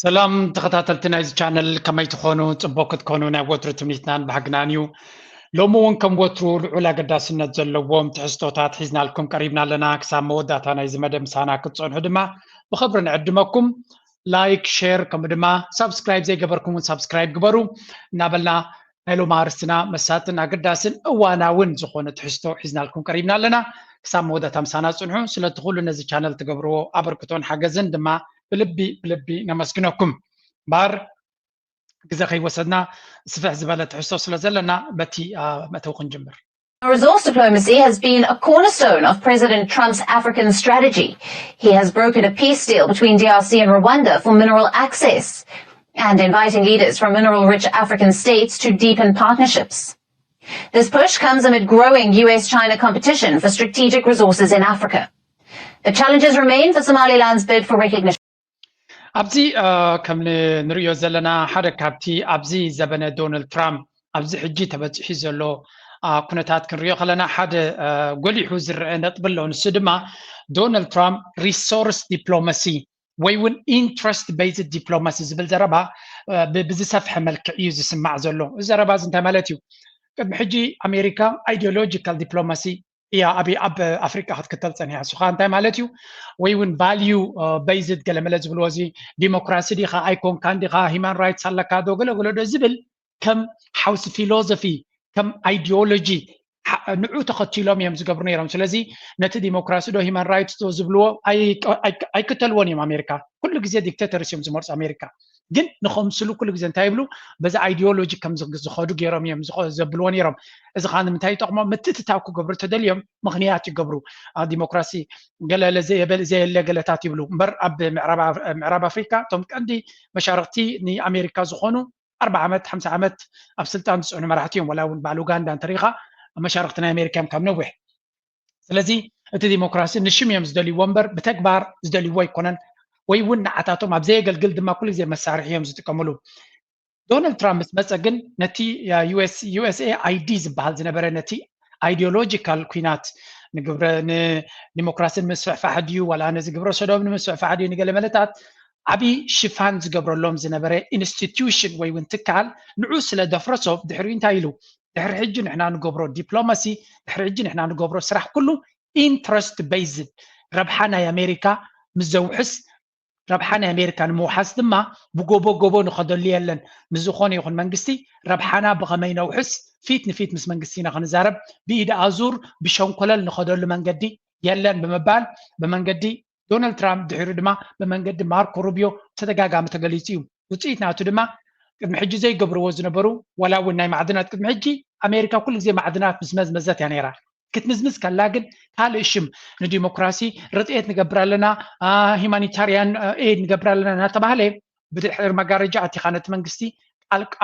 ሰላም ተኸታተልቲ ናይዚ ቻነል፣ ከመይ ትኾኑ? ጽቡቕ ክትኮኑ ናይ ወትሩ ትምኒትናን ባህግናን እዩ። ሎሚ እውን ከም ወትሩ ልዑል ኣገዳስነት ዘለዎም ትሕዝቶታት ሒዝናልኩም ቀሪብና ኣለና። ክሳብ መወዳእታ ናይዚ መደብ ምሳና ክትጸንሑ ድማ ብኽብሪ ንዕድመኩም። ላይክ፣ ሼር፣ ከምኡ ድማ ሳብስክራይብ ዘይገበርኩም እውን ሳብስክራይብ ግበሩ እናበልና ናይ ሎሚ ኣርእስትና መሳጥን ኣገዳስን እዋናውን ዝኾነ ትሕዝቶ ሒዝናልኩም ቀሪብና ኣለና። ክሳብ መወዳእታ ምሳና ጽንሑ። ስለቲ ኩሉ ነዚ ቻነል ትገብርዎ ኣበርክቶን ሓገዝን ድማ ብልቢ ብልቢ ነመስግነኩም። እምበኣር ግዜ ከይወሰድና ስፍሕ ዝበለ ትሕዝቶ ስለ ዘለና በቲ መእተዊ ክንጅምር። Resource diplomacy has been a cornerstone of President Trump's African strategy. He has brokered a peace deal between D R C and Rwanda for mineral access and inviting leaders from mineral rich African states to deepen partnerships. This push comes amid growing U S China competition for strategic resources in Africa. The challenges remain for Somaliland's bid for recognition. ኣብዚ ከም ንሪኦ ዘለና ሓደ ካብቲ ኣብዚ ዘበነ ዶናልድ ትራምፕ ኣብዚ ሕጂ ተበፂሑ ዘሎ ኩነታት ክንሪኦ ከለና ሓደ ጎሊሑ ዝረአ ነጥቢ ኣሎ። ንሱ ድማ ዶናልድ ትራምፕ resource diplomacy ወይ እውን interest based diplomacy ዝብል ዘረባ ብዝሰፍሐ መልክዕ እዩ ዝስማዕ ዘሎ። እዚ ዘረባ እዚ እንታይ ማለት እዩ? ቅድሚ ሕጂ ኣሜሪካ ideological diplomacy እያ ኣብ ኣብ ኣፍሪቃ ክትክተል ፀኒሓ። እሱ ከዓ እንታይ ማለት እዩ? ወይ እውን value based ገለመለ ዝብልዎ እዚ ዲሞክራሲ ዲኻ ኣይኮንካን ዲኻ፣ human rights ኣለካ ዶ ገለገለ ዶ ዝብል ከም ሓውሲ philosophy ከም ideology ንዑ ተኸቲሎም እዮም ዝገብሩ ነይሮም። ስለዚ ነቲ ዲሞክራሲ ዶ human rights ዶ ዝብልዎ ኣይክተልዎን እዮም። ኣሜሪካ ኩሉ ግዜ dictators እዮም ዝመርፁ። ኣሜሪካ ግን ንኸምስሉ ኩሉ ግዜ እንታይ ይብሉ? በዚ ideology ከም ዝኸዱ ገይሮም እዮም ዘብልዎ ነይሮም። እዚ ከዓ ንምንታይ ይጠቕሞም? ምትእትታው ክገብሩ ተደልዮም ምኽንያት ይገብሩ። ዲሞክራሲ ገለለ ዘየለ ገለታት ይብሉ እምበር ኣብ ምዕራብ ኣፍሪካ እቶም ቀንዲ መሻርክቲ ንኣሜሪካ ዝኾኑ ኣርባ ዓመት ሓምሳ ዓመት ኣብ ስልጣን ዝፅዕኑ መራሕቲ እዮም። ዋላ እውን በዓል ኡጋንዳ እንተሪኢኻ መሻርክቲ ናይ ኣሜሪካ እዮም ካብ ነዊሕ። ስለዚ እቲ ዲሞክራሲ ንሽም እዮም ዝደልይዎ እምበር ብተግባር ዝደልይዎ ኣይኮነን። ወይ እውን ንዓታቶም ኣብ ዘየገልግል ድማ ኩሉ ግዜ መሳርሒ እዮም ዝጥቀምሉ። ዶናልድ ትራምፕ ምስ መፀ ግን ነቲ USAID ዝበሃል ዝነበረ ነቲ ideological ኩናት ንግብረ ንዲሞክራሲ ንምስፍሕፋሕ ድዩ ዋላ ነዚ ግብረ ሰዶም ንምስፍሕፋሕ ድዩ ንገለ መለታት ዓብዪ ሽፋን ዝገብረሎም ዝነበረ institution ወይ እውን ትካል ንዑ ስለ ደፍረሶ ድሕሪኡ እንታይ ኢሉ? ድሕሪ ሕጂ ንሕና ንገብሮ diplomacy ድሕሪ ሕጂ ንሕና ንገብሮ ስራሕ ኩሉ interest based ረብሓ ናይ ኣሜሪካ ምስ ዘውሕስ ረብሓ ናይ ኣሜሪካ ንምውሓስ ድማ ብጎቦ ጎቦ ንኸደሉ የለን። ምስ ዝኾነ ይኹን መንግስቲ ረብሓና ብኸመይ ነውሕስ ፊት ንፊት ምስ መንግስቲ ኢና ክንዛረብ ብኢድ ኣዙር ብሸንኮለል ንኸደሉ መንገዲ የለን ብምባል ብመንገዲ ዶናልድ ትራምፕ ድሕሪኡ ድማ ብመንገዲ ማርኮ ሩቢዮ ተደጋጋሚ ተገሊፁ እዩ። ውፅኢት ናቱ ድማ ቅድሚ ሕጂ ዘይገብርዎ ዝነበሩ ዋላ እውን ናይ ማዕድናት ቅድሚ ሕጂ ኣሜሪካ ኩሉ ግዜ ማዕድናት ምስ መዝመዘት እያ ነይራ። ክትምዝምዝ ከላ ግን ካልእ ሽም ንዲሞክራሲ ርጥየት ንገብር ኣለና፣ humanitarian aid ንገብር ኣለና እናተባህለ ብድሕሪ መጋረጃ ኣቲኻ ነቲ መንግስቲ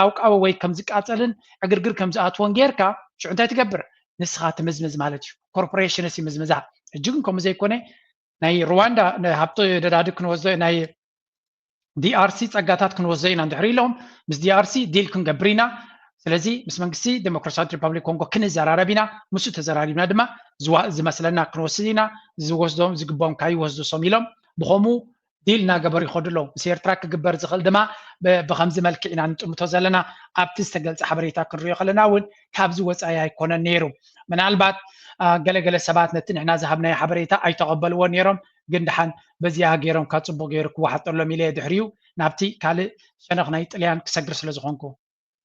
ኣውቃዊ ወይ ከም ዝቃፀልን ዕግርግር ከም ዝኣትዎን ጌርካ ሽዑ እንታይ ትገብር? ንስኻ ትምዝምዝ ማለት እዩ። ኮርፖሬሽንስ ይምዝምዛ። ሕጂ ግን ከምኡ ዘይኮነ ናይ ሩዋንዳ ሃብቶ ደዳዲ ክንወስዶ ናይ ዲኣርሲ ፀጋታት ክንወስዶ ኢና እንድሕር ኢሎም ምስ ዲኣርሲ ዲል ክንገብር ኢና። ስለዚ ምስ መንግስቲ ዴሞክራሲያዊት ሪፐብሊክ ኮንጎ ክንዘራረብ ኢና። ምስኡ ተዘራሪብና ድማ ዝመስለና ክንወስድ ኢና። ዝወስዶም ዝግብኦም ካይወስዱ ሶም ኢሎም ብኸምኡ ዲል እናገበሩ ይኸዱ ኣለዉ። ምስ ኤርትራ ክግበር ዝኽእል ድማ ብኸምዚ መልክዕ ኢና ንጥምቶ ዘለና። ኣብቲ ዝተገልፀ ሓበሬታ ክንሪኦ ከለና እውን ካብዚ ወፃኢ ኣይኮነን ነይሩ። ምናልባት ገለገለ ሰባት ነቲ ንሕና ዝሃብናዮ ሓበሬታ ኣይተቐበልዎ ነይሮም። ግን ደሓን በዚኣ ገይሮም ካብ ፅቡቕ ገይሩ ክወሓጠሎም ኢለ ድሕሪኡ ናብቲ ካልእ ሸነኽ ናይ ጥልያን ክሰግር ስለ ዝኾንኩ።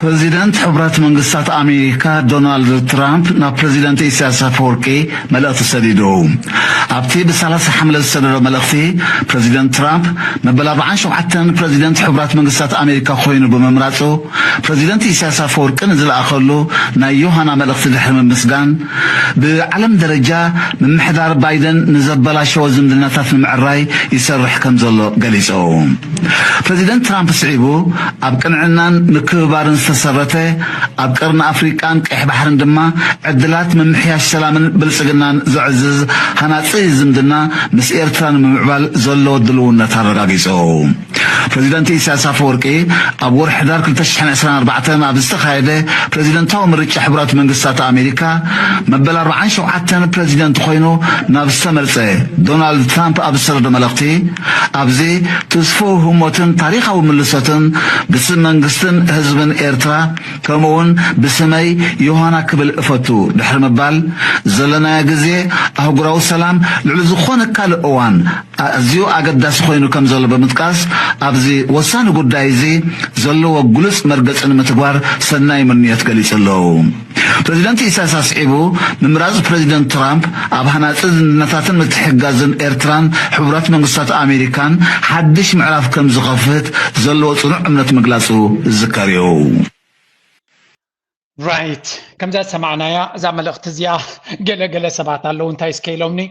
ፕሬዚደንት ሕብረት መንግስታት ኣሜሪካ ዶናልድ ትራምፕ ናብ ፕሬዚደንት ኢሳያስ ኣፈወርቂ መልእኽቲ ሰዲዱ። ኣብቲ ብ30 ሓምለ ዝሰደዶ መልእኽቲ ፕሬዚደንት ትራምፕ መበል ኣርባዓን ሸውዓተን ፕሬዚደንት ሕብራት መንግስታት ኣሜሪካ ኮይኑ ብምምራፁ ፕሬዚደንት ኢሳያስ ኣፈወርቂ ንዝለኣኸሉ ናይ ዮሃና መልእኽቲ ድሕሪ ምምስጋን ብዓለም ደረጃ ምምሕዳር ባይደን ንዘበላሸወ ዝምድናታት ንምዕራይ ይሰርሕ ከም ዘሎ ገሊፁ። ፕሬዚደንት ትራምፕ ስዒቡ ኣብ ቅንዕናን ምክብባርን ዝተሰረተ ኣብ ቀርኒ ኣፍሪቃን ቀይሕ ባሕርን ድማ ዕድላት ምምሕያሽ ሰላምን ብልፅግናን ዘዕዝዝ ሃናፂ ዝምድና ምስ ኤርትራ ንምምዕባል ዘለዎ ድልውነት ኣረጋጊፁ። ፕሬዚደንት ኢሳያስ ኣፈወርቂ ኣብ ወርሒ ሕዳር ክልተ ሽሕን ዕስራን ኣርባዕተን ኣብ ዝተኻየደ ፕሬዚደንታዊ ምርጫ ሕቡራት መንግስታት ኣሜሪካ መበል ኣርባዓን ሸውዓተን ፕሬዚደንት ኮይኑ ናብ ዝተመርጸ ዶናልድ ትራምፕ ኣብ ዝሰደዶ መልእኽቲ፣ ኣብዚ ትስፉው ህሞትን ታሪኻዊ ምልሶትን ብስም መንግስትን ህዝብን ኤርትራ፣ ከምኡ እውን ብስመይ ዮሃና ክብል እፈቱ ድሕሪ ምባል፣ ዘለናዮ ግዜ ኣህጉራዊ ሰላም ልዕሊ ዝኾነ ካልእ እዋን ኣዝዩ ኣገዳሲ ኮይኑ ከም ዘሎ ብምጥቃስ፣ ኣብዚ ወሳኒ ጉዳይ እዚ ዘለዎ ግሉጽ መርገጺ ንምትግባር ሰናይ ምንዮት ገሊጹ ኣሎ። ፕሬዚደንት ኢሳያስ ኣስዒቡ፣ ምምራጽ ፕሬዚደንት ትራምፕ ኣብ ሃናጺ ዝምድናታትን ምትሕግጋዝን ኤርትራን ሕቡራት መንግስታት ኣሜሪካን ሓድሽ ምዕራፍ ከም ዝኸፍት ዘለዎ ጽኑዕ እምነት ምግላጹ ዝዝከር እዩ። ራይት፣ ከምዛ ዝሰማዕናያ እዛ መልእኽቲ እዚኣ ገለ ገለ ሰባት ኣለዉ እንታይ እስከ ኢሎምኒ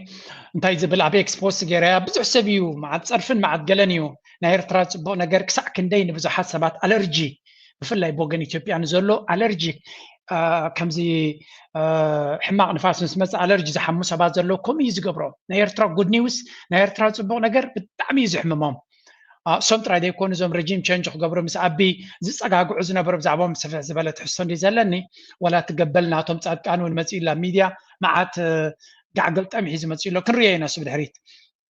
እንታይ ዝብል ኣብ ኤክስፖስት ገይረያ። ብዙሕ ሰብ እዩ መዓት ጸርፍን መዓት ገለን እዩ ናይ ኤርትራ ጽቡቕ ነገር ክሳዕ ክንደይ ንብዙሓት ሰባት ኣለርጂ፣ ብፍላይ ብወገን ኢትዮጵያ ንዘሎ ኣለርጂ፣ አ፣ ከምዚ አ፣ ሕማቕ ንፋስ ምስ መጽእ ኣለርጂ ዝሓሙ ሰባት ዘለዉ ከምኡ እዩ ዝገብሮም። ናይ ኤርትራ ጉድ ኒውስ፣ ናይ ኤርትራ ጽቡቕ ነገር ብጣዕሚ እዩ ዝሕምሞም። እሶም ጥራይ ዘይኮኑ እዞም ረጂም ቸንጅ ክገብሩ ምስ ኣቢ ዝፀጋግዑ ዝነበሩ ብዛዕባኦም ስፍሕ ዝበለ ትሕዝቶ እንዲ ዘለኒ፣ ዋላ እቲ ገበል ናቶም ፃድቃን እውን መፂኡ ኣሎ ኣብ ሚድያ መዓት ጋዕገልጠም ሒዙ መፂኡ ኣሎ። ክንሪኦ ኢና እሱ ብድሕሪት።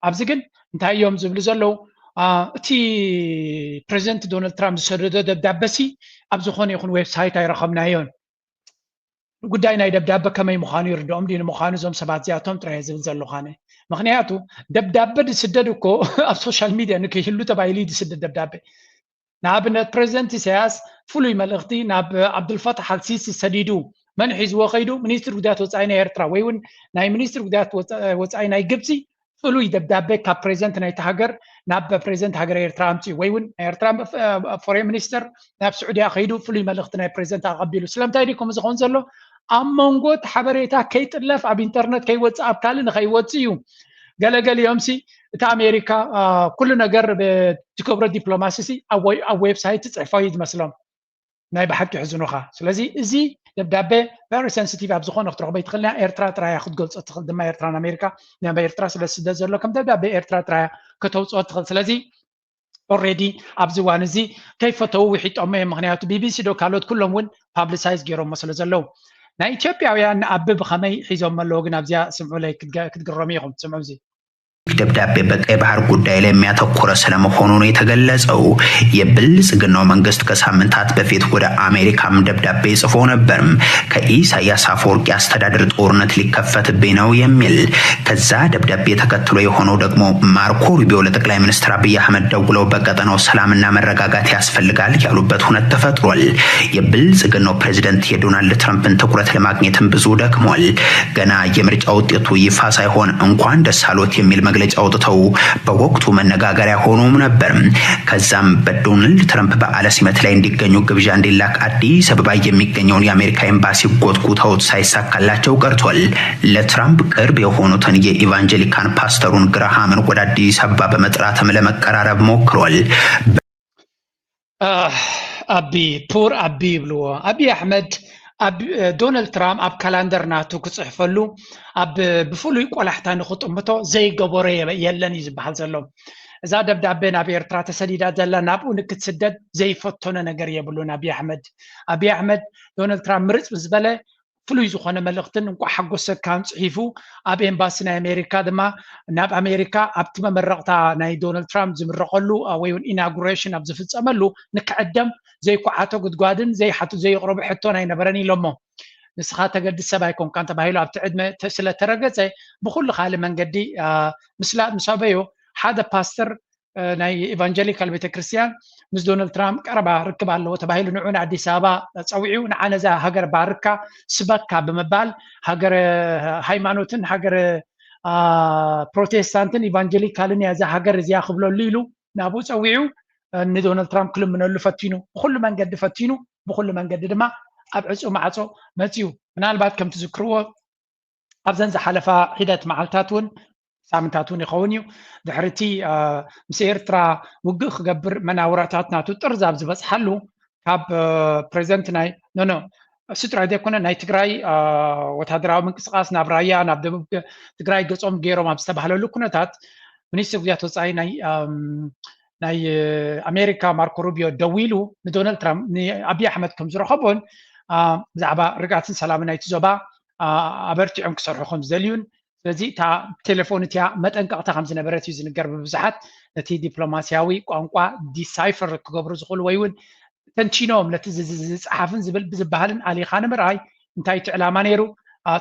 ኣብዚ ግን እንታይ እዮም ዝብሉ ዘለዉ? እቲ ፕሬዚደንት ዶናልድ ትራምፕ ዝሰደዶ ደብዳበሲ ኣብ ዝኾነ ይኹን ዌብሳይት ኣይረኸብናዮን። ጉዳይ ናይ ደብዳበ ከመይ ምዃኑ ይርድኦም ድዩ ንምዃኑ እዞም ሰባት እዚኣቶም ጥራይ ዝብል ዘለኹ ኣነ። ምኽንያቱ ደብዳበ ዝስደድ እኮ ኣብ ሶሻል ሚድያ ንከይህሉ ተባሂሉ እዩ ዝስደድ ደብዳበ። ንኣብነት ፕሬዚደንት ኢሳያስ ፍሉይ መልእኽቲ ናብ ዓብዱልፈታሕ ኣልሲሲ ሰዲዱ። መን ሒዝዎ ከይዱ? ሚኒስትሪ ጉዳያት ወፃኢ ናይ ኤርትራ ወይ እውን ናይ ሚኒስትሪ ጉዳያት ወፃኢ ናይ ግብፂ ፍሉይ ደብዳቤ ካብ ፕሬዚደንት ናይቲ ሃገር ናብ ፕሬዚደንት ሃገረ ኤርትራ ኣምፅኡ ወይ እውን ናይ ኤርትራ ፎሬን ሚኒስተር ናብ ስዑድያ ከይዱ ፍሉይ መልእኽቲ ናይ ፕሬዚደንት ኣቐቢሉ። ስለምንታይ ድዩ ከምኡ ዝኸውን ዘሎ? ኣብ መንጎ እቲ ሓበሬታ ከይጥለፍ ኣብ ኢንተርነት ከይወፅእ ኣብ ካልእ ንኸይወፅእ እዩ። ገለገሊኦምሲ እቲ ኣሜሪካ ኩሉ ነገር ትገብሮ ዲፕሎማሲ ኣብ ዌብሳይት ትፅሕፎ እዩ ዝመስሎም። ናይ ብሓቂ የሕዝኑኻ። ስለዚ እዚ ደብዳቤ very sensitive ኣብ ዝኾነ ክትረኽቦ ይትኽእል። ኤርትራ ጥራያ ክትገልጾ ትኽእል ድማ ኤርትራን ኣሜሪካ ናብ ኤርትራ ስለ ዝስደድ ዘሎ ከም ደብዳቤ ኤርትራ ጥራያ ከተውፅኦ ትኽእል። ስለዚ ኦሬዲ ኣብዚ እዋን እዚ ከይፈተው ውሒጦሞ እዮም። ምክንያቱ ቢቢሲ ዶ ካልኦት ኩሎም እውን ፓብሊሳይዝ ገይሮሞ ስለ ዘለዉ ናይ ኢትዮጵያውያን ንኣቢ ብኸመይ ሒዞም ኣለዉ ግን ኣብዚኣ ስምዑለይ ክትግረሙ ኢኹም። ስምዑ እዚ። ደብዳቤ በቀይ ባህር ጉዳይ ላይ የሚያተኮረ ስለመሆኑ ነው የተገለጸው። የብልጽግናው መንግስት ከሳምንታት በፊት ወደ አሜሪካም ደብዳቤ ጽፎ ነበርም። ከኢሳያስ አፈወርቂ አስተዳደር ጦርነት ሊከፈትብኝ ነው የሚል። ከዛ ደብዳቤ ተከትሎ የሆነው ደግሞ ማርኮ ሩቢዮ ለጠቅላይ ሚኒስትር አብይ አህመድ ደውለው በቀጠናው ሰላምና መረጋጋት ያስፈልጋል ያሉበት ሁነት ተፈጥሯል። የብልጽግናው ፕሬዚደንት የዶናልድ ትራምፕን ትኩረት ለማግኘትም ብዙ ደክሟል። ገና የምርጫ ውጤቱ ይፋ ሳይሆን እንኳን ደስ አሎት የሚል መግለጫ አውጥተው በወቅቱ መነጋገሪያ ሆኖም ነበር። ከዛም በዶናልድ ትራምፕ በዓለ ሲመት ላይ እንዲገኙ ግብዣ እንዲላክ አዲስ አበባ የሚገኘውን የአሜሪካ ኤምባሲ ጎትጉተውት ሳይሳካላቸው ቀርቷል። ለትራምፕ ቅርብ የሆኑትን የኢቫንጀሊካን ፓስተሩን ግራሃምን ወደ አዲስ አበባ በመጥራትም ለመቀራረብ ሞክሯል። ኣቢ ፑር ኣቢ ይብልዎ። ኣቢ ኣሕመድ ዶናልድ ትራምፕ ኣብ ካላንደር ናቱ ክፅሕፈሉ ኣብ ብፍሉይ ቆላሕታ ንክጥምቶ ዘይገበሮ የለን እዩ ዝበሃል ዘሎ። እዛ ደብዳቤ ናብ ኤርትራ ተሰዲዳ ዘላ ናብኡ ንክትስደድ ዘይፈተኖ ነገር የብሉን ኣቢ ኣሕመድ። ኣቢ ኣሕመድ ዶናልድ ትራምፕ ምርፅ ዝበለ ፍሉይ ዝኾነ መልእኽትን እንቋዕ ሓጎሰካን ፅሒፉ ኣብ ኤምባሲ ናይ ኣሜሪካ ድማ ናብ ኣሜሪካ ኣብቲ መመረቕታ ናይ ዶናልድ ትራምፕ ዝምረቐሉ ወይ እውን ኢናጉሬሽን ኣብ ዝፍፀመሉ ንክዕደም ዘይኳዓቶ ጉድጓድን ዘይሓቱ ዘየቕረቡ ሕቶን ኣይነበረን ኢሎሞ። ንስኻ ተገድስ ሰብ ኣይኮንካን ተባሂሉ ኣብቲ ዕድመ ስለተረገፀ ብኩሉ ካልእ መንገዲ ምስላ ምስ ኣበዮ ሓደ ፓስተር ናይ ኢቫንጀሊካል ቤተክርስትያን ምስ ዶናልድ ትራምፕ ቀረባ ርክብ ኣለዎ ተባሂሉ ንዑ ንኣዲስ ኣበባ ፀዊዑ ንዓ ነዛ ሃገር ባርካ ስበካ ብምባል ሃገር ሃይማኖትን ሃገር ፕሮቴስታንትን ኢቫንጀሊካልን እያ እዛ ሃገር እዚኣ ክብለሉ ኢሉ ናብኡ ፀዊዑ ንዶናልድ ትራምፕ ክልምነሉ ፈቲኑ ብኩሉ መንገዲ ፈቲኑ ብኩሉ መንገዲ ድማ ኣብ ዕፁ ማዕፆ መፅዩ ምናልባት ከም ትዝክርዎ ኣብዘን ዝሓለፋ ሒደት መዓልታት እውን ሳምንታት እውን ይኸውን እዩ ድሕርቲ ምስ ኤርትራ ውግእ ክገብር መናውራታት ናቱ ጥርዝ ኣብ ዝበፅሓሉ ካብ ፕሬዚደንት ናይ ኖኖ እሱ ጥራይ ዘይኮነ ናይ ትግራይ ወታደራዊ ምንቅስቃስ ናብ ራያ ናብ ደቡብ ትግራይ ገፆም ገይሮም ኣብ ዝተባህለሉ ኩነታት ሚኒስትር ጉዳያት ወፃኢ ናይ ናይ ኣሜሪካ ማርኮ ሩቢዮ ደዊሉ ንዶናልድ ትራምፕ ንኣብይ ኣሕመድ ከም ዝረኸቦን ብዛዕባ ርግኣትን ሰላምን ናይቲ ዞባ ኣበርቲዖም ክሰርሑ ከም ዝደልዩን ስለዚ እታ ቴሌፎን እቲያ መጠንቀቕታ ከም ዝነበረት እዩ ዝንገር ብብዙሓት ነቲ ዲፕሎማሲያዊ ቋንቋ ዲሳይፈር ክገብሩ ዝኽእሉ ወይ እውን ተንቲኖም ነቲ ዝፀሓፍን ዝብል ብዝበሃልን ኣሊኻ ንምርኣይ እንታይ እቲ ዕላማ ነይሩ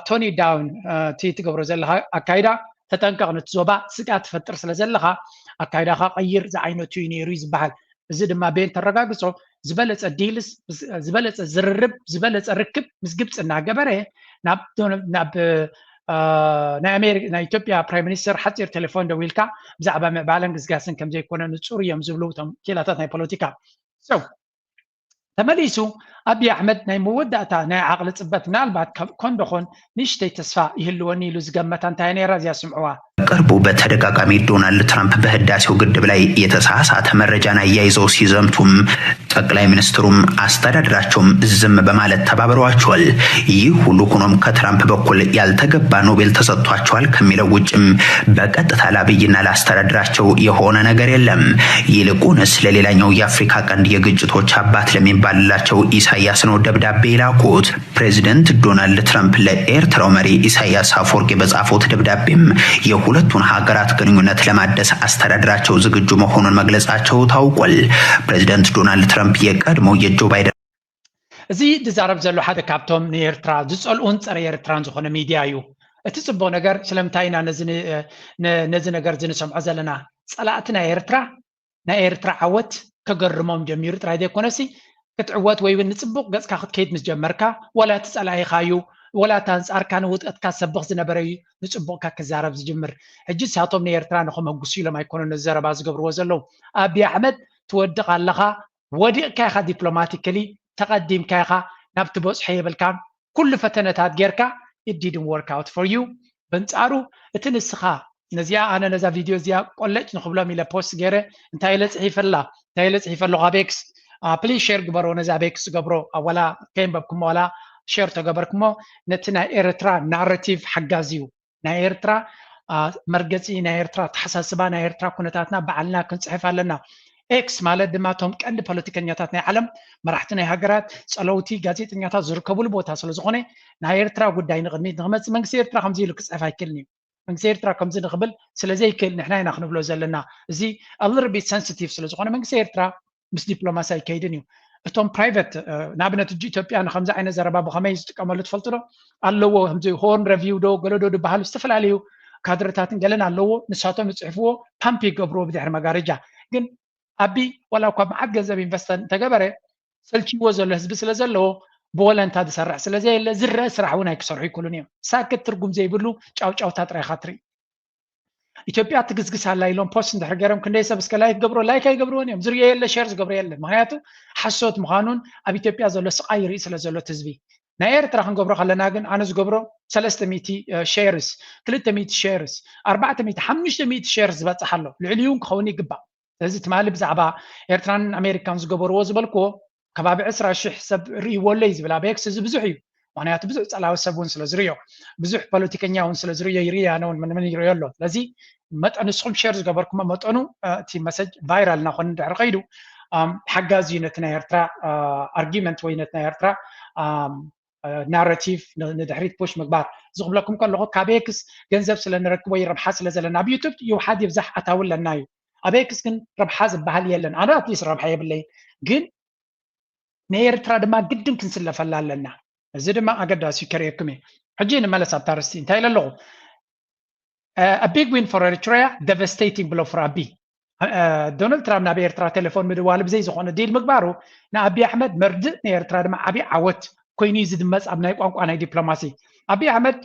ቶኒ ዳውን እቲ ትገብሮ ዘለካ ኣካይዳ ተጠንቀቕ ነቲ ዞባ ስግኣት ትፈጥር ስለ ዘለካ ኣካይዳካ ቀይር ዝዓይነቱ እዩ ነይሩ እዩ ዝበሃል እዚ ድማ ቤን ተረጋግፆ ዝበለፀ ዲልስ ዝበለፀ ዝርርብ ዝበለፀ ርክብ ምስ ግብፂ እናገበረ ናብ ናይ ኣሜሪካ ናይ ኢትዮጵያ ፕራይም ሚኒስተር ሓፂር ቴሌፎን ደዊልካ ብዛዕባ ምዕባለን ግስጋስን ከምዘይኮነ ንፁር እዮም ዝብሉ እቶም ኪላታት ናይ ፖለቲካ ተመሊሱ ኣብይ ኣሕመድ ናይ መወዳእታ ናይ ዓቕሊ ፅበት ምናልባት ኮንደኾን ንእሽተይ ተስፋ ይህልወኒ ኢሉ ዝገመታ እንታይ ነይራ እዚኣ ስምዕዋ በቅርቡ በተደጋጋሚ ዶናልድ ትራምፕ በህዳሴው ግድብ ላይ የተሳሳተ መረጃን አያይዘው ሲዘምቱም ጠቅላይ ሚኒስትሩም አስተዳደራቸውም ዝም በማለት ተባብረዋቸዋል። ይህ ሁሉ ሆኖም ከትራምፕ በኩል ያልተገባ ኖቤል ተሰጥቷቸዋል ከሚለው ውጭም በቀጥታ ለአብይና ለአስተዳደራቸው የሆነ ነገር የለም። ይልቁንስ ለሌላኛው የአፍሪካ ቀንድ የግጭቶች አባት ለሚባልላቸው ኢሳያስ ነው ደብዳቤ የላኩት። ፕሬዚደንት ዶናልድ ትራምፕ ለኤርትራው መሪ ኢሳያስ አፈወርቂ በጻፉት ደብዳቤም የሁለቱን ሀገራት ግንኙነት ለማደስ አስተዳደራቸው ዝግጁ መሆኑን መግለጻቸው ታውቋል። ፕሬዚደንት ዶናልድ ትራምፕ የቀድሞው የጆ ባይደን እዚ ዝዛረብ ዘሎ ሓደ ካብቶም ንኤርትራ ዝጸልኡን ጸረ ኤርትራን ዝኾነ ሚድያ እዩ። እቲ ጽቡቕ ነገር ስለምንታይ ኢና ነዚ ነገር ዝንሰምዖ ዘለና? ጸላእቲ ናይ ኤርትራ ናይ ኤርትራ ዓወት ከገርሞም ጀሚሩ ጥራይ ዘይኮነሲ ክትዕወት ወይ እውን ንጽቡቕ ገጽካ ክትከይድ ምስ ጀመርካ ወላ እቲ ጸላኢኻ እዩ ወላ እቲ ኣንጻርካ ንውድቀትካ ዝሰብኽ ዝነበረ እዩ ንጽቡቕካ ክዛረብ ዝጅምር። ሕጂ ንሳቶም ንኤርትራ ንኸመጉሱ ኢሎም ኣይኮኑን ነዚ ዘረባ ዝገብርዎ ዘለዉ። ኣብይ ኣሕመድ ትወድቕ ኣለኻ፣ ወዲቕካ ኢኻ ዲፕሎማቲካሊ፣ ተቐዲምካ ኢኻ፣ ናብ ትበጽሖ የብልካን፣ ኩሉ ፈተነታት ጌርካ it didn't work out for you። በንጻሩ እቲ ንስኻ ነዚኣ ኣነ ነዛ ቪድዮ እዚኣ ቆለጭ ንኽብሎም ኢለ ፖስት ገይረ እንታይ ኢለ ጽሒፈላ እንታይ ኢለ ጽሒፈ ኣለኹ ኣብ ኤክስ ፕሊዝ ሼር ግበሮ ነዚ ኣብ ኤክስ ዝገብሮ ዋላ ከይንበብኩሞ ዋላ ሼር ተገበርኩሞ ነቲ ናይ ኤርትራ ናራቲቭ ሓጋዚ እዩ ናይ ኤርትራ መርገፂ ናይ ኤርትራ ተሓሳስባ ናይ ኤርትራ ኩነታትና ባዕልና ክንፅሕፍ ኣለና ኤክስ ማለት ድማ እቶም ቀንዲ ፖለቲከኛታት ናይ ዓለም መራሕቲ ናይ ሃገራት ፀለውቲ ጋዜጠኛታት ዝርከብሉ ቦታ ስለዝኾነ ናይ ኤርትራ ጉዳይ ንቕድሚት ንክመፅእ መንግስቲ ኤርትራ ከምዚ ኢሉ ክፅሕፍ ኣይክእልን እዩ መንግስቲ ኤርትራ ከምዚ ንክብል ስለዘይክእል ንሕና ኢና ክንብሎ ዘለና እዚ ኣልርቢት ሰንስቲቭ ስለዝኾነ መንግስቲ ኤርትራ ምስ ዲፕሎማሲ ኣይከይድን እዩ እቶም ፕራይቨት ንኣብነት እጂ ኢትዮጵያ ንከምዚ ዓይነት ዘረባ ብከመይ ዝጥቀመሉ ትፈልጡ ዶ ኣለዎ ከምዚ ሆርን ረቪው ዶ ገለዶ ዝበሃሉ ዝተፈላለዩ ካድረታትን ገለን ኣለዎ ንሳቶም ዝፅሕፍዎ ፓምፕ ይገብርዎ ብድሕሪ መጋረጃ ግን ኣቢ ዋላ እኳ መዓት ገንዘብ ኢንቨስተ እንተገበረ ሰልችዎ ዘሎ ህዝቢ ስለ ዘለዎ ብወለንታ ዝሰርሕ ስለ ዘየለ ዝረአ ስራሕ እውን ኣይክሰርሑ ይክእሉን እዮም ሳክት ትርጉም ዘይብሉ ጫውጫውታ ጥራይ ኢካ ትርኢ ኢትዮጵያ ትግስግስ ኣላ ኢሎም ፖስት እንድሕር ገይሮም ክንደይ ሰብ እስከ ላይክ ገብሮ ላይክ ኣይገብርዎን እዮም ዝርዮ የለ ሸር ዝገብሮ የለ ምክንያቱ ሓሶት ምዃኑን ኣብ ኢትዮጵያ ዘሎ ስቃይ ይርኢ ስለ ዘሎ ህዝቢ ናይ ኤርትራ ክንገብሮ ከለና ግን ኣነ ዝገብሮ ሰለስተ ሚእቲ ሸርስ ክልተ ሚእቲ ሸርስ ኣርባዕተ ሚእቲ ሓሙሽተ ሚእቲ ሸርስ ዝበፅሕ ኣሎ ልዕሊኡ ክኸውን ይግባእ ስለዚ ትማሊ ብዛዕባ ኤርትራን ኣሜሪካን ዝገበርዎ ዝበልክዎ ከባቢ ዕስራ ሽሕ ሰብ ርእይዎ ኣሎ እዩ ዝብል ኣብ ኤክስ እዚ ብዙሕ እዩ ምክንያቱ ብዙሕ ፀላዊ ሰብ እውን ስለ ዝርዮ ብዙሕ ፖለቲከኛ እውን ስለ ዝርዮ ይርያ ነውን ምንምን ይርዮ ኣሎ ስለዚ መጠን ንስኹም ሸር ዝገበርኩሞ መጠኑ እቲ መሰጅ ቫይራል እናኾነ ድሕሪ ከይዱ ሓጋዚ እዩ ነቲ ናይ ኤርትራ ኣርጊመንት ወይ ነቲ ናይ ኤርትራ ናራቲቭ ንድሕሪት ፑሽ ምግባር እዚ ክብለኩም ከለኹ ካብ ኤክስ ገንዘብ ስለ ንረክቦ ረብሓ ስለ ዘለና ኣብ ዩቱብ ይውሓድ ይብዛሕ ኣታዊ ኣለና እዩ ኣብ ኤክስ ግን ረብሓ ዝበሃል የለን ኣነ ኣትሊስ ረብሓ የብለይ ግን ንኤርትራ ድማ ግድን ክንስለፈላ ኣለና እዚ ድማ ኣገዳሲ ከርእየኩም እዩ ሕጂ ንመለስ ኣብታ ርስቲ እንታይ ኢለ ኣለኹ a big win for Eritrea devastating blow for ኣቢ ዶናልድ ትራምፕ ናብ ኤርትራ ቴሌፎን ምድዋሉ ብዘይ ዝኾነ ዲል ምግባሩ ንኣቢ ኣሕመድ መርድእ ንኤርትራ ድማ ዓብዪ ዓወት ኮይኑ እዩ ዝድመፅ ኣብ ናይ ቋንቋ ናይ ዲፕሎማሲ ኣቢ ኣሕመድ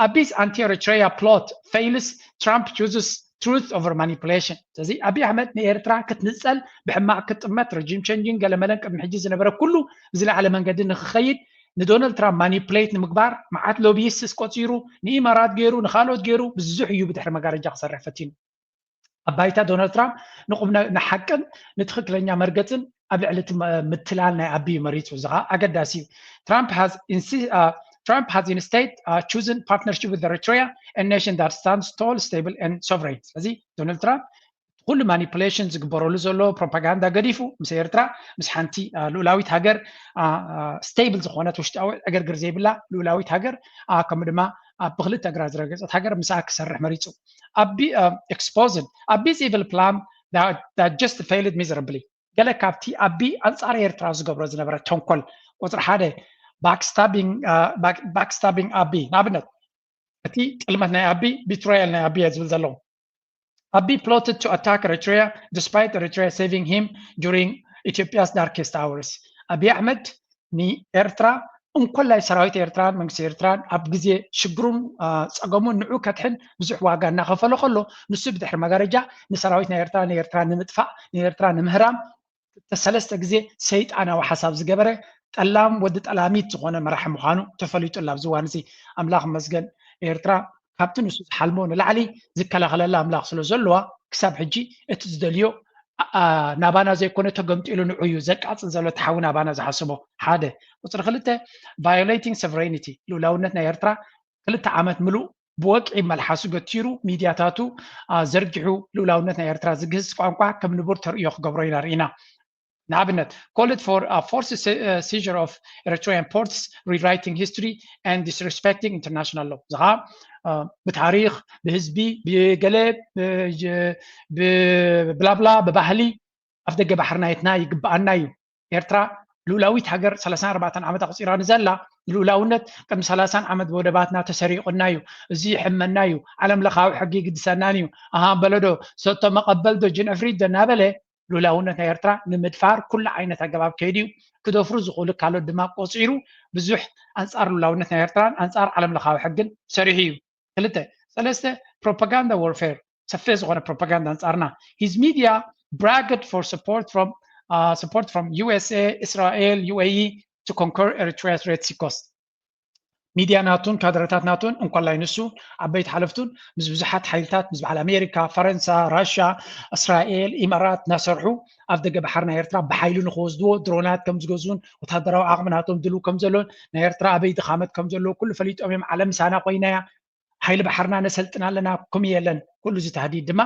ኣቢስ ኣንቲ ኤሪትሪያ ፕሎት ፌይልስ ትራምፕ ቹዝስ ትሩት ኦቨር ማኒፕሌሽን ስለዚ ኣቢ ኣሕመድ ንኤርትራ ክትንፀል ብሕማቅ ክትጥመት ረጂም ቸንጅን ገለመለን ቅድሚ ሕጂ ዝነበረ ኩሉ ብዝለዓለ መንገዲ ንክኸይድ ንዶናልድ ትራምፕ ማኒፕሌት ንምግባር መዓት ሎቢይስትስ ቆፂሩ ንኢማራት ገይሩ ንካልኦት ገይሩ ብዙሕ እዩ ብድሕሪ መጋረጃ ክሰርሕ ፈቲኑ ኣብ ባይታ ዶናልድ ትራምፕ ንቁም ንሓቅን ንትክክለኛ መርገፅን ኣብ ልዕሊ እቲ ምትላል ናይ ኣቢ እዩ መሪፁ እዚ ከዓ ኣገዳሲ እዩ Trump has insi- uh, Trump has instead uh, chosen partnership with Eritrea, a nation that stands tall, stable and sovereign. ስለዚ ዶናልድ ትራምፕ ኩሉ ማኒፕሌሽን ዝግበረሉ ዘሎ ፕሮፓጋንዳ ገዲፉ ምስ ኤርትራ ምስ ሓንቲ ልኡላዊት ሃገር ስቴብል ዝኾነት ውሽጣዊ ዕግርግር ዘይብላ ልኡላዊት ሃገር ከምኡ ድማ ኣብ ብክልተ እግራ ዝረገፀት ሃገር ምስኣ ክሰርሕ መሪፁ። ኣቢ exposed ኣቢስ ኢቪል ፕላን just failed miserably። ገለ ካብቲ ኣቢ ኣንፃር ኤርትራ ዝገብሮ ዝነበረ ተንኮል ቁፅሪ ሓደ ባክስታቢንግ ኣቢ። ንኣብነት እቲ ጥልመት ናይ ኣቢ ቢትራያል ናይ ኣቢ እየ ዝብል ዘለዉ። ኣቢ plotted to attack Eritrea despite Eritrea saving him during Ethiopia's darkest hours። ኣቢ ኣሕመድ ንኤርትራ እንኮላይ ሰራዊት ኤርትራን መንግስቲ ኤርትራን ኣብ ግዜ ሽግሩን ፀገሙን ንዑ ከድሕን ብዙሕ ዋጋ እናኸፈሎ ከሎ ንሱ ብድሕሪ መጋረጃ ንሰራዊት ናይ ኤርትራ ንኤርትራ ንምጥፋእ ንኤርትራ ንምህራም ሰለስተ ግዜ ሰይጣናዊ ሓሳብ ዝገበረ ጠላም ወዲ ጠላሚት ዝኾነ መራሒ ምዃኑ ተፈሊጡ ኣሎ። ኣብዚ እዋን እዚ ኣምላኽ መስገን ኤርትራ ካብቲ ንሱ ዝሓልሞ ንላዕሊ ዝከላኸለላ ኣምላኽ ስለ ዘለዋ ክሳብ ሕጂ እቲ ዝደልዮ ናባና ዘይኮነ ተገምጢሉ ንዑ እዩ ዘቃፅል ዘሎ እቲ ሓዊ ናባና ዝሓስቦ ሓደ። ቁፅሪ ክልተ violating sovereignty ልኡላውነት ናይ ኤርትራ ክልተ ዓመት ምሉእ ብወግዒ መልሓሱ ገቲሩ ሚድያታቱ ዘርጊሑ ልኡላውነት ናይ ኤርትራ ዝግህስ ቋንቋ ከም ንቡር ተርእዮ ክገብሮ ኢና ርኢና። ንኣብነት called for forced seizure of Eritrean ports, rewriting history and disrespecting international law። እዚ ከዓ ብታሪክ ብህዝቢ ብገለ ብብላብላ ብባህሊ ኣፍ ደገ ባሕርና የትና ይግብኣና እዩ። ኤርትራ ልኡላዊት ሃገር ሰላሳን ኣርባዕተን ዓመት ኣቁፂራ ንዘላ ልኡላውነት ቅድሚ ሰላሳን ዓመት ብወደባትና ተሰሪቑና እዩ። እዚ ይሕመና እዩ። ዓለም ለኻዊ ሕጊ ይግድሰናን እዩ። ኣሃ በለዶ ሰጥቶ መቐበል ዶ ጅንዕፍሪት ዶ እናበለ ልኡላውነት ናይ ኤርትራ ንምድፋር ኩሉ ዓይነት ኣገባብ ከይዱ እዩ። ክደፍሩ ዝኽእሉ ካልኦት ድማ ቆፂሩ ብዙሕ ኣንፃር ልኡላውነት ናይ ኤርትራን ኣንፃር ዓለም ለኻዊ ሕግን ሰሪሑ እዩ። ክልተ ሰለስተ propaganda warfare ሰፊሕ ዝኾነ ፕሮፓጋንዳ ኣንፃርና። His media bragged for support from uh, support from U S A, Israel, U A E to conquer Eritrea's Red Sea coast። ሚድያ ናቱን ካድረታት ናቱን እንኳላይ ንሱ ዓበይቲ ሓለፍቱን ምስ ብዙሓት ሓይልታት ምስ በዓል ኣሜሪካ፣ ፈረንሳ፣ ራሻ፣ እስራኤል፣ ኢማራት እናሰርሑ ኣብ ደገ ባሕሪ ናይ ኤርትራ ብሓይሉ ንክወስድዎ ድሮናት ከም ዝገዝኡን ወታደራዊ ዓቕሚ ናቶም ድልው ከም ዘሎን ናይ ኤርትራ ኣበይ ድኻመት ከም ዘለዎ ኩሉ ፈሊጦም እዮም። ዓለም ምሳና ኮይና እያ። ሓይሊ ባሕርና ነሰልጥን ኣለና። ከምኡ የለን። ኩሉ እዚ ተህዲድ ድማ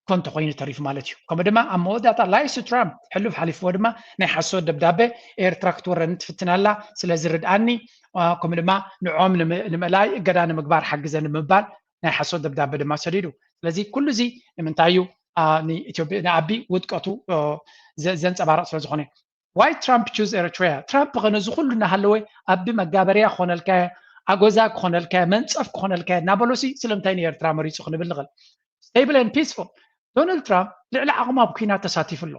ኮንቶ ኮይኑ ተሪፉ ማለት እዩ። ከምኡ ድማ ኣብ መወዳእታ ላይሱ ትራምፕ ሕሉፍ ሓሊፍዎ ድማ ናይ ሓሶት ደብዳቤ ኤርትራ ክትወረኒ ትፍትን ኣላ ስለ ዝርድኣኒ ከምኡ ድማ ንዖም ንምእላይ እገዳ ንምግባር ሓግዘኒ ብምባል ናይ ሓሶት ደብዳቤ ድማ ሰዲዱ። ስለዚ ኩሉ እዚ ንምንታይ እዩ ንኣቢ ውድቀቱ ዘንፀባርቕ ስለ ዝኾነ። Why Trump choose Eritrea? ትራምፕ ኸ ነዚ ኩሉ እናሃለወ ኣቢ መጋበርያ ክኾነልካ ኣጎዛ ክኾነልካ መንፀፍ ክኾነልካ እናበሎሲ ስለምንታይ ንኤርትራ መሪፁ ክንብል ንኽእል። Stable and peaceful። ዶናልድ ትራምፕ ልዕሊ ዓቕሙ ኣብ ኩናት ተሳቲፉ ኣሎ።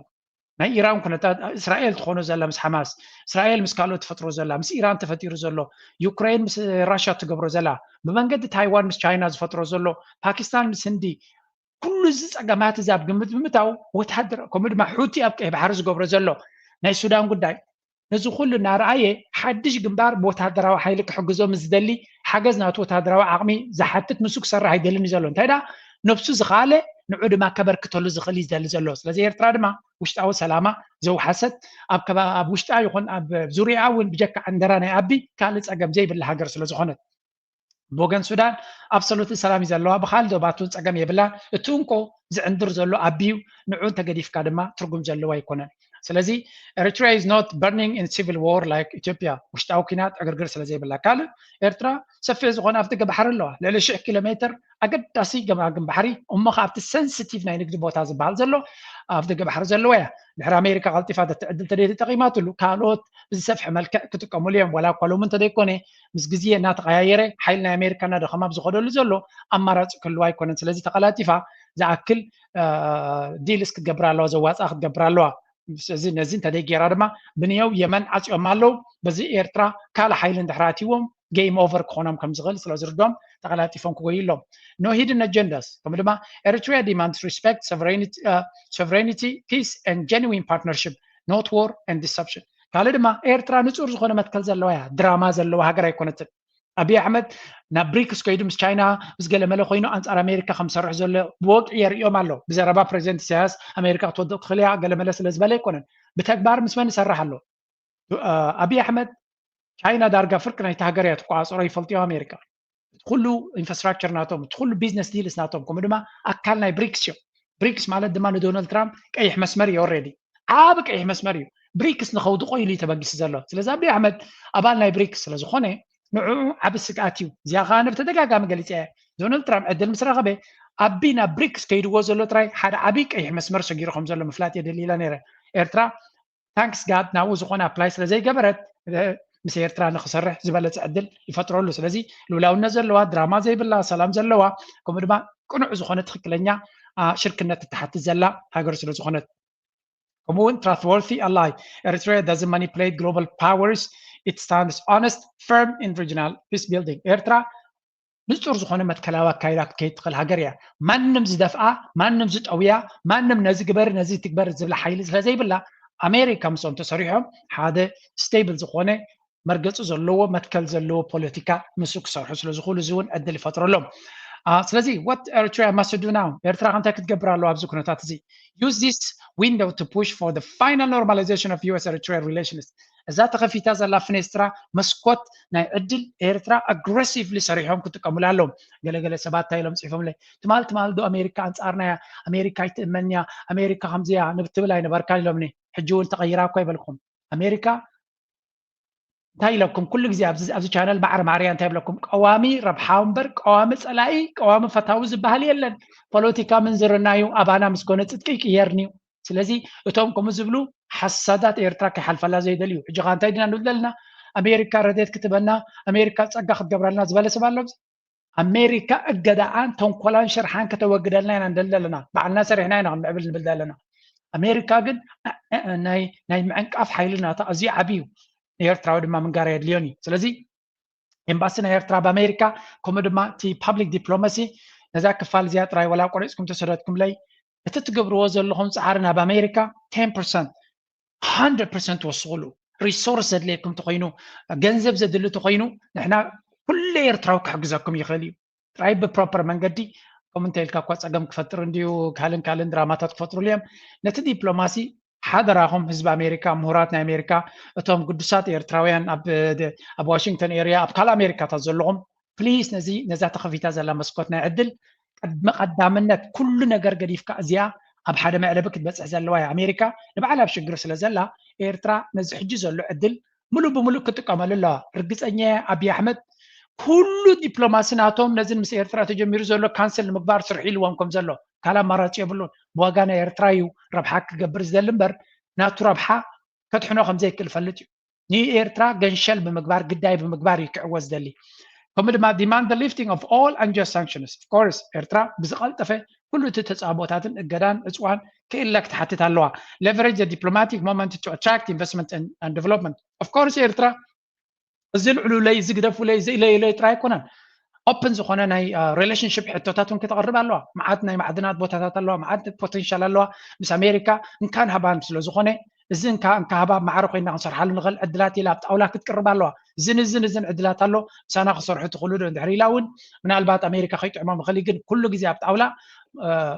ናይ ኢራን ኩነታት እስራኤል ትኾኖ ዘላ ምስ ሓማስ እስራኤል ምስ ካልኦት ትፈጥሮ ዘላ ምስ ኢራን ተፈጢሩ ዘሎ ዩክሬን ምስ ራሻ ትገብሮ ዘላ ብመንገዲ ታይዋን ምስ ቻይና ዝፈጥሮ ዘሎ ፓኪስታን ምስ ህንዲ ኩሉ እዚ ፀገማት እዚ ኣብ ግምት ብምታው ወታደር ከምኡ ድማ ሑቲ ኣብ ቀይ ባሕሪ ዝገብሮ ዘሎ ናይ ሱዳን ጉዳይ ነዚ ኩሉ እናረኣየ ሓድሽ ግንባር ብወታደራዊ ሓይሊ ክሕግዞ ምስ ዝደሊ ሓገዝ ናቱ ወታደራዊ ዓቕሚ ዝሓትት ንሱ ክሰርሕ ኣይደልን እዩ ዘሎ እንታይ ዳ ነብሱ ዝኸኣለ ንዑ ድማ ከበርክተሉ ዝኽእል እዩ ዝደሊ ዘሎ ስለዚ ኤርትራ ድማ ውሽጣዊ ሰላማ ዘውሓሰት ኣብ ውሽጣ ይኹን ኣብ ዙሪያ እውን ብጀካ ዕንደራ ናይ ኣቢ ካልእ ፀገም ዘይብላ ሃገር ስለ ዝኾነት ብወገን ሱዳን ኣብሰሉት ሰላም እዩ ዘለዋ ብካል ዶባቱ ፀገም የብላን እቲ እንኮ ዝዕንድር ዘሎ ኣቢዩ ንዑ እንተገዲፍካ ድማ ትርጉም ዘለዎ ኣይኮነን ስለዚ Eritrea is not burning in civil war like Ethiopia ውሽጣዊ ኩናት ዕግርግር ስለ ዘይብላ ካልእ ኤርትራ ሰፊሕ ዝኾነ ኣፍደገ ባሕሪ ኣለዋ ልዕሊ ሽሕ ኪሎ ሜትር ኣገዳሲ ገማግም ባሕሪ እሞ ከ ኣብቲ sensitive ናይ ንግዲ ቦታ ዝበሃል ዘሎ ኣፍደገ ባሕሪ ዘለዎ እያ ድሕሪ ኣሜሪካ ቀልጢፋ ተትዕድል ተደይ ተጠቂማትሉ ካልኦት ብዝሰፍሐ መልክዕ ክጥቀሙሉ እዮም ዋላ እኳ ሎሚ እንተደይኮነ ምስ ግዜ እናተቀያየረ ሓይሊ ናይ ኣሜሪካ እናደኸማ ብዝኸደሉ ዘሎ ኣማራፂ ክህልዋ ኣይኮነን ስለዚ ተቀላጢፋ ዝኣክል ዲልስ ክትገብር ኣለዋ ዘዋፅኣ ክትገብር ኣለዋ ስለዚ ነዚ እንተደይ ገይራ ድማ ብንየው የመን ዓፅዮም ኣለዉ በዚ ኤርትራ ካልእ ሓይሊ እንድሕር ኣትይዎም game over ክኾኖም ከም ዝኽእል ስለ ዝርዶም ተቀላጢፎም ክጎዩ ኣለዎም no hidden agendas ከምኡ ድማ Eritrea demands respect sovereignty, uh, sovereignty peace and genuine partnership not war and deception ካልእ ድማ ኤርትራ ንፁር ዝኾነ መትከል ዘለዋ እያ ድራማ ዘለዋ ሃገር ኣይኮነትን ኣብይ ኣሕመድ ናብ ብሪክስ ከይዱ ምስ ቻይና ምስ ገለመለ ኮይኑ ኣንፃር ኣሜሪካ ከም ዝሰርሕ ዘሎ ብወግዒ የርእዮም ኣሎ ብዘረባ ፕሬዚደንት ኢሳያስ ኣሜሪካ ክትወድቕ ትኽእል እያ ገለመለ ስለ ዝበለ ኣይኮነን ብተግባር ምስ መን ይሰርሕ ኣሎ ኣብይ ኣሕመድ ቻይና ዳርጋ ፍርቂ ናይቲ ሃገር እያ ትቆፃፀሮ ይፈልጥዮ ኣሜሪካ እቲ ኩሉ ኢንፍራስትራክቸር ናቶም እቲ ኩሉ ቢዝነስ ዲልስ ናቶም ከምኡ ድማ ኣካል ናይ ብሪክስ እዮም ብሪክስ ማለት ድማ ንዶናልድ ትራምፕ ቀይሕ መስመር እዩ። ኦልሬዲ ዓቢ ቀይሕ መስመር እዩ። ብሪክስ ንኸውድቆ ኢሉ እዩ ተበጊሱ ዘሎ። ስለዚ ኣብይ ኣሕመድ ኣባል ናይ ብሪክስ ስለ ዝኾነ ንዕኡ ዓቢ ስግኣት እዩ። እዚኣ ከዓ ብተደጋጋሚ ገሊፀ እየ። ዶናልድ ትራምፕ ዕድል ምስ ረኸበ ኣቢ ናብ ብሪክስ ከይድዎ ዘሎ ጥራይ ሓደ ዓቢ ቀይሕ መስመር ሰጊሩ ከም ዘሎ ምፍላጥ የድሊ ኢለ ነይረ። ኤርትራ ታንክስ ጋድ ናብኡ ዝኾነ ኣፕላይ ስለ ዘይገበረት ምስ ኤርትራ ንክሰርሕ ዝበለፀ ዕድል ይፈጥረሉ። ስለዚ ልውላውነት ዘለዋ፣ ድራማ ዘይብላ፣ ሰላም ዘለዋ፣ ከምኡ ድማ ቅኑዕ ዝኾነ ትኽክለኛ ሽርክነት ትትሓትት ዘላ ሃገር ስለ ዝኾነት፣ ከምኡ እውን trustworthy ally. Eritrea doesn't manipulate global powers, it stands honest, firm in regional peace building. ኤርትራ ንጹር ዝኾነ መትከላዊ ኣካይዳ ክትከይድ ትኽእል ሃገር እያ። ማንም ዝደፍኣ፣ ማንም ዝጠውያ፣ ማንም ነዚ ግበር ነዚ ትግበር ዝብላ ሓይሊ ስለ ዘይብላ፣ ኣሜሪካ ምስኦም ተሰሪሖም ሓደ ስቴብል ዝኾነ መርገፂ ዘለዎ መትከል ዘለዎ ፖለቲካ ምስ ክሰርሑ ስለ ዝኽእሉ እዚ እውን ዕድል ይፈጥረሎም። ስለዚ what Eritrea must do now፣ ኤርትራ እንታይ ክትገብር ኣለዋ ኣብዚ ኩነታት እዚ? Use this window to push for the final normalization of U S Eritrea relations። እዛ ተኸፊታ ዘላ ፍኔስትራ መስኮት ናይ ዕድል ኤርትራ ኣግረሲቭሊ ሰሪሖም ክጥቀሙላ ኣለዎም። ገለገለ ሰባት እንታይ ኢሎም ፅሒፎምለይ፣ ትማል ትማል ዶ ኣሜሪካ ኣንፃርና እያ፣ ኣሜሪካ ኣይትእመን እያ፣ ኣሜሪካ ከምዚያ ንብትብል ኣይነበርካን ኢሎምኒ። ሕጂ እውን ተቐይራ እኳ ይበልኩም። ኣሜሪካ እንታይ ኢለኩም ኩሉ ግዜ ኣብዚ ቻነል ማዕረ ማርያ እንታይ ብለኩም፣ ቀዋሚ ረብሓ እምበር ቀዋሚ ፀላኢ ቀዋሚ ፈታዊ ዝበሃል የለን። ፖለቲካ ምንዝርና እዩ፣ ኣባና ምስ ኮነ ፅድቂ ይቅየርኒ እዩ። ስለዚ እቶም ከምኡ ዝብሉ ሓሳዳት ኤርትራ ከይሓልፈላ ዘይደልዩ። ሕጂ ካ እንታይ ድና ንብል ዘለና? ኣሜሪካ ረድኤት ክትበና፣ ኣሜሪካ ፀጋ ክትገብረልና ዝበለ ሰብ ኣሎ? ኣሜሪካ እገዳኣን ተንኮላን ሽርሓን ከተወግደልና ኢና ንደሊ ዘለና። ባዕልና ሰሪሕና ኢና ክንምዕብል ንብል ዘለና። ኣሜሪካ ግን ናይ ምዕንቃፍ ሓይሊ ናታ ኣዝዩ ዓብዩ። ንኤርትራዊ ድማ ምንጋር የድልዮን እዩ። ስለዚ ኤምባሲ ናይ ኤርትራ ኣብ ኣሜሪካ ከምኡ ድማ እቲ ፓብሊክ ዲፕሎማሲ ነዛ ክፋል እዚኣ ጥራይ ወላ ቆሪፅኩም ተሰደትኩምለይ እቲ ትገብርዎ ዘለኹም ፃዕሪ ናብ ኣሜሪካ ten percent hundred percent ወስኽሉ። ሪሶርስ ዘድልየኩም ተኮይኑ፣ ገንዘብ ዘድሊ ተኮይኑ ንሕና ኩለ ኤርትራዊ ክሕግዘኩም ይኽእል እዩ። ጥራይ ብፕሮፐር መንገዲ ከምኡ እንተ ኢልካ እኳ ፀገም ክፈጥር እንድዩ ካልእን ካልእን ድራማታት ክፈጥሩሉ እዮም። ነቲ ዲፕሎማሲ ሓደራኹም ህዝቢ ኣሜሪካ፣ ምሁራት ናይ ኣሜሪካ፣ እቶም ግዱሳት ኤርትራውያን ኣብ ዋሽንግተን ኤርያ ኣብ ካልእ ኣሜሪካታት ዘለኹም ፕሊስ ነዚ ነዛ ተኸፊታ ዘላ መስኮት ናይ ዕድል ቅድሚ ቀዳምነት ኩሉ ነገር ገዲፍካ እዚኣ ኣብ ሓደ መዕለቢ ክትበፅሕ ዘለዋ እያ። ኣሜሪካ ንባዕላ ኣብ ሽግር ስለ ዘላ ኤርትራ ነዚ ሕጂ ዘሎ ዕድል ሙሉእ ብሙሉእ ክጥቀመሉ ኣለዋ። ርግፀኛ እየ ኣብይ ኣሕመድ ኩሉ ዲፕሎማሲ ናቶም ነዚ ምስ ኤርትራ ተጀሚሩ ዘሎ ካንስል ንምግባር ስርሑ ኢልዎም ከም ዘሎ ካልእ ኣማራፂ የብሉን። ብዋጋ ናይ ኤርትራ እዩ ረብሓ ክገብር ዝደሊ እምበር ናቱ ረብሓ ከድሕኖ ከም ዘይክእል ፈልጥ እዩ። ንኤርትራ ገንሸል ብምግባር ግዳይ ብምግባር እዩ ክዕወት ዝደሊ። ከምኡ ድማ demand the lifting of all unjust sanctions of course ኤርትራ ብዝቐልጠፈ ኩሉ እቲ ተፃቦታትን እገዳን እፅዋን ክእለ ክትሓትት ኣለዋ። Leverage the diplomatic moment to attract investment and development of course ኤርትራ እዚ ልዕሉለይ እዚ ግደፉለይ እዚ ኢለይለይ ጥራይ ኣይኮነን። ኦፕን ዝኾነ ናይ ሪሌሽንሽፕ ሕቶታት እውን ክተቕርብ ኣለዋ። መዓት ናይ ማዕድናት ቦታታት ኣለዋ፣ መዓት ፖቴንሻል ኣለዋ። ምስ ኣሜሪካ እንካን ሃባን ስለ ዝኾነ እዚ እንካ እንካ ሃባ ማዕረ ኮይና ክንሰርሓሉ ንኽእል ዕድላት ኢላ ኣብ ጣውላ ክትቅርብ ኣለዋ። እዝን እዝን እዝን ዕድላት ኣሎ ምሳና ክሰርሑ ትኽእሉ ዶ እንድሕር ኢላ እውን ምናልባት ኣሜሪካ ከይጥዕሞም ይኽእል እዩ። ግን ኩሉ ግዜ ኣብ ጣውላ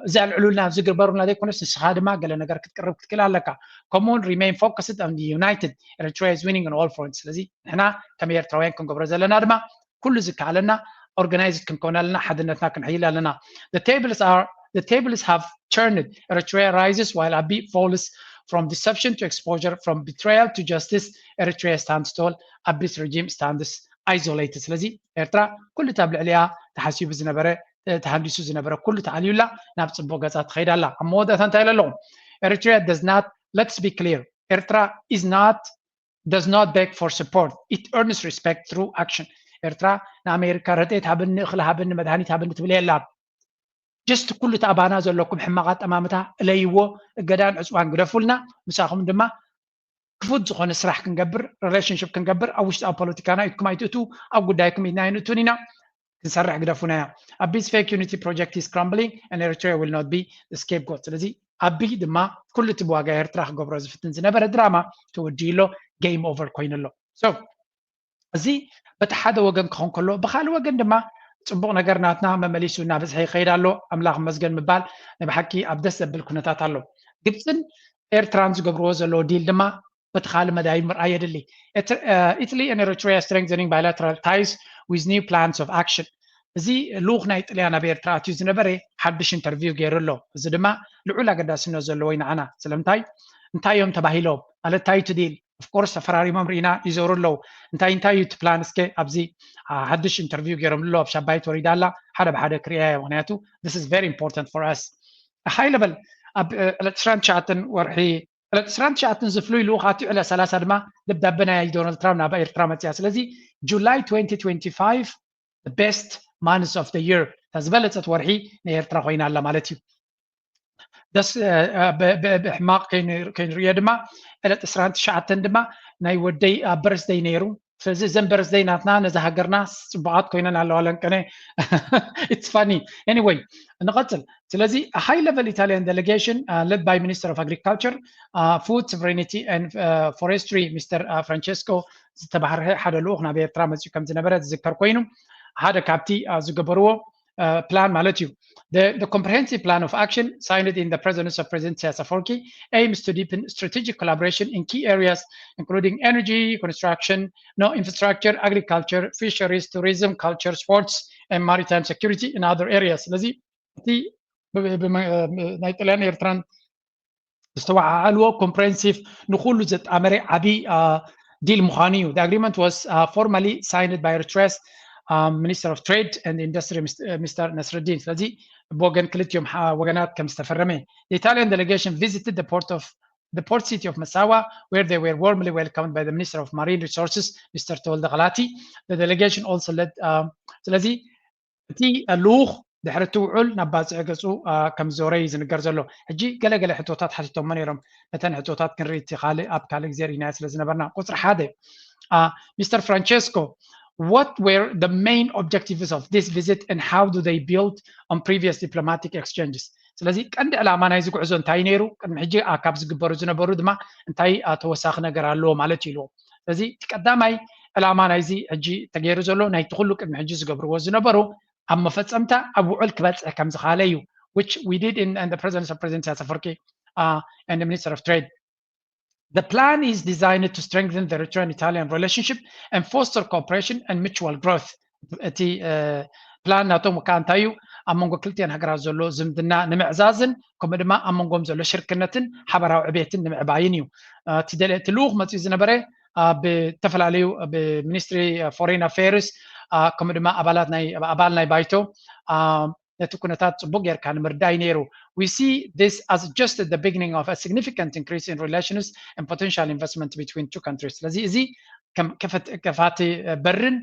እዚ ኣልዕሉልና እዚ ግርበሩልና ዘይኮነስ ንስኻ ድማ ገለ ነገር ክትቅርብ ክትክእል ኣለካ። ከምኡውን remain focused and united Eritrea is winning on all fronts። ስለዚ ንሕና ከም ኤርትራውያን ክንገብሮ ዘለና ድማ ኩሉ ዝከኣለና organized ክንከውን ኣለና፣ ሓድነትና ክንሕይል ኣለና። The tables are the tables have turned. Eritrea rises while Abiy falls from deception to exposure, from betrayal to justice. Eritrea stands tall. Abiy's regime stands isolated. ስለዚ ኤርትራ ኩሉ ኣብ ልዕሊኣ ተሓሲቡ ዝነበረ ተሃንዲሱ ዝነበረ ኩሉ ተኣልዩላ ናብ ፅቡቅ ገፃ ትኸይድ ኣላ። ኣብ መወዳእታ እንታይ ኢለ ኣለኹ? Eritrea does not, let's be clear, ኤርትራ is not does not beg for support, it earns respect through action። ኤርትራ ንኣሜሪካ ረድኤት ሃብኒ፣ እኽሊ ሃብኒ፣ መድሃኒት ሃብኒ ትብል የላን። ጀስት ኩሉ እቲ ኣባና ዘለኩም ሕማቕ ኣጠማምታ እለይዎ፣ እገዳን ዕፅዋን ግደፉልና፣ ምሳኹም ድማ ክፉት ዝኾነ ስራሕ ክንገብር፣ ሪሌሽንሽፕ ክንገብር፣ ኣብ ውሽጣዊ ፖለቲካና ኢድኩም ኣይትእትዉ፣ ኣብ ጉዳይኩም ኢድና ኣይንእቱን ኢና። ክንሰርሕ ግደፉና እያ። Abiy's fake unity project is crumbling and Eritrea will not be the scapegoat። ስለዚ ኣቢይ ድማ ኩሉ እቲ ብዋጋ ኤርትራ ክገብሮ ዝፍትን ዝነበረ ድራማ ተወዲኡ ኣሎ፣ ጌም ኦቨር ኮይኑ ኣሎ። So እዚ በቲ ሓደ ወገን ክኾን ከሎ፣ ብኻልእ ወገን ድማ ፅቡቕ ነገር ናትና መመሊሱ እናበዝሐ ይኸይድ ኣሎ። ኣምላኽ ይመስገን ምባል ናይ ብሓቂ ኣብ ደስ ዘብል ኩነታት ኣሎ። ግብፅን ኤርትራን ዝገብርዎ ዘለዎ ዲል ድማ በቲ ካልእ መዳይ ምርኣይ የድሊ። Italy and Eritrea strengthening bilateral ties with new plans of action። እዚ ልኡኽ ናይ ጥልያን ኣብ ኤርትራ ኣትዩ ዝነበረ ሓድሽ ኢንተርቪው ገይሩ ኣሎ። እዚ ድማ ልዑል ኣገዳስነት ዘለዎ እዩ ንዓና። ስለምንታይ? እንታይ እዮም ተባሂሎም? ማለት እንታይ እዩ እቲ ዲል? ኦፍኮርስ ተፈራሪሞም ርኢና ይዞሩ ኣለዉ። እንታይ እንታይ እዩ እቲ ፕላን? እስከ ኣብዚ ሓድሽ ኢንተርቪው ገይሮም ኣሎ ኣብ ሻባይት ወሪዳ ኣላ። ሓደ ብሓደ ክርእያ እየ፣ ምክንያቱ this is very important for us። ሃይ ለቨል ኣብ ዕለት ዕስራን ትሽዓተን ወርሒ ዕለት ዕስራን ትሽዓተን ዝፍሉይ ልኡኽ ኣትዩ ዕለት ሰላሳ ድማ ደብዳበ ናይ ዶናልድ ትራምፕ ናብ ኤርትራ መፅያ። ስለዚ ጁላይ twenty twenty-five the best months of the year፣ እታ ዝበለፀት ወርሒ ናይ ኤርትራ ኮይና ኣላ ማለት እዩ። ደስ ብሕማቕ ከይንርእዮ ድማ ዕለት ዕስራን ትሽዓተን ድማ ናይ ወደይ በርስደይ ነይሩ። ስለዚ እዘን በርስደይ ናትና ነዚ ሃገርና ፅቡቓት ኮይነን ኣለዋ ለንቀነ። It's funny. Anyway፣ ንቐፅል። ስለዚ high level Italian delegation led by Minister of Agriculture, Food Sovereignty and Forestry Mister Francesco ዝተባህርሀ ሓደ ልኡኽ ናብ ኤርትራ መፅኡ ከም ዝነበረ ዝዝከር ኮይኑ ሓደ ካብቲ ዝገበርዎ ፕላን ማለት እዩ። The, the comprehensive plan of action signed in the presence of President Isaias Afwerki aims to deepen strategic collaboration in key areas including energy, construction, no, infrastructure, agriculture, fisheries, tourism, culture, sports, and maritime security in other areas. ስለዚ እቲ ናይ ጥልያን ኤርትራን ዝተወዓዓልዎ ኮምፕሬንሲቭ ንኩሉ ዘጣመረ ዓብዪ ዲል ምዃኑ እዩ። The agreement was formally signed by Eritrea's Minister of Trade and Industry, Mister Nasreddin. ስለዚ ብወገን ክልቲኦም ወገናት ከም ዝተፈረመ። The Italian delegation visited the port of the port city of Massawa, where they were warmly welcomed by the Minister of Marine Resources, Mister Tewelde Galati. The delegation also led ስለዚ እቲ ልኡኽ ድሕሪ እቲ ውዑል ናብ ባፅዕ ገፁ ከም ዞረ እዩ ዝንገር ዘሎ። ሕጂ ገለገለ ሕቶታት ሓቲቶሞ ነይሮም። ነተን ሕቶታት ክንርኢ እቲ ካልእ ኣብ ካልእ ግዜ ርኢናዮ ስለ ዝነበርና። ቁፅሪ ሓደ፣ Mister Francesco, what were the main objectives of this visit and how do they build on previous diplomatic exchanges? ስለዚ ቀንዲ ዕላማ ናይዚ ጉዕዞ እንታይ ነይሩ? ቅድሚ ሕጂ ካብ ዝግበሩ ዝነበሩ ድማ እንታይ ተወሳኺ ነገር ኣለዎ ማለት እዩ ኢልዎ። ስለዚ እቲ ቀዳማይ ዕላማ ናይዚ ሕጂ ተገይሩ ዘሎ ናይቲ ኩሉ ቅድሚ ሕጂ ዝገብርዎ ዝነበሩ ኣብ መፈጸምታ ኣብ ውዑል ክበጽሕ ከም ዝኻለ እዩ፣ which we did in, in the presence of President Isaias Afwerki uh, and the Minister of Trade. The plan is designed to strengthen the Eritrean-Italian relationship and foster cooperation and mutual growth. እቲ ፕላን ናቶም ከዓ እንታይ እዩ? ኣብ መንጎ ክልቲአን ሃገራት ዘሎ ዝምድና ንምዕዛዝን ከምኡ ድማ ኣብ መንጎም ዘሎ ሽርክነትን ሓበራዊ ዕቤትን ንምዕባይን እዩ። እቲ ልኡኽ መፅኡ ዝነበረ ብተፈላለዩ ብሚኒስትሪ ፎሬን ኣፌርስ ከምኡ ድማ ኣባላት ናይ ኣባል ናይ ባይቶ ነቲ ኩነታት ፅቡቅ ጌርካ ንምርዳይ ነይሩ። We see this as just the beginning of a significant increase in relations and potential investment between two countries. ስለዚ እዚ ከፋቲ በርን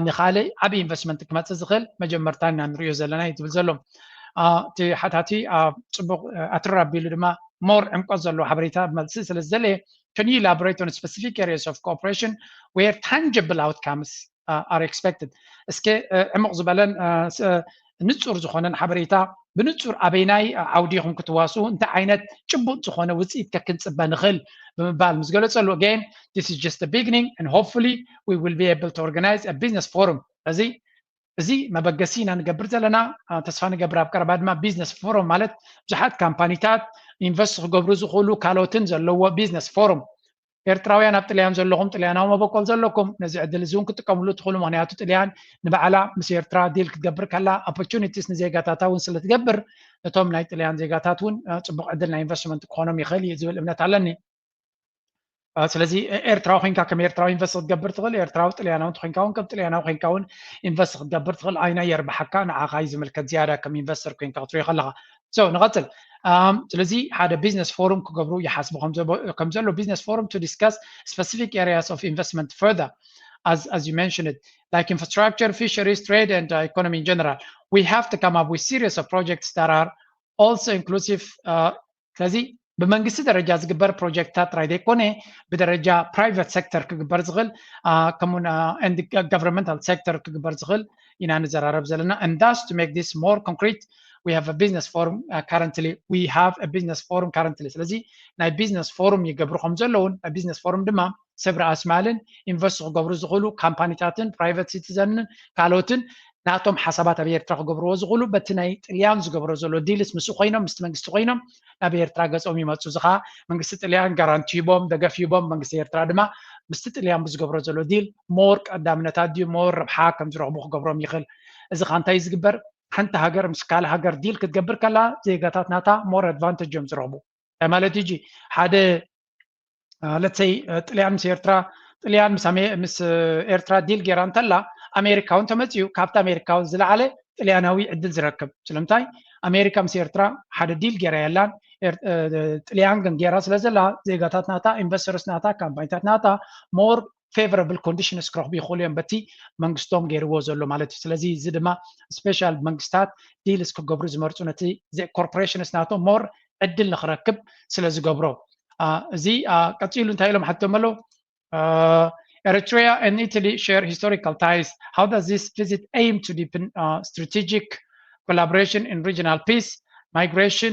ንካልእ ዓብዪ ኢንቨስትመንት ክመፅእ ዝኽእል መጀመርታ ኢና ንሪኦ ዘለና እዩ ዝብል ዘሎ። እቲ ሓታቲ ፅቡቅ ኣትርር ኣቢሉ ድማ ሞር ዕምቆት ዘለዎ ሓበሬታ መልሲ ስለ ዝደለየ can you elaborate on specific areas of cooperation where tangible outcomes uh, are expected? እስከ ዕሙቕ ዝበለን ንፁር ዝኾነን ሓበሬታ ብንፁር ኣበይናይ ዓውዲ ኢኹም ክትዋስኡ እንታይ ዓይነት ጭቡጥ ዝኾነ ውፅኢት ከክንፅበ ንኽእል ብምባል ምስ ገለፀሉ again this is just the beginning and hopefully we will be able to organize a business forum እዚ እዚ መበገሲ ኢና ንገብር ዘለና። ተስፋ ንገብር ኣብ ቀረባ ድማ ቢዝነስ ፎረም ማለት ብዙሓት ካምፓኒታት ኢንቨስት ክገብሩ ዝኽእሉ ካልኦትን ዘለዎ ቢዝነስ ፎረም። ኤርትራውያን ኣብ ጥልያን ዘለኹም ጥልያናዊ መበቆል ዘለኩም ነዚ ዕድል እዚ እውን ክትጥቀምሉ ትኽእሉ። ምክንያቱ ጥልያን ንባዕላ ምስ ኤርትራ ዲል ክትገብር ከላ ኦፖርቹኒቲስ ንዜጋታታ እውን ስለ ትገብር እቶም ናይ ጥልያን ዜጋታት እውን ፅቡቅ ዕድል ናይ ኢንቨስትመንት ክኾኖም ይኽእል እዩ ዝብል እምነት ኣለኒ። ስለዚ ኤርትራዊ ኮይንካ ከም ኤርትራዊ ኢንቨስት ክትገብር ትኽእል፣ ኤርትራዊ ጥልያናዊ እንተኮይንካ እውን ከም ጥልያናዊ ኮይንካ እውን ኢንቨስት ክትገብር ትኽእል። ኣይና የርብሓካ፣ ንዓኻ እዩ ዝምልከት ዝያዳ ከም ኢንቨስተር ኮይንካ ክትሪኦ ከለኻ። So ንቐፅል። ስለዚ ሓደ ቢዝነስ ፎሩም ክገብሩ ይሓስቡ ከም ዘሎ ቢዝነስ ፎሩም to discuss specific areas of investment further as as you mentioned it like infrastructure, fisheries, trade and uh, economy in general. We have to come up with series of projects that are also inclusive uh, ስለዚ ብመንግስቲ ደረጃ ዝግበር ፕሮጀክትታት ጥራይ ዘይኮነ ብደረጃ ፕራይቨት ሴክተር ክግበር ዝኽእል ከምኡ governmental sector ክግበር ዝኽእል ኢና ንዘራረብ ዘለና and thus to make this more concrete we have a business forum uh, currently we have a business forum currently ስለዚ ናይ ቢዝነስ ፎሩም ይገብሩ ከም ዘለውን ናይ ቢዝነስ ፎሩም ድማ ሰብ ርኣስ ማልን ኢንቨስት ክገብሩ ዝኽእሉ ካምፓኒታትን ፕራይቨት ሲቲዘንን ካልኦትን ናቶም ሓሳባት ኣብ ኤርትራ ክገብርዎ ዝኽእሉ በቲ ናይ ጥልያን ዝገብሮ ዘሎ ዲልስ ምስ ኮይኖም ምስቲ መንግስቲ ኮይኖም ናብ ኤርትራ ገጾም ይመፁ እዚ ከዓ መንግስቲ ጥልያን ጋራንቲ ሂቦም ደገፍ ሂቦም መንግስቲ ኤርትራ ድማ ምስቲ ጥልያን ብዝገብሮ ዘሎ ዲል ሞር ቀዳምነታት ድዩ ሞር ረብሓ ከም ዝረኽቡ ክገብሮም ይኽእል እዚ ከዓ እንታይ እዩ ዝግበር? ሓንቲ ሃገር ምስ ካልእ ሃገር ዲል ክትገብር ከላ ዜጋታት ናታ more advantage እዮም ዝረኽቡ። እንታይ ማለት እዩ? ሓደ let's say ጥልያን ምስ ኤርትራ ጥልያን ምስ ኤርትራ ዲል ገይራ እንተላ ኣሜሪካ እውን ተመፅዩ ካብቲ ኣሜሪካ እውን ዝለዓለ ጥልያናዊ ዕድል ዝረክብ። ስለምንታይ ኣሜሪካ ምስ ኤርትራ ሓደ ዲል ገይራ የላን። ጥልያን ግን ገይራ ስለ ዘላ ዜጋታት ናታ ኢንቨስተርስ ናታ ካምፓኒታት ናታ more favorable conditions ክረኽቡ ይኽእሉ እዮም በቲ መንግስቶም ገይርዎ ዘሎ ማለት እዩ። ስለዚ እዚ ድማ ስፔሻል መንግስታት ዲልስ ክገብሩ ዝመርፁ ነቲ ኮርፖሬሽንስ ናቶም more ዕድል ንክረክብ ስለ ዝገብሮ እዚ ቀፂሉ እንታይ ኢሎም ሓቶም ኣለዉ? Eritrea and Italy share historical ties. How does this visit aim to deepen strategic collaboration in regional peace, migration,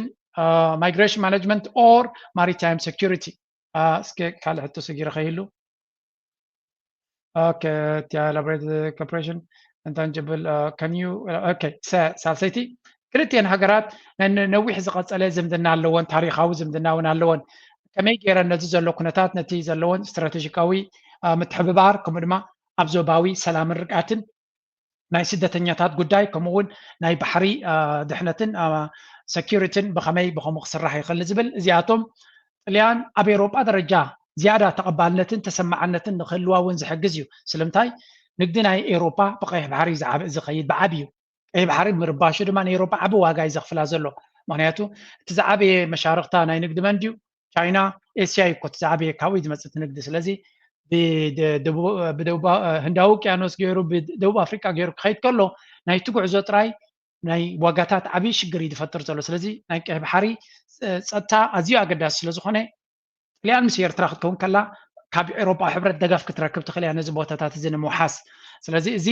migration management, or maritime security? እስከ ካልእ ሕቶ ሰጊረ ከይህሉ ኦኬ ቲ elaborate cooperation and tangible can you okay ሳልሰይቲ ክልቲኤን ሃገራት ነዊሕ ዝቐፀለ ዝምድና ኣለዎን ታሪካዊ ዝምድና እውን ኣለዎን። ከመይ ገይረን ነዚ ዘሎ ኩነታት ነቲ ዘለዎን ስትራቴጂካዊ ምትሕብባር ከምኡ ድማ ኣብ ዞባዊ ሰላምን ርግኣትን ናይ ስደተኛታት ጉዳይ ከምኡ እውን ናይ ባሕሪ ድሕነትን ሰኪሪቲን ብኸመይ ብኸምኡ ክስራሕ ይኽእል ዝብል እዚኣቶም ጥልያን ኣብ ኤውሮጳ ደረጃ ዝያዳ ተቐባልነትን ተሰማዕነትን ንክህልዋ እውን ዝሕግዝ እዩ። ስለምንታይ ንግዲ ናይ ኤውሮጳ ብቀይሕ ባሕሪ ዝኸይድ ብዓብዩ ቀይሕ ባሕሪ ምርባሹ ድማ ንኤውሮጳ ዓቢ ዋጋ እዩ ዘኽፍላ ዘሎ። ምክንያቱ እቲ ዝዓበየ መሻርክታ ናይ ንግዲ መን ድዩ? ቻይና። ኤስያ እዩ እኮ እቲ ዝዓበየ ካብኡ እዩ ዝመፅእ እቲ ንግዲ። ስለዚ ብደቡብ ህንዳዊ ውቅያኖስ ገይሩ ብደቡብ ኣፍሪቃ ገይሩ ክኸይድ ከሎ ናይቲ ጉዕዞ ጥራይ ናይ ዋጋታት ዓብዪ ሽግር እዩ ዝፈጥር ዘሎ። ስለዚ ናይ ቀይሕ ባሕሪ ፀጥታ ኣዝዩ ኣገዳሲ ስለ ዝኾነ ጥልያን ምስ ኤርትራ ክትከውን ከላ ካብ ኤውሮጳ ሕብረት ደገፍ ክትረክብ ትኽእል እያ ነዚ ቦታታት እዚ ንምውሓስ። ስለዚ እዚ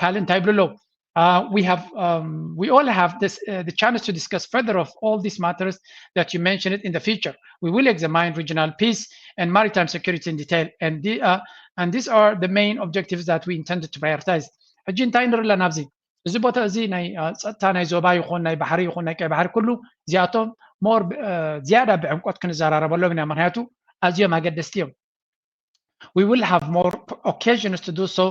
ካልእ እንታይ ይብሉ ኣለዉ? Uh, we have um, we all have this uh, the chance to discuss further of all these matters that you mentioned in the future. We will examine regional peace and maritime security in detail, and the, uh, and these are the main objectives that we intended to prioritize. ሕጂ እንታይ ንርኢ ኣለና ኣብዚ እዚ ቦታ እዚ ናይ ጸጥታ ናይ ዞባ ይኹን ናይ ባሕሪ ይኹን ናይ ቀይ ባሕሪ ኩሉ እዚኣቶም more ዝያዳ ብዕምቆት ክንዘራረበሎም ኢና። ምክንያቱ ኣዝዮም ኣገደስቲ እዮም። We will have more occasions to do so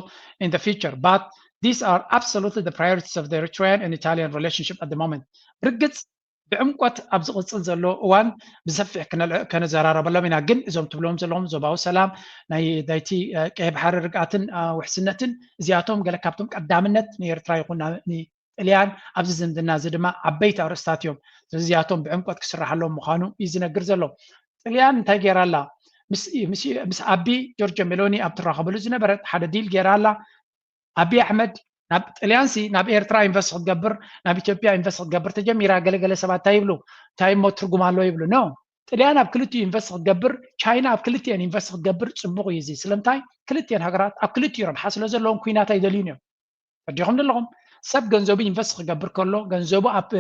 in the future, but these are absolutely the priorities of the Eritrean and Italian relationship at the moment. ብርግጽ ብዕምቆት ኣብ ዝቕጽል ዘሎ እዋን ብሰፊሕ ከነዘራረበሎም ኢና። ግን እዞም ትብሎም ዘለኹም ዞባዊ ሰላም፣ ናይ ናይቲ ቀይ ባሕሪ ርግኣትን ውሕስነትን እዚኣቶም ገለ ካብቶም ቀዳምነት ንኤርትራ ይኹን ጥልያን ኣብዚ ዝምድና እዚ ድማ ዓበይቲ ኣርእስታት እዮም። ስለዚ እዚኣቶም ብዕምቆት ክስራሓሎም ምዃኑ እዩ ዝነግር ዘሎ። ጥልያን እንታይ ገይራ ኣላ? ምስ ኣቢ ጆርጆ ሜሎኒ ኣብ ትራኸበሉ ዝነበረት ሓደ ዲል ገይራ ኣላ። ኣቢ ኣሕመድ ናብ ጥልያንሲ ናብ ኤርትራ ኢንቨስት ክትገብር ናብ ኢትዮጵያ ኢንቨስት ክትገብር ተጀሚራ። ገለገለ ሰባት እንታይ ይብሉ? እንታይ እሞ ትርጉም ኣለዎ ይብሉ። ኖ ጥልያን ኣብ ክልቲኡ ኢንቨስት ክትገብር ቻይና ኣብ ክልቲኤን ኢንቨስት ክትገብር ፅቡቕ እዩ። እዚ ስለምንታይ ክልቲኤን ሃገራት ኣብ ክልቲኡ ረብሓ ስለ ዘለዎም ኩናት ኣይደልዩን እዮም። ፈዲኹም ዘለኹም ሰብ ገንዘቡ ኢንቨስት ክገብር ከሎ ገንዘቡ ኣብ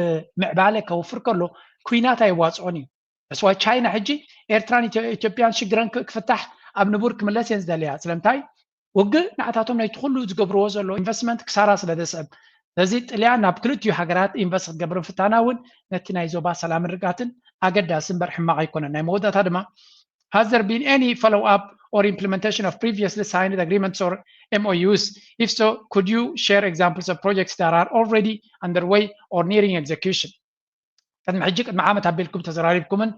ምዕባለ ከውፍር ከሎ ኩናት ኣይዋፅኦን እዩ። እስዋ ቻይና ሕጂ ኤርትራን ኢትዮጵያን ሽግረን ክፍታሕ ኣብ ንቡር ክምለስ እየን ዝደለያ። ስለምንታይ ውግእ ንዓታቶም ናይቲ ኩሉ ዝገብርዎ ዘሎ ኢንቨስትመንት ክሳራ ስለ ዘስዕብ። ስለዚ ጥልያን ናብ ክልቲኡ ሃገራት ኢንቨስት ክትገብር ምፍታና እውን ነቲ ናይ ዞባ ሰላምን ርጋትን ኣገዳሲ እምበር ሕማቕ ኣይኮነን። ናይ መወዳእታ ድማ Has there been any follow-up or implementation of previously signed agreements or M O Us? If so, could you share examples of projects that are already underway or nearing execution? ቅድሚ ሕጂ ቅድሚ ዓመት ኣቢልኩም ተዘራሪብኩምን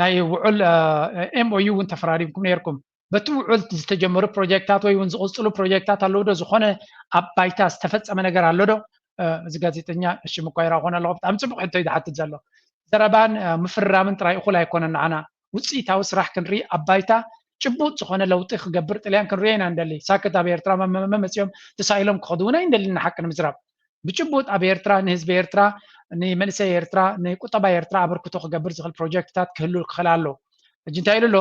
ናይ ውዑል M O U እውን ተፈራሪምኩም ነርኩም። በቲ ውዑል ዝተጀመሩ ፕሮጀክታት ወይ እውን ዝቕፅሉ ፕሮጀክታት ኣለዉ ዶ? ዝኾነ ኣብ ባይታ ዝተፈፀመ ነገር ኣሎ ዶ? እዚ ጋዜጠኛ እሺ ምኳ ይራ ኮነ ኣለኹ። ብጣዕሚ ፅቡቅ ሕቶ እዩ ዝሓትት ዘሎ። ዘረባን ምፍርራምን ጥራይ እኹል ኣይኮነን። ንዓና ውፅኢታዊ ስራሕ ክንርኢ ኣብ ባይታ ጭቡጥ ዝኾነ ለውጢ ክገብር ጥልያን ክንሪኦ ኢና እንደሊ። ሳክት ኣብ ኤርትራ መመመ መፅኦም ተሳኢሎም ክኸዱ እውን ኣይንደልን። ንሓቂ ንምዝራብ ብጭቡጥ ኣብ ኤርትራ ንህዝቢ ኤርትራ ንመንእሰይ ኤርትራ ንቁጠባ ኤርትራ ኣበርክቶ ክገብር ዝኽእል ፕሮጀክትታት ክህሉ ክኽእል ኣሎ። ሕጂ እንታይ ኢሉ ኣሎ?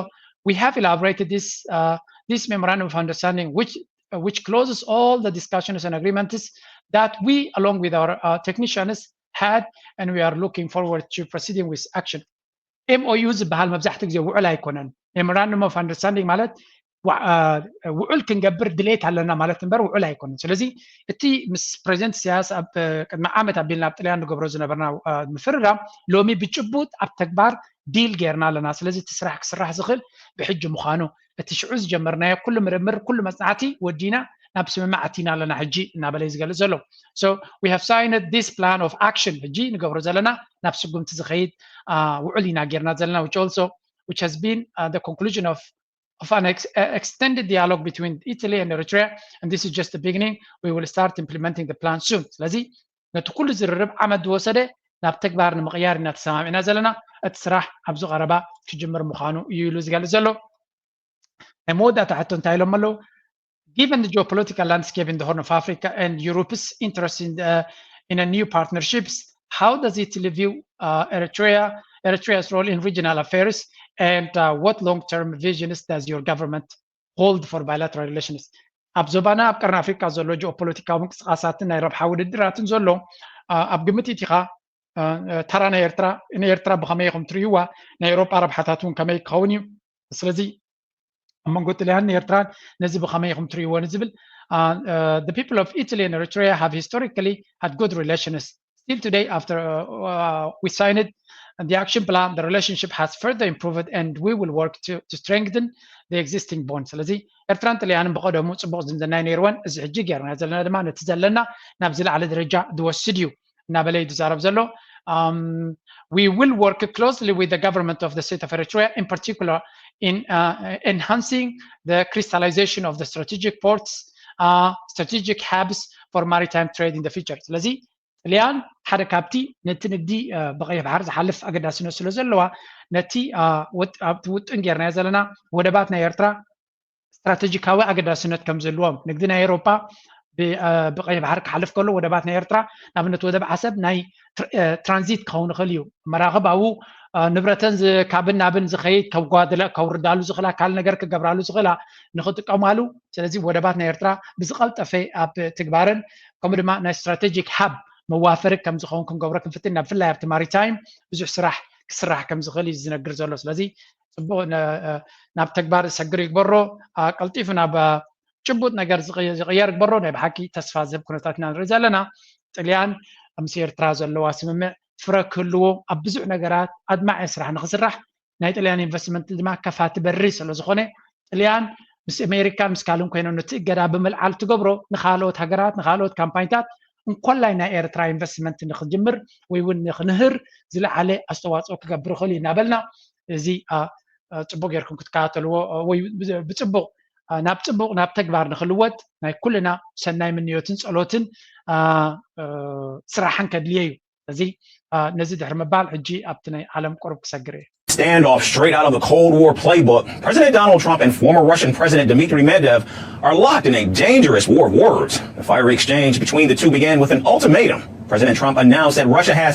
We have elaborated this, uh, this memorandum of understanding which, uh, which closes all the discussions and agreements that we along with our uh, technicians had and we are looking forward to proceeding with action. M O U ዝበሃል መብዛሕትኡ ግዜ ውዕል ኣይኮነን። Memorandum of Understanding ማለት ውዕል ክንገብር ድሌት ኣለና ማለት እምበር ውዕል ኣይኮነን። ስለዚ እቲ ምስ ፕሬዚደንት ኢሳያስ ኣብ ቅድሚ ዓመት ኣቢልና ኣብ ጥልያን ንገብሮ ዝነበርና ምፍርራም ሎሚ ብጭቡጥ ኣብ ተግባር ዲል ጌርና ኣለና። ስለዚ እቲ ስራሕ ክስራሕ ዝኽእል ብሕጂ ምዃኑ እቲ ሽዑ ዝጀመርናዮ ኩሉ ምርምር ኩሉ መፅናዕቲ ወዲና ናብ ስምምዕ ኣቲና ኣለና ሕጂ እናበለ እዩ ዝገልጽ ዘሎ። So we have signed this plan of action፣ ሕጂ ንገብሮ ዘለና ናብ ስጉምቲ ዝኸይድ ውዕል ኢና ጌርና ዘለና, which also which has been the conclusion of of an extended dialogue between Italy and Eritrea, and this is just the beginning. We will start implementing the plan soon. ስለዚ ነቲ ኩሉ ዝርርብ ዓመት ዝወሰደ ናብ ተግባር ንምቕያር ኢና ተሰማሚዕና ዘለና። እቲ ስራሕ ኣብዚ ቀረባ ክጅምር ምዃኑ እዩ ኢሉ ዝገልጽ ዘሎ። ናይ መወዳእታ ሕቶ እንታይ ኢሎም ኣለዉ? Given the geopolitical landscape in the Horn of Africa and Europe's interest in, uh, in a new partnerships, how does Italy view uh, Eritrea, Eritrea's role in regional affairs, and uh, what long-term visions does your government hold for bilateral relations? ኣብ ዞባና ኣብ ቀርኒ ኣፍሪካ ዘሎ ጂኦፖለቲካዊ ምንቅስቃሳትን ናይ ረብሓ ውድድራትን ዘሎ ኣብ ግምት ኢቲኻ ተራ ናይ ኤርትራ ንኤርትራ ብኸመይ ኢኹም ትርእይዋ? ናይ ኤውሮጳ ረብሓታት እውን ከመይ ክኸውን እዩ? ስለዚ ኣብ መንጎ ጥልያን ኤርትራን ነዚ ብኸመይ ኢኹም ትርእይዎ ንዝብል? The people of Italy and Eritrea have historically had good relations. Still today, after uh, uh, we signed the action plan, the relationship has further improved, and we will work to, to strengthen the existing bond. ስለዚ ኤርትራን ጥልያንን ብቐደሙ ጽቡቕ ዝምድና ነይርወን፣ እዚ ሕጂ ጌርና ዘለና ድማ ነቲ ዘለና ናብ ዝለዓለ ደረጃ ዝወስድ እዩ እናበለ እዩ ዝዛረብ ዘሎ። Um, we will work closely with the government of the state of Eritrea, in particular in uh, enhancing the crystallization of the strategic ports, uh, strategic hubs for maritime trade in the future. ስለዚ ጥልያን ሓደ ካብቲ ነቲ ንግዲ ብቀይሕ ባሕሪ ዝሓልፍ ኣገዳስነት ስለ ዘለዋ ነቲ ኣብቲ ውጥን ጌርናዮ ዘለና ወደባት ናይ ኤርትራ ስትራቴጂካዊ ኣገዳስነት ከም ዘለዎም፣ ንግዲ ናይ ኤውሮጳ ብቀይሕ ባሕሪ ክሓልፍ ከሎ ወደባት ናይ ኤርትራ ንኣብነት ወደብ ዓሰብ ናይ ትራንዚት ክኸውን ይኽእል እዩ። መራኽብ ኣብኡ ንብረተን ካብን ናብን ዝኸይድ ከጓድላ ከውርዳሉ ዝኽእላ ካልእ ነገር ክገብራሉ ዝኽእላ ንኽጥቀማሉ። ስለዚ ወደባት ናይ ኤርትራ ብዝቐልጠፈ ኣብ ትግባርን ከምኡ ድማ ናይ ስትራቴጂክ ሃብ መዋፈሪ ከም ዝኸውን ክንገብሮ ክንፍትን ኢና። ብፍላይ ኣብቲ ማሪታይም ብዙሕ ስራሕ ክስራሕ ከም ዝኽእል እዩ ዝነግር ዘሎ። ስለዚ ጽቡቕ ናብ ተግባር ዝሰግር ይግበሮ፣ ቀልጢፉ ናብ ጭቡጥ ነገር ዝቕየር ይግበሮ። ናይ ብሓቂ ተስፋ ዝህብ ኩነታት ኢና ንርኢ ዘለና። ጥልያን ምስ ኤርትራ ዘለዋ ስምምዕ ፍረ ክህልዎ ኣብ ብዙሕ ነገራት ኣድማዒ ስራሕ ንኽስራሕ ናይ ጥልያን ኢንቨስትመንት ድማ ከፋቲ በሪ ስለ ዝኾነ ጥልያን ምስ ኣሜሪካን ምስ ካልእን ኮይኖም ነቲ እገዳ ብምልዓል ትገብሮ ንኻልኦት ሃገራት ንኻልኦት ካምፓኒታት እንኮላይ ናይ ኤርትራ ኢንቨስትመንት ንክጅምር ወይ እውን ንክንህር ዝለዓለ ኣስተዋፅኦ ክገብር ይኽእል እዩ እናበልና እዚ ፅቡቅ ጌርኩም ክትከታተልዎ ወይ ብፅቡቅ ናብ ፅቡቅ ናብ ተግባር ንክልወጥ ናይ ኩልና ሰናይ ምንዮትን ፀሎትን ስራሕን ከድልየ እዩ። እዚ ነዚ ድሕሪ ምባል ሕጂ ኣብቲ ናይ ዓለም ቁሩብ ክሰግር እየ። Standoff straight out of the Cold War playbook, President Donald Trump and former Russian President Dmitry Medvedev are locked in a dangerous war of words. The fiery exchange between the two began with an ultimatum. President Trump announced that Russia has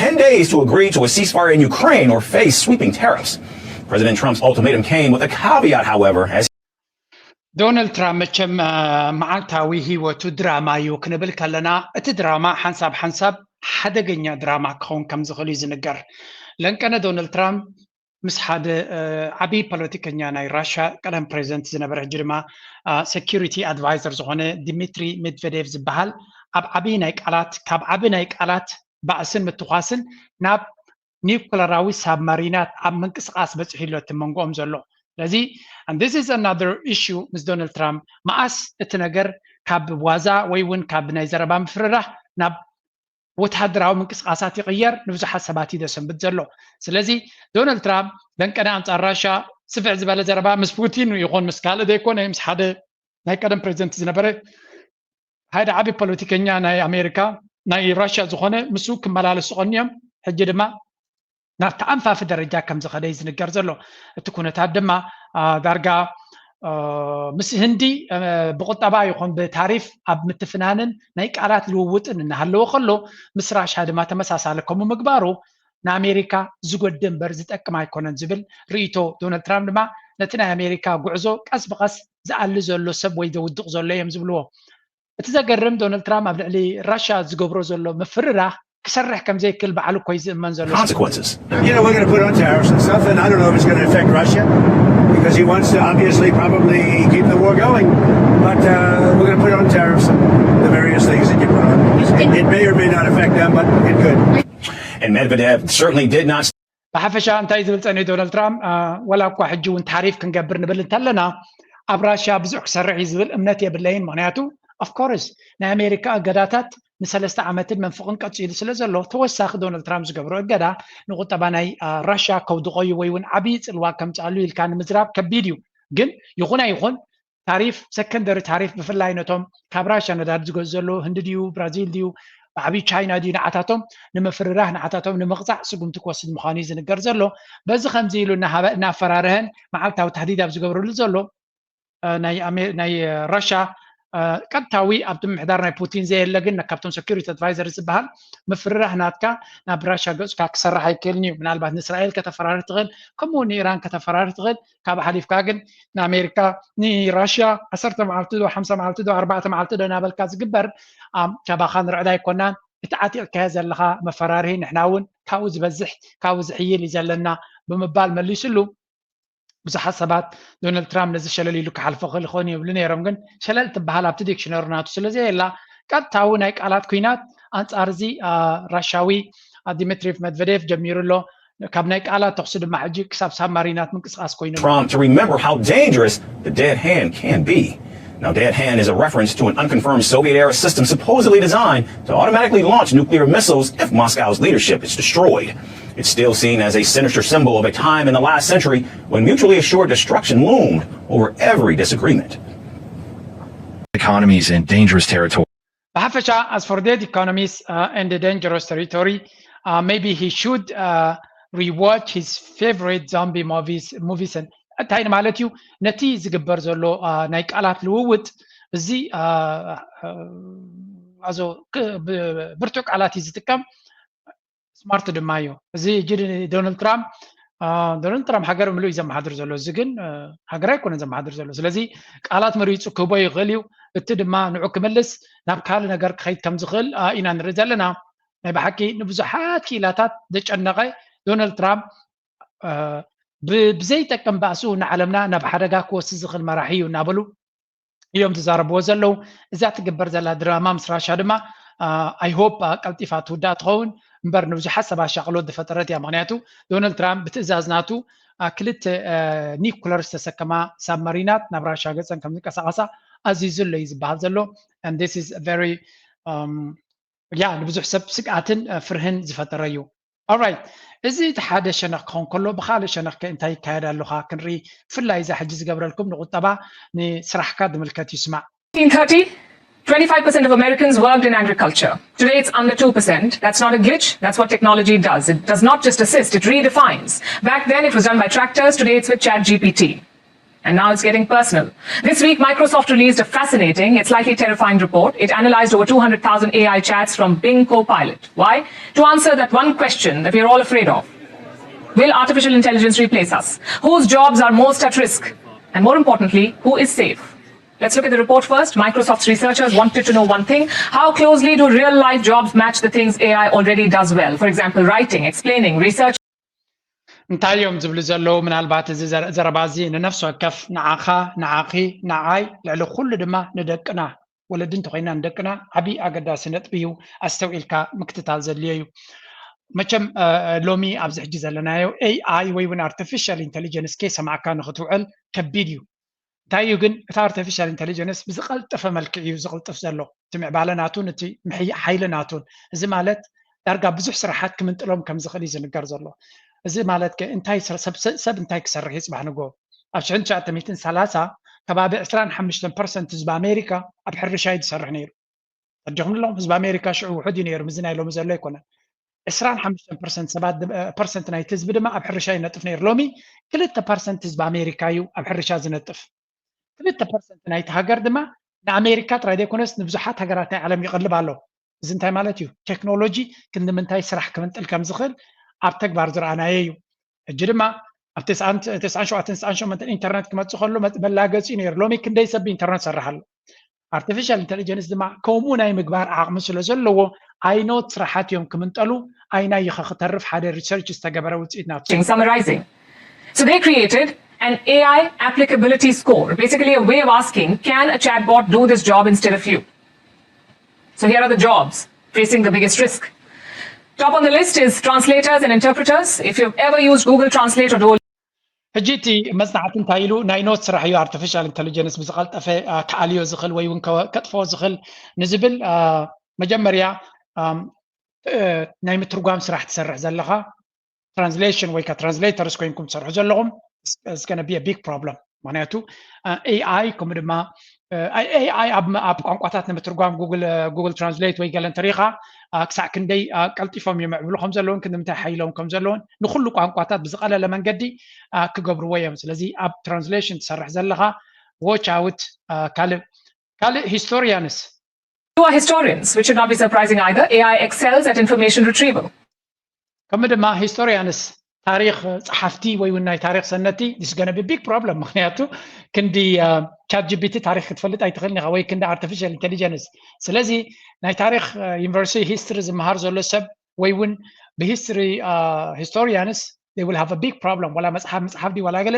ten days to agree to a ceasefire in Ukraine or face sweeping tariffs. President Trump's ultimatum came with a caveat, however, as ዶናልድ ትራምፕ መቸም መዓልታዊ ህይወቱ ድራማ እዩ ክንብል ከለና እቲ ድራማ ሓንሳብ ሓንሳብ ሓደገኛ ድራማ ክኸውን ከም ዝኽእል እዩ ዝንገር። ለንቀነ ዶናልድ ትራምፕ ምስ ሓደ ዓብዪ ፖለቲከኛ ናይ ራሽያ ቀደም ፕሬዚደንት ዝነበረ ሕጂ ድማ ሴኪሪቲ ኣድቫይዘር ዝኾነ ዲሚትሪ ሜድቨዴቭ ዝበሃል ኣብ ዓብዪ ናይ ቃላት ካብ ዓቢ ናይ ቃላት ባእስን ምትኳስን ናብ ኒውክለራዊ ሳብማሪናት ኣብ ምንቅስቃስ በፂሑ ኣሎ እቲ መንጎኦም ዘሎ። ስለዚ this is another issue ምስ ዶናልድ ትራምፕ መኣስ እቲ ነገር ካብ ዋዛ ወይ እውን ካብ ናይ ዘረባ ምፍርራህ ናብ ወተሃደራዊ ምንቅስቃሳት ይቕየር ንብዙሓት ሰባት እዩ ዘሰንብት ዘሎ። ስለዚ ዶናልድ ትራምፕ ለንቀነ ኣንፃር ራሻ ስፍሕ ዝበለ ዘረባ ምስ ፑቲን ይኹን ምስ ካልእ ዘይኮነ ምስ ሓደ ናይ ቀደም ፕሬዚደንት ዝነበረ ሓደ ዓቢ ፖለቲከኛ ናይ ኣሜሪካ ናይ ራሽያ ዝኾነ ምስኡ ክመላለሱ ቀንዮም ሕጂ ድማ ናብ ተኣንፋፊ ደረጃ ከም ዝኸደ እዩ ዝንገር ዘሎ። እቲ ኩነታት ድማ ዳርጋ ምስ ህንዲ ብቁጠባ ይኹን ብታሪፍ ኣብ ምትፍናንን ናይ ቃላት ልውውጥን እናሃለወ ከሎ ምስ ራሻ ድማ ተመሳሳሊ ከምኡ ምግባሩ ንኣሜሪካ ዝጎድእ እምበር ዝጠቅም ኣይኮነን ዝብል ርእይቶ ዶናልድ ትራምፕ ድማ ነቲ ናይ ኣሜሪካ ጉዕዞ ቀስ ብቐስ ዝኣሊ ዘሎ ሰብ ወይ ዘውድቕ ዘሎ እዮም ዝብልዎ። እቲ ዘገርም ዶናልድ ትራምፕ ኣብ ልዕሊ ራሻ ዝገብሮ ዘሎ ምፍርራህ ክሰርሕ ከም ዘይክእል ባዕሉ እኮ እዩ ዝእመን ዘሎ። Consequences. You know, we're going to put on tariffs and stuff, and I don't know if it's going to affect Russia because he wants to obviously probably keep the war going. But uh, we're going to put on tariffs and the various things that you put on. It, it may or may not affect them, but it could. And Medvedev certainly did not ብሓፈሻ እንታይ ዝብል ጸኒሑ ዶናልድ ትራምፕ፣ ዋላ እኳ ሕጂ እውን ታሪፍ ክንገብር ንብል እንተለና፣ ኣብ ራሽያ ብዙሕ ክሰርሕ እዩ ዝብል እምነት የብለይን። ምክንያቱ ኦፍኮርስ ናይ ኣሜሪካ እገዳታት ንሰለስተ ዓመትን መንፍቕን ቀፂሉ ስለ ዘሎ፣ ተወሳኺ ዶናልድ ትራምፕ ዝገብሮ እገዳ ንቁጠባ ናይ ራሽያ ከውድቆ እዩ ወይ እውን ዓብዪ ፅልዋ ከምፅኣሉ ኢልካ ንምዝራብ ከቢድ እዩ። ግን ይኹን ኣይኹን ታሪፍ፣ ሰከንደሪ ታሪፍ፣ ብፍላይ ነቶም ካብ ራሽያ ነዳዲ ዝገዝኡ ዘለዉ ህንዲ ድዩ ብራዚል ድዩ ብዓብዪ ቻይና ድዩ ንዓታቶም ንምፍርራህ ንዓታቶም ንምቕፃዕ ስጉምቲ ክወስድ ምዃኑ እዩ ዝንገር ዘሎ። በዚ ከምዚ ኢሉ እናፈራርሀን መዓልታዊ ታህዲድ ኣብ ዝገብርሉ ዘሎ ናይ ራሻ ቀጥታዊ ኣብቲ ምምሕዳር ናይ ፑቲን ዘየለ ግን ካብቶም ሰኪሪቲ ኣድቫይዘር ዝበሃል ምፍርራህ ናትካ ናብ ራሻ ገፅካ ክሰርሕ ኣይክእልን እዩ። ምናልባት ንእስራኤል ከተፈራርህ ትኽእል፣ ከምኡ ንኢራን ከተፈራርህ ትኽእል። ካብ ሓሊፍካ ግን ንኣሜሪካ ንራሽያ ዓሰርተ መዓልቲ ዶ ሓምሳ መዓልቲ ዶ ኣርባዕተ መዓልቲ ዶ እናበልካ ዝግበር ካባኻ ንርዕዳ ኣይኮናን። እቲ ዓጢቕካዮ ዘለኻ መፈራርሂ ንሕና እውን ካብኡ ዝበዝሕ ካብኡ ዝሕይል እዩ ዘለና ብምባል መሊሱሉ። ብዙሓት ሰባት ዶናልድ ትራምፕ ነዚ ሸለል ኢሉ ክሓልፎ ክእል ይኸውን ይብሉ ነይሮም፣ ግን ሸለል ትበሃል ኣብቲ ዲክሽነሪ ናቱ ስለ ዘየላ ቀጥታዊ ናይ ቃላት ኩናት ኣንጻር እዚ ራሻዊ ዲሚትሪ መድቨዴቭ ጀሚሩ ኣሎ። ካብ ናይ ቃላት ተኽሲ ድማ ሕጂ ክሳብ ሳብማሪናት ምንቅስቃስ ኮይኑ ኣሎ። Trump to remember how dangerous the dead hand can be. Now, dead hand is a reference to an unconfirmed Soviet era system supposedly designed to automatically launch nuclear missiles if Moscow's leadership is destroyed. It's still seen as a sinister symbol of a time in the last century when mutually assured destruction loomed over every disagreement. Economies in dangerous territory. ብሓፈሻ as for dead economies uh, and the dangerous territory uh, maybe he should uh, rewatch his favorite zombie movies movies እንታይ ማለት እዩ? ነቲ ዝግበር ዘሎ ናይ ቃላት ልውውጥ እዚ ኣዞ ብርቱዕ ቃላት እዩ ዝጥቀም። ስማርት ድማ እዩ እዚ። እጂ ዶናልድ ትራምፕ ዶናልድ ትራምፕ ሃገር ምሉእ እዩ ዘመሓድር ዘሎ። እዚ ግን ሃገር ኣይኮነን ዘመሓድር ዘሎ። ስለዚ ቃላት መሪፁ ክህቦ ይኽእል እዩ። እቲ ድማ ንዑ ክምልስ ናብ ካልእ ነገር ክኸይድ ከም ዝኽእል ኢና ንርኢ ዘለና። ናይ ብሓቂ ንብዙሓት ክኢላታት ዘጨነቐ ዶናልድ ትራምፕ ብዘይጠቅም ባእስኡ ንዓለምና ናብ ሓደጋ ክወስድ ዝኽእል መራሒ እዩ እናበሉ እዮም ዝዛረብዎ ዘለዉ። እዛ ትግበር ዘላ ድራማ ምስ ራሻ ድማ I hope ቀልጢፋ ትውዳእ ትኸውን እምበር ንብዙሓት ሰባት ሻቕሎት ዝፈጠረት እያ። ምክንያቱ ዶናልድ ትራምፕ ብትእዛዝ ናቱ ክልተ ኒኩለር ዝተሰከማ ሳብማሪናት ናብ ራሻ ገፀን ከም ዝንቀሳቐሳ ኣዚዙ ኣሎ እዩ ዝበሃል ዘሎ። And this is very ያ ንብዙሕ ሰብ ስግኣትን ፍርህን ዝፈጠረ እዩ። Alright፣ እዚ እቲ ሓደ ሸነኽ ክኸውን ከሎ ብኻልእ ሸነኽ ከ እንታይ ይካየድ ኣለኻ ክንርኢ። ብፍላይ እዛ ሕጂ ዝገብረልኩም ንቁጠባ ንስራሕካ ዝምልከት ይስማዕ። Nineteen thirty, twenty-five percent of Americans worked in agriculture. Today it's under two percent. That's not a glitch. That's what technology does. It does not just assist, it redefines. Back then it was done by tractors. Today it's with ChatGPT. And now it's getting personal. This week, Microsoft released a fascinating, yet slightly terrifying report. It analyzed over two hundred thousand A I chats from Bing Copilot. Why? To answer that one question that we're all afraid of. Will artificial intelligence replace us? Whose jobs are most at risk? And more importantly, who is safe? Let's look at the report first. Microsoft's researchers wanted to know one thing. How closely do real life jobs match the things A I already does well? For example, writing, explaining, research. እንታይ እዮም ዝብሉ ዘለዉ? ምናልባት እዚ ዘረባ እዚ ንነፍሲ ወከፍ ንዓኻ፣ ንዓኺ፣ ንዓይ፣ ልዕሊ ኩሉ ድማ ንደቅና፣ ወለዲ እንተኮይና ንደቅና ዓብዪ ኣገዳሲ ነጥቢ እዩ። ኣስተውዒልካ ምክትታል ዘድልዮ እዩ። መቸም ሎሚ ኣብዚ ሕጂ ዘለናዮ ኤኣይ ወይ እውን ኣርቲፊሻል ኢንቴሊጀንስ ከይሰማዕካ ንክትውዕል ከቢድ እዩ። እንታይ እዩ ግን እቲ ኣርቲፊሻል ኢንቴሊጀንስ ብዝቀልጠፈ መልክዕ እዩ ዝቅልጥፍ ዘሎ። እቲ ምዕባለ ናቱን እቲ ሓይሊ ናቱን። እዚ ማለት ዳርጋ ብዙሕ ስራሓት ክምንጥሎም ከም ዝኽእል እዩ ዝንገር ዘሎ። እዚ ማለት ከ እንታይ ሰብ እንታይ ክሰርሕ እዩ ፅባሕ ንጎ? ኣብ ሽሕን ትሽዓተ ሚእትን ሰላሳ ከባቢ ዕስራን ሓሙሽተን ፐርሰንት ህዝቢ ኣሜሪካ ኣብ ሕርሻ እዩ ዝሰርሕ ነይሩ። ኣጆኹም ኣለኹም ህዝቢ ኣሜሪካ ሽዑ ውሑድ እዩ ነይሩ፣ ምዚ ናይ ሎሚ ዘሎ ኣይኮነን። ዕስራን ሓሙሽተን ፐርሰንት ሰባት ፐርሰንት ናይቲ ህዝቢ ድማ ኣብ ሕርሻ ይነጥፍ ነይሩ። ሎሚ ክልተ ፐርሰንት ህዝቢ ኣሜሪካ እዩ ኣብ ሕርሻ ዝነጥፍ። ክልተ ፐርሰንት ናይቲ ሃገር ድማ ንኣሜሪካ ጥራይ ዘይኮነስ ንብዙሓት ሃገራት ናይ ዓለም ይቐልብ ኣሎ። እዚ እንታይ ማለት እዩ? ቴክኖሎጂ ክንዲ ምንታይ ስራሕ ክምንጥል ከም ዝኽእል ኣብ ተግባር ዝረኣናዮ እዩ። ሕጂ ድማ ኣብ ተስዓን ሸውዓተን ተስዓን ሸሞንተን ኢንተርነት ክመፅእ ከሎ መላገፂ ነይሩ። ሎሚ ክንደይ ሰብ ብኢንተርነት ሰርሕ ኣሎ። ኣርቲፊሻል ኢንተሊጀንስ ድማ ከምኡ ናይ ምግባር ዓቕሚ ስለ ዘለዎ ኣይኖት ስራሓት እዮም ክምንጠሉ። ኣይናይ ኢኸ ክተርፍ ሓደ ሪሰርች ዝተገበረ ውፅኢት ናቱ። Summarizing. So they created an A I applicability score, basically a way of asking, can a chatbot do this job instead of you? So here are the jobs facing the biggest risk. Top on the list is translators and interpreters. If you've ever used Google Translate or Duolingo, ሕጂ እቲ መፅናዕቲ እንታይ ኢሉ? ናይ ኖት ስራሕ እዩ ኣርቲፊሻል ኢንቴሊጀንስ ብዝቐልጠፈ ክኣልዮ ዝኽእል ወይ እውን ከጥፍኦ ዝኽእል ንዝብል፣ መጀመርያ ናይ ምትርጓም ስራሕ ትሰርሕ ዘለኻ፣ ትራንስሌሽን ወይ ትራንስሌተርስ ኮይንኩም ትሰርሑ ዘለኹም፣ ቢግ ፕሮብለም። ምክንያቱ ኤኣይ ከምኡ ድማ ኤኣይ ኣብ ቋንቋታት ንምትርጓም ጉግል ትራንስሌት ወይ ገለ እንተሪኢኻ ክሳዕ ክንደይ ቀልጢፎም ይምዕብሉ ከም ዘለውን ክንምንታይ ሓይሎም ከም ዘለውን ንኩሉ ቋንቋታት ብዝቐለለ መንገዲ ክገብርዎ እዮም። ስለዚ ኣብ ትራንስሌሽን ትሰርሕ ዘለኻ ዎች ኣውት። ካልእ ካልእ ሂስቶሪያንስ Who are historians, which should not be surprising either. A I excels at information retrieval. ከምኡ ድማ ሂስቶሪያንስ ታሪክ ጸሓፍቲ ወይ እውን ናይ ታሪክ ሰነድቲ this gonna be big problem። ምክንያቱ ክንዲ ቻት ጂፒቲ ታሪክ ክትፈልጥ ኣይትኽእልን ኢኻ ወይ ክንዲ ኣርቲፊሻል ኢንቴሊጀንስ። ስለዚ ናይ ታሪክ ዩኒቨርሲቲ ሂስትሪ ዝመሃር ዘሎ ሰብ ወይ እውን ብሂስትሪ ሂስቶሪያንስ they will have a big problem። ዋላ መፅሓፍ ምፅሓፍ ድዩ ዋላ ገለ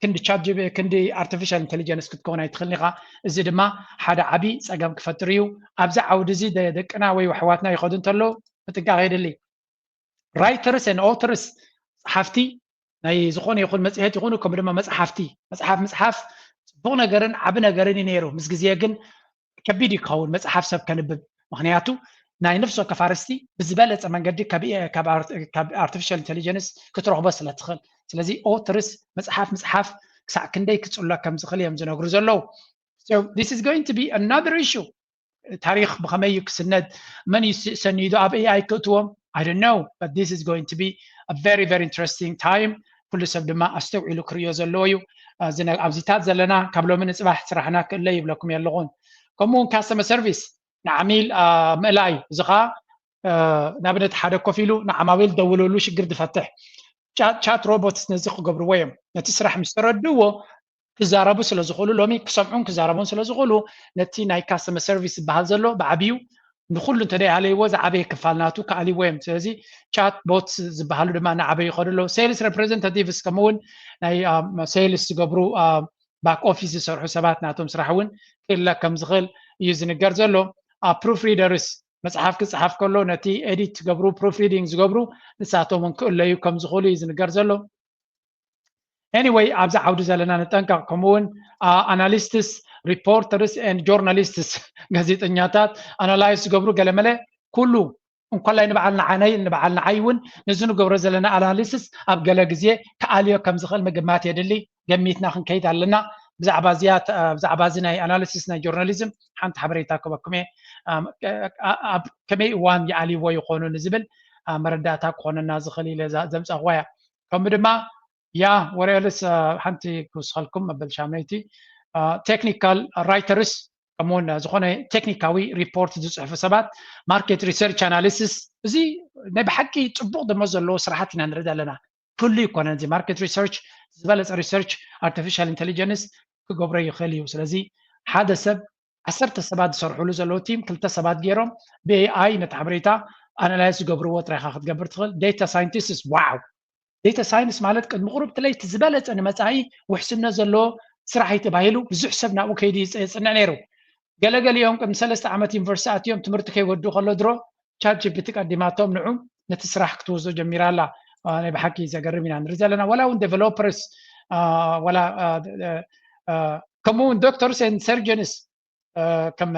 ክንዲ ቻት ጂ ክንዲ ኣርቲፊሻል ኢንቴሊጀንስ ክትከውን ኣይትኽእልን ኢኻ። እዚ ድማ ሓደ ዓቢ ጸገም ክፈጥር እዩ። ኣብዚ ዓውዲ እዚ ደቅና ወይ ኣሕዋትና ይኸዱ እንተለዉ ምጥንቃቕ የድሊ። ራይተርስ ን ኦተርስ ጸሓፍቲ ናይ ዝኾነ ይኹን መጽሔት ይኹኑ ከምኡ ድማ መጽሓፍቲ መጽሓፍ ምጽሓፍ ጽቡቕ ነገርን ዓቢ ነገርን እዩ ነይሩ። ምስ ግዜ ግን ከቢድ እዩ ክኸውን መጽሓፍ ሰብ ከንብብ። ምኽንያቱ ናይ ነፍሲ ወከፍ ኣርእስቲ ብዝበለጸ መንገዲ ካብ ኣርቲፊሻል ኢንቴሊጀንስ ክትረኽቦ ስለ ትኽእል። ስለዚ ኦተርስ መጽሓፍ ምጽሓፍ ክሳዕ ክንደይ ክጽሎ ከም ዝኽእል እዮም ዝነግሩ ዘለዉ። This is going to be another issue። ታሪክ ብኸመይ እዩ ክስነድ? መን እዩ ሰኒዱ? ኣብ ኤኣይ ክእትዎም? I don't know, but this is going to be a very very interesting time። ኩሉ ሰብ ድማ ኣስተውዒሉ ክርእዮ ዘለዎ እዩ። ኣብዚታት ዘለና ካብ ሎሚ ንፅባሕ ስራሕና ክእለ ይብለኩም የለኹን። ከምኡ እውን ካስተመር ሰርቪስ ንዓሚል ምእላይ፣ እዚ ከዓ ንኣብነት ሓደ ኮፍ ኢሉ ንዓማዊል ደውለሉ ሽግር ዝፈትሕ ቻት ሮቦትስ ነዚ ክገብርዎ እዮም። ነቲ ስራሕ ምስ ተረድእዎ ክዛረቡ ስለ ዝኽእሉ፣ ሎሚ ክሰምዑን ክዛረቡን ስለ ዝኽእሉ፣ ነቲ ናይ ካስተመር ሰርቪስ ዝበሃል ዘሎ ብዓብዩ ንኩሉ እንተ ደይኣለይዎ ዝዓበየ ክፋል ናቱ ክኣልይዎ እዮም። ስለዚ ቻት ቦትስ ዝበሃሉ ድማ እናዓበዩ ይኸዱ ኣለዉ። ሴልስ ሬፕሬዘንታቲቭስ ከምኡ እውን ናይ ሴልስ ዝገብሩ ባክ ኦፊስ ዝሰርሑ ሰባት ናቶም ስራሕ እውን ክእለ ከም ዝኽእል እዩ ዝንገር ዘሎ። ፕሩፍ ሪደርስ መፅሓፍ ክፅሓፍ ከሎ ነቲ ኤዲት ዝገብሩ ፕሩፍ ሪዲንግ ዝገብሩ ንሳቶም እውን ክእለዩ ከም ዝኽእሉ እዩ ዝንገር ዘሎ። Anyway ኣብዚ ዓውዲ ዘለና ንጠንቀቕ። ከምኡ እውን ኣናሊስትስ ሪፖርተርስ ን ጆርናሊስትስ ጋዜጠኛታት ኣናላይዝ ዝገብሩ ገለመለ ኩሉ እንኮላይ ንበዓል ንዓይ ንበዓል ንዓይ እውን ነዚ ንገብሮ ዘለና ኣናሊስስ ኣብ ገለ ግዜ ክኣልዮ ከም ዝኽእል ምግማት የድሊ። ገሚትና ክንከይድ ኣለና። ብዛዕባ እዚኣ ብዛዕባ እዚ ናይ ኣናሊሲስ ናይ ጆርናሊዝም ሓንቲ ሓበሬታ ክበኩም እየ። ኣብ ከመይ እዋን ይኣልይዎ ይኾኑ ንዝብል መረዳእታ ክኾነና ዝኽእል ኢለ ዘምፀኽዋ እያ። ከምኡ ድማ ያ ወረልስ ሓንቲ ክውስኸልኩም መበል ሻምነይቲ ቴክኒካል ራይተርስ ከምኡውን ዝኾነ ቴክኒካዊ ሪፖርት ዝፅሕፉ ሰባት ማርኬት ሪሰርች ኣናሊሲስ እዚ ናይ ብሓቂ ፅቡቕ ደሞዝ ዘለዎ ስራሓት ኢና ንርኢ ዘለና። ኩሉ ይኮነ እዚ ማርኬት ሪሰርች ዝበለፀ ሪሰርች ኣርቲፊሻል ኢንቴሊጀንስ ክገብሮ ይኽእል እዩ። ስለዚ ሓደ ሰብ ዓሰርተ ሰባት ዝሰርሕሉ ዘለዉ ቲም ክልተ ሰባት ገይሮም ብኤኣይ ነቲ ሓበሬታ ኣናላይዝ ዝገብርዎ ጥራይካ ክትገብር ትኽእል። ዴታ ሳይንቲስትስ ዋው ዴታ ሳይንስ ማለት ቅድሚ ቁሩብ ትለይቲ ዝበለፀ ንመፃኢ ውሕስነት ዘለዎ ስራሕ እዩ ተባሂሉ ብዙሕ ሰብ ናብኡ ከይዱ የፅንዕ ነይሩ። ገለገሊኦም ቅድሚ ሰለስተ ዓመት ዩኒቨርሲቲ ኣትዮም ትምህርቲ ከይወድኡ ከሎ ድሮ ቻት ጂፒቲ ቀዲማቶም ንዑ ነቲ ስራሕ ክትወስዶ ጀሚራ ኣላ። ናይ ብሓቂ ዘገርም ኢና ንርኢ ዘለና። ዋላ እውን ዴቨሎፐርስ ዋላ ከምኡ እውን ዶክተርስ ን ሰርጀንስ ከም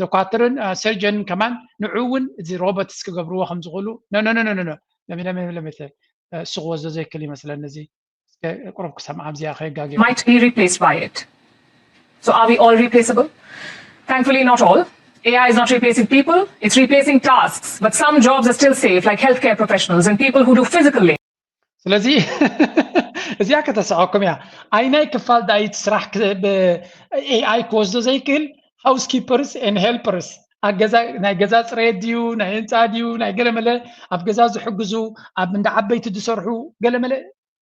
ዶኳትርን ሰርጀንን ከማን ንዑ እውን እዚ ሮቦትስ ክገብርዎ ከም ዝኽእሉ ለመለመለመተ እሱ ክወስዶ ዘይክእል ይመስለኒ። እዚ ቁሩብ ክሰምዓ ኣብዚኣ ከየጋግዮ might be replaced by it. So are we all replaceable? Thankfully, not all. A I is not replacing people, it's replacing tasks. But some jobs are still safe, like healthcare professionals and people who do physical labor. ስለዚ እዚኣ ከተስዐኩም እያ። ኣይናይ ክፋል ዳይት ስራሕ ኤኣይ ክወስዶ ዘይክእል ሃውስኪፐርስ ን ሄልፐርስ፣ ናይ ገዛ ፅሬት ድዩ፣ ናይ ህንፃ ድዩ፣ ናይ ገለመለ ኣብ ገዛ ዝሕግዙ፣ ኣብ እንዳ ዓበይቲ ዝሰርሑ ገለመለ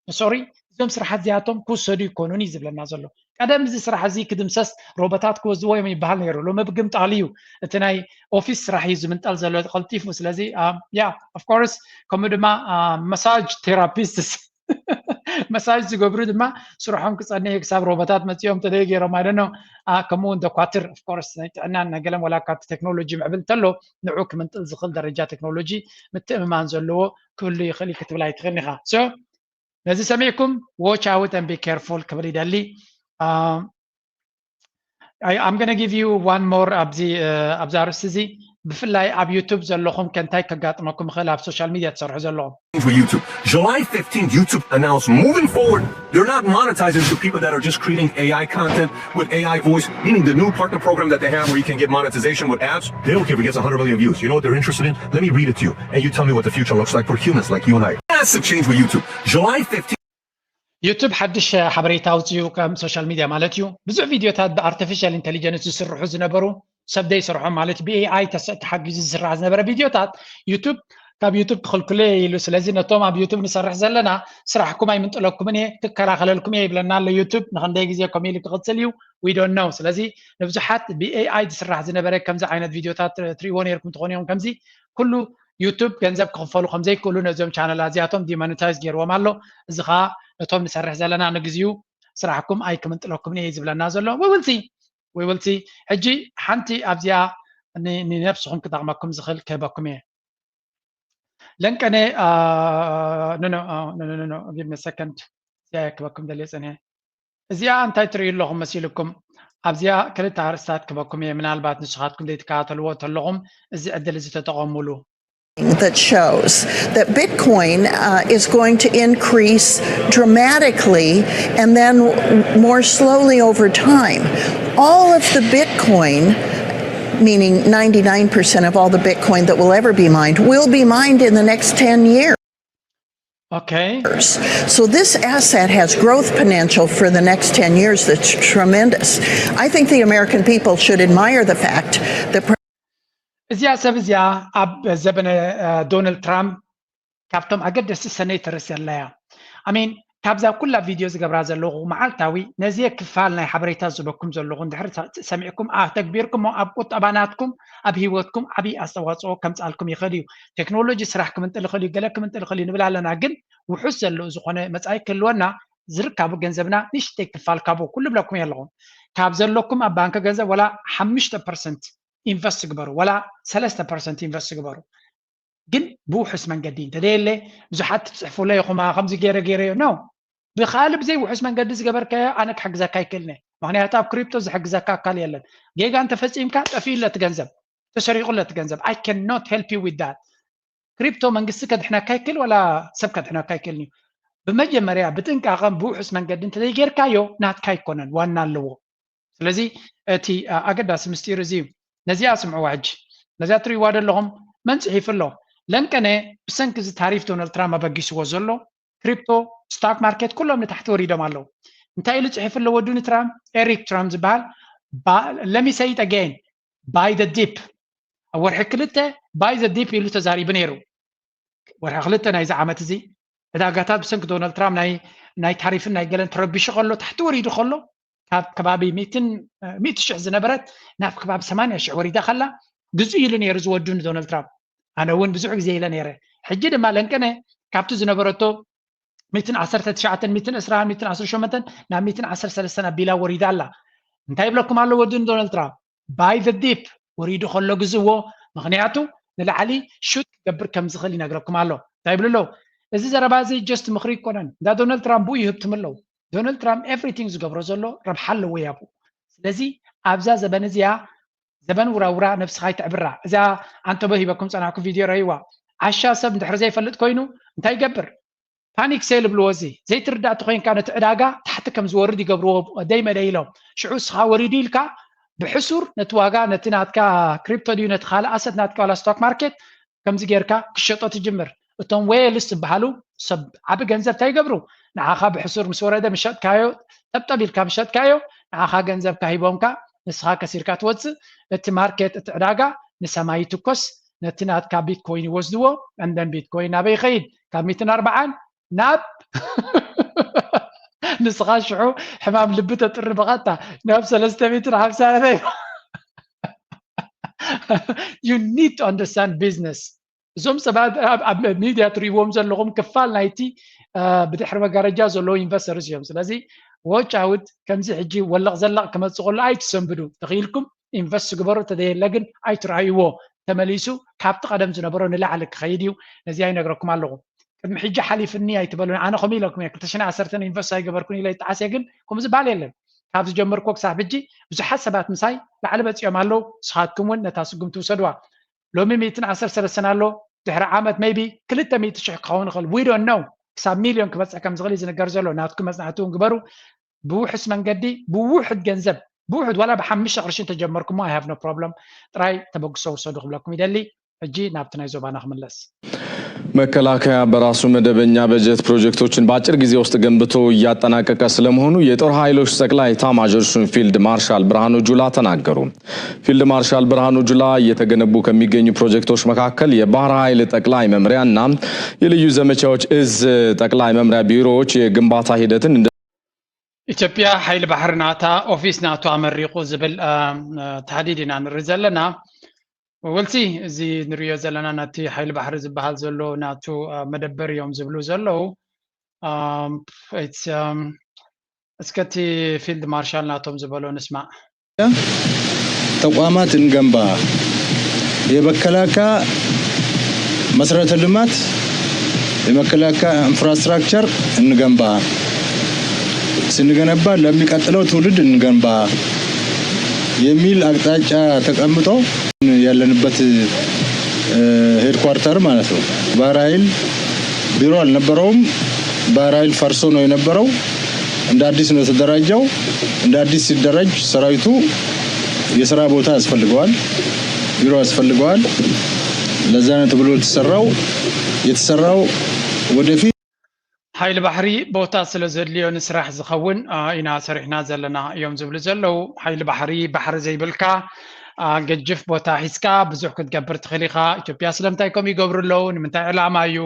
ሶሪ፣ እዞም ስራሓት እዚኣቶም ክውሰዱ ይኮኑን እዩ ዝብለና ዘሎ። ቀደም እዚ ስራሕ እዚ ክድምሰስ ሮቦታት ክወስድዎ እዮም ይበሃል ነይሩ። ሎሚ ብግምጣሉ እዩ፣ እቲ ናይ ኦፊስ ስራሕ እዩ ዝምንጠል ዘሎ ቀልጢፉ። ስለዚ ያ ኦፍኮርስ ከምኡ ድማ መሳጅ ቴራፒስትስ መሳጅ ዝገብሩ ድማ ስርሖም ክፀንሕ ክሳብ ሮቦታት መፂኦም ተደይ ገይሮም ኣይደኖ። ከምኡ እውን ዶኳትር ኦፍኮርስ ናይ ጥዕናን ናይ ገለን ዋላ ካብቲ ቴክኖሎጂ ምዕብል እንተሎ ንዑ ክምንጥል ዝኽእል ደረጃ ቴክኖሎጂ ምትእምማን ዘለዎ ክህሉ ይኽእል እዩ ክትብል ኣይትኽእልን ኢኻ። ነዚ ሰሚዕኩም watch out and be careful ክብል ይደሊ። I'm gonna give you one more ኣብዚ ኣብዚ ኣርእስቲ እዚ፣ ብፍላይ ኣብ ዩቱብ ዘለኹም ከ እንታይ ከጋጥመኩም ይኽእል? ኣብ ሶሻል ሚድያ ትሰርሑ ዘለኹም with YouTube. July fifteenth, YouTube announced moving forward, they're not monetizing to people that are just creating A I content with A I voice, meaning the new partner program that they have where you can get monetization with ads. They don't care if it gets one hundred million views. You know what they're interested in? Let me read it to you, and you tell me what the future looks like for humans like you and I. Massive change with YouTube. July fifteenth. ዩቱብ ሓድሽ ሓበሬታ ኣውፅኡ፣ ከም ሶሻል ሚድያ ማለት እዩ። ብዙሕ ቪዲዮታት ብኣርቲፊሻል ኢንቴሊጀንስ ዝስርሑ ዝነበሩ፣ ሰብ ዘይሰርሖም ማለት ብ ኤኣይ ተሓጊዙ ዝስራሕ ዝነበረ ቪዲዮታት ዩቱብ ካብ ዩቱብ ክኽልክሎ ኢሉ። ስለዚ ነቶም ኣብ ዩቱብ ንሰርሕ ዘለና ስራሕኩም ኣይምንጥለኩምን እየ፣ ክከላኸለልኩም እየ ይብለና ኣሎ ዩቱብ። ንክንደይ ግዜ ከምኡ ኢሉ ክቕፅል እዩ? We don't know። ስለዚ ንብዙሓት ብ ኤኣይ ዝስራሕ ዝነበረ ከምዚ ዓይነት ቪዲዮታት ትሪእዎ ነይርኩም ትኾኑ እዮም። ከምዚ ኩሉ ዩቱብ ገንዘብ ክኽፈሉ ከምዘይክእሉ ነዞም ቻነላት እዚኣቶም ዲሞኒታይዝ ገይርዎም ኣሎ። እዚ ከዓ ነቶም ንሰርሕ ዘለና ንግዚኡ ስራሕኩም ኣይክምንጥለኩምን እየ ዝብለና ዘሎ። We will see. We will see. ሕጂ ሓንቲ ኣብዚኣ ንነብስኹም ክጠቕመኩም ዝኽእል ክህበኩም እየ። ለንቀነ give me a second። እዚኣ ክበኩም ደልየ ፀኒሐ። እዚኣ እንታይ ትርእዩ ኣለኹም መሲልኩም? ኣብዚኣ ክልተ ኣርእስታት ክበኩም እየ፣ ምናልባት ንስኻትኩም ዘይትከታተልዎ እንተለኹም እዚ ዕድል እዚ ተጠቐሙሉ። That shows that Bitcoin uh, is going to increase dramatically and then more slowly over time. All of the Bitcoin, meaning ninety-nine percent of all the Bitcoin that will ever be mined, will be mined in the next ten years. Okay. So this asset has growth potential for the next ten years that's tremendous. I think the American people should admire the fact that እዚኣ ሰብ እዚኣ ኣብ ዘበነ ዶናልድ ትራምፕ ካብቶም ኣገደስቲ ሰነይ ተርስ ዘላ እያ። ኣሜን። ካብዛ ኩላ ቪድዮ ዝገብራ ዘለኹ መዓልታዊ ነዚ ክፋል ናይ ሓበሬታ ዝበኩም ዘለኹ እንድሕር ሰሚዕኩም ኣተግቢርኩሞ ኣብ ቁጠባ ናትኩም ኣብ ህይወትኩም ዓብዪ ኣስተዋፅኦ ከምፃልኩም ይኽእል እዩ። ቴክኖሎጂ ስራሕ ክምንጥል ይኽእል እዩ፣ ገለ ክምንጥል ይኽእል እዩ ንብል ኣለና። ግን ውሑስ ዘሎ ዝኾነ መፃኢ ክህልወና ዝርካቡ ገንዘብና ንሽተይ ክፋል ካብኡ ኩሉ ብለኩም ኣለኹም። ካብ ዘለኩም ኣብ ባንክ ገንዘብ ወላ ሓሙሽተ ፐርሰንት ኢንቨስት ግበሩ፣ ወላ ሰለስተ ፐርሰንት ኢንቨስት ግበሩ። ግን ብውሑስ መንገዲ እንተደየለ ብዙሓት ትፅሕፉለ ኢኹም፣ ከምዚ ገይረ ገይረዮ ነው። ብካልእ ብዘይ ውሑስ መንገዲ ዝገበርካዮ ኣነ ክሕግዘካ ኣይክእልነ። ምክንያቱ ኣብ ክሪፕቶ ዝሕግዘካ ኣካል የለን። ጌጋ እንተፈፂምካ ጠፊኡለ እቲ ገንዘብ፣ ተሰሪቑለ እቲ ገንዘብ። I cannot help you with that። ክሪፕቶ መንግስቲ ከድሕነካ ይክእል፣ ዋላ ሰብ ከድሕነካ ይክእል እዩ። ብመጀመርያ ብጥንቃቐን ብውሑስ መንገዲ እንተዘይጌርካዮ ናትካ ኣይኮነን፣ ዋና ኣለዎ። ስለዚ እቲ ኣገዳሲ ምስጢር እዚ እዩ። ነዚኣ ስምዕዋ ሕጂ፣ ነዚኣ ትርእይዋ ዘለኹም መን ፅሒፉ ኣሎ? ለንቀነ ብሰንኪ እዚ ታሪፍ ዶናልድ ትራምፕ ኣበጊስዎ ዘሎ ክሪፕቶ ስታክ ማርኬት ኩሎም ንታሕቲ ወሪዶም ኣለዉ። እንታይ ኢሉ ፅሒፉ ኣሎ ወዱ ንትራምፕ? ኤሪክ ትራምፕ ዝበሃል let me say it again, buy the dip። ኣብ ወርሒ ክልተ buy the dip ኢሉ ተዛሪቡ ነይሩ። ወርሒ ክልተ ናይዚ ዓመት እዚ ዕዳጋታት ብሰንኪ ዶናልድ ትራምፕ ናይ ናይ ታሪፍን ናይ ገለን ተረቢሹ ከሎ፣ ታሕቲ ወሪዱ ከሎ፣ ካብ ከባቢ ሚእቲ ሽሕ ዝነበረት ናብ ከባቢ ሰማንያ ሽሕ ወሪዳ ከላ ግዙ ኢሉ ነይሩ ዝወዱ ንዶናልድ ትራምፕ። ኣነ እውን ብዙሕ ግዜ ኢለ ነይረ። ሕጂ ድማ ለንቀነ ካብቲ ዝነበረቶ ሚእትን ዓሰርተ ትሽዓተን ሚእትን ዕስራን ሚእትን ዓሰርተ ሸሞንተን ናብ ሚእትን ዓሰርተ ሰለስተን ኣቢላ ወሪዳ ኣላ። እንታይ ይብለኩም ኣሎ ወዱ ንዶናልድ ትራምፕ? Buy the dip፣ ወሪዱ ከሎ ግዝዎ። ምክንያቱ ንላዕሊ ሹት ክገብር ከም ዝኽእል ይነግረኩም ኣሎ። እንታይ ይብሉ ኣለዉ? እዚ ዘረባ እዚ ጀስት ምኽሪ ይኮነን። እንዳ ዶናልድ ትራምፕ ብኡ ይህብትም ኣለዉ። ዶናልድ ትራምፕ ኤቭሪቲንግ ዝገብሮ ዘሎ ረብሓ ኣለዎ ያቡ። ስለዚ ኣብዛ ዘበን እዚኣ ዘበን ውራውራ ነብስኻ ይትዕብራ። እዛ ኣንተቦ ሂበኩም ጸናሕኩ ቪድዮ ረእይዋ። ዓሻ ሰብ እንድሕር ዘይፈልጥ ኮይኑ እንታይ ይገብር? ፓኒክ ሴል ይብልዎ። እዚ ዘይትርዳእ ተኮይንካ ነቲ ዕዳጋ ታሕቲ ከም ዝወርድ ይገብርዎ ደይ መደይ ኢሎም። ሽዑ እስኻ ወሪዱ ኢልካ ብሕሱር ነቲ ዋጋ ነቲ ናትካ ክሪፕቶ ድዩ ነቲ ካልእ ኣሰት ናትካ ዋላ ስቶክ ማርኬት ከምዚ ጌርካ ክሸጦ ትጅምር። እቶም ዌልስ ዝበሃሉ ሰብ ዓቢ ገንዘብ እንታይ ይገብሩ? ንዓኻ ብሕሱር ምስ ወረደ ምሸጥካዮ፣ ጠብጠብ ኢልካ ምሸጥካዮ፣ ንዓኻ ገንዘብካ ሂቦምካ ንስኻ ከሲርካ ትወፅእ። እቲ ማርኬት እቲ ዕዳጋ ንሰማይ ይትኮስ። ነቲ ናትካ ቢትኮይን ይወስድዎ። And then ቢትኮይን ናበይ ይኸይድ? ካብ ሚእትን ኣርባዓን ናብ ንስኻ ሽዑ ሕማም ልቢ ተጥሪ ብቐጥታ ናብ ሰለስተ ሚእትን ሓምሳ ናበይ? You need to understand business። እዞም ሰባት ኣብ ሚድያ ትሪእዎም ዘለኹም ክፋል ናይቲ ብድሕሪ መጋረጃ ዘለዉ ኢንቨስተርስ እዮም። ስለዚ watch out፣ ከምዚ ሕጂ ወለቕ ዘለቕ ክመፅእ ከሎ ኣይትሰንብዱ። ተኽኢልኩም ኢንቨስት ግበሩ፣ ተደየለ ግን ኣይትረኣይዎ። ተመሊሱ ካብቲ ቀደም ዝነበሮ ንላዕሊ ክኸይድ እዩ። ነዚኣ ይነግረኩም ኣለኹ። ቅድሚ ሕጂ ሓሊፍኒ ኣይትበሉን። ኣነ ከምኡ ኢለኩም እየ፣ ክልተ ሽሕን ዓሰርተን ኢንቨስት ኣይገበርኩን ኢለ ይጠዓስ እየ፣ ግን ከምኡ ዝበሃል የለን። ካብ ዝጀመርኩ ክሳብ ሕጂ ብዙሓት ሰባት ምሳይ ላዕሊ በፂኦም ኣለዉ። ንስኻትኩም እውን ነታ ስጉምቲ ውሰድዋ። ሎሚ ሚእትን ዓሰርተ ሰለስተን ኣሎ፣ ድሕሪ ዓመት maybe ክልተ ሚእቲ ሽሕ ክኸውን ይኽእል። We don't know። ክሳብ ሚልዮን ክበፅሕ ከም ዝኽእል እዩ ዝንገር ዘሎ። ናትኩም መፅናዕቲ እውን ግበሩ። ብውሑስ መንገዲ፣ ብውሑድ ገንዘብ፣ ብውሑድ ዋላ ብሓሙሽተ ቅርሺ እንተጀመርኩሞ I have no problem። ጥራይ ተበግሶ ውሰዱ ክብለኩም ይደሊ። ሕጂ ናብቲ ናይ ዞባና ክምለስ። መከላከያ በራሱ መደበኛ በጀት ፕሮጀክቶችን በአጭር ጊዜ ውስጥ ገንብቶ እያጠናቀቀ ስለመሆኑ የጦር ኃይሎች ጠቅላይ ኤታማዦር ሹም ፊልድ ማርሻል ብርሃኑ ጁላ ተናገሩ። ፊልድ ማርሻል ብርሃኑ ጁላ እየተገነቡ ከሚገኙ ፕሮጀክቶች መካከል የባህር ኃይል ጠቅላይ መምሪያ እና የልዩ ዘመቻዎች እዝ ጠቅላይ መምሪያ ቢሮዎች የግንባታ ሂደትን እንደ ኢትዮጵያ ሓይሊ ባሕሪ ናታ ኦፊስ ናቱ ኣመሪቑ ዝብል አ፣ አ፣ ታህዲድ ኢና ንርኢ ዘለና። We'll see። እዚ ንሪኦ ዘለና ነቲ ሓይሊ ባሕሪ ዝበሃል ዘሎ ናቱ አ፣ መደበር እዮም ዝብሉ ዘለዉ። ኣም፣ it's፣ ኣም፣ እስከ እቲ ፊልድ ማርሻል ናቶም ዝበሎ ንስማዕ። ተቋማት እንገንባ፣ የመከላከያ መሰረተ ልማት፣ የመከላከያ ኢንፍራስትራክቸር እንገንባ፣ ስንገነባ ለሚቀጥለው ትውልድ እንገንባ የሚል አቅጣጫ ተቀምጦ ያለንበት ሄድኳርተር ማለት ነው። ባህር ኃይል ቢሮ አልነበረውም። ባህር ኃይል ፈርሶ ነው የነበረው። እንደ አዲስ ነው የተደራጀው። እንደ አዲስ ሲደራጅ ሰራዊቱ የስራ ቦታ ያስፈልገዋል፣ ቢሮ ያስፈልገዋል። ለዛ ነው ተብሎ የተሰራው የተሰራው ወደፊት ሓይሊ ባሕሪ ቦታ ስለ ዘድልዮ ንስራሕ ዝኸውን አ፣ ኢና ሰሪሕና ዘለና እዮም ዝብሉ ዘለዉ። ሓይሊ ባሕሪ ባሕሪ ዘይብልካ አ፣ ገጅፍ ቦታ ሒዝካ ብዙሕ ክትገብር ትኽእል ኢኻ። ኢትዮጵያ ስለምንታይ ከምኡ ይገብሩ ኣለዉ? ንምንታይ ዕላማ እዩ?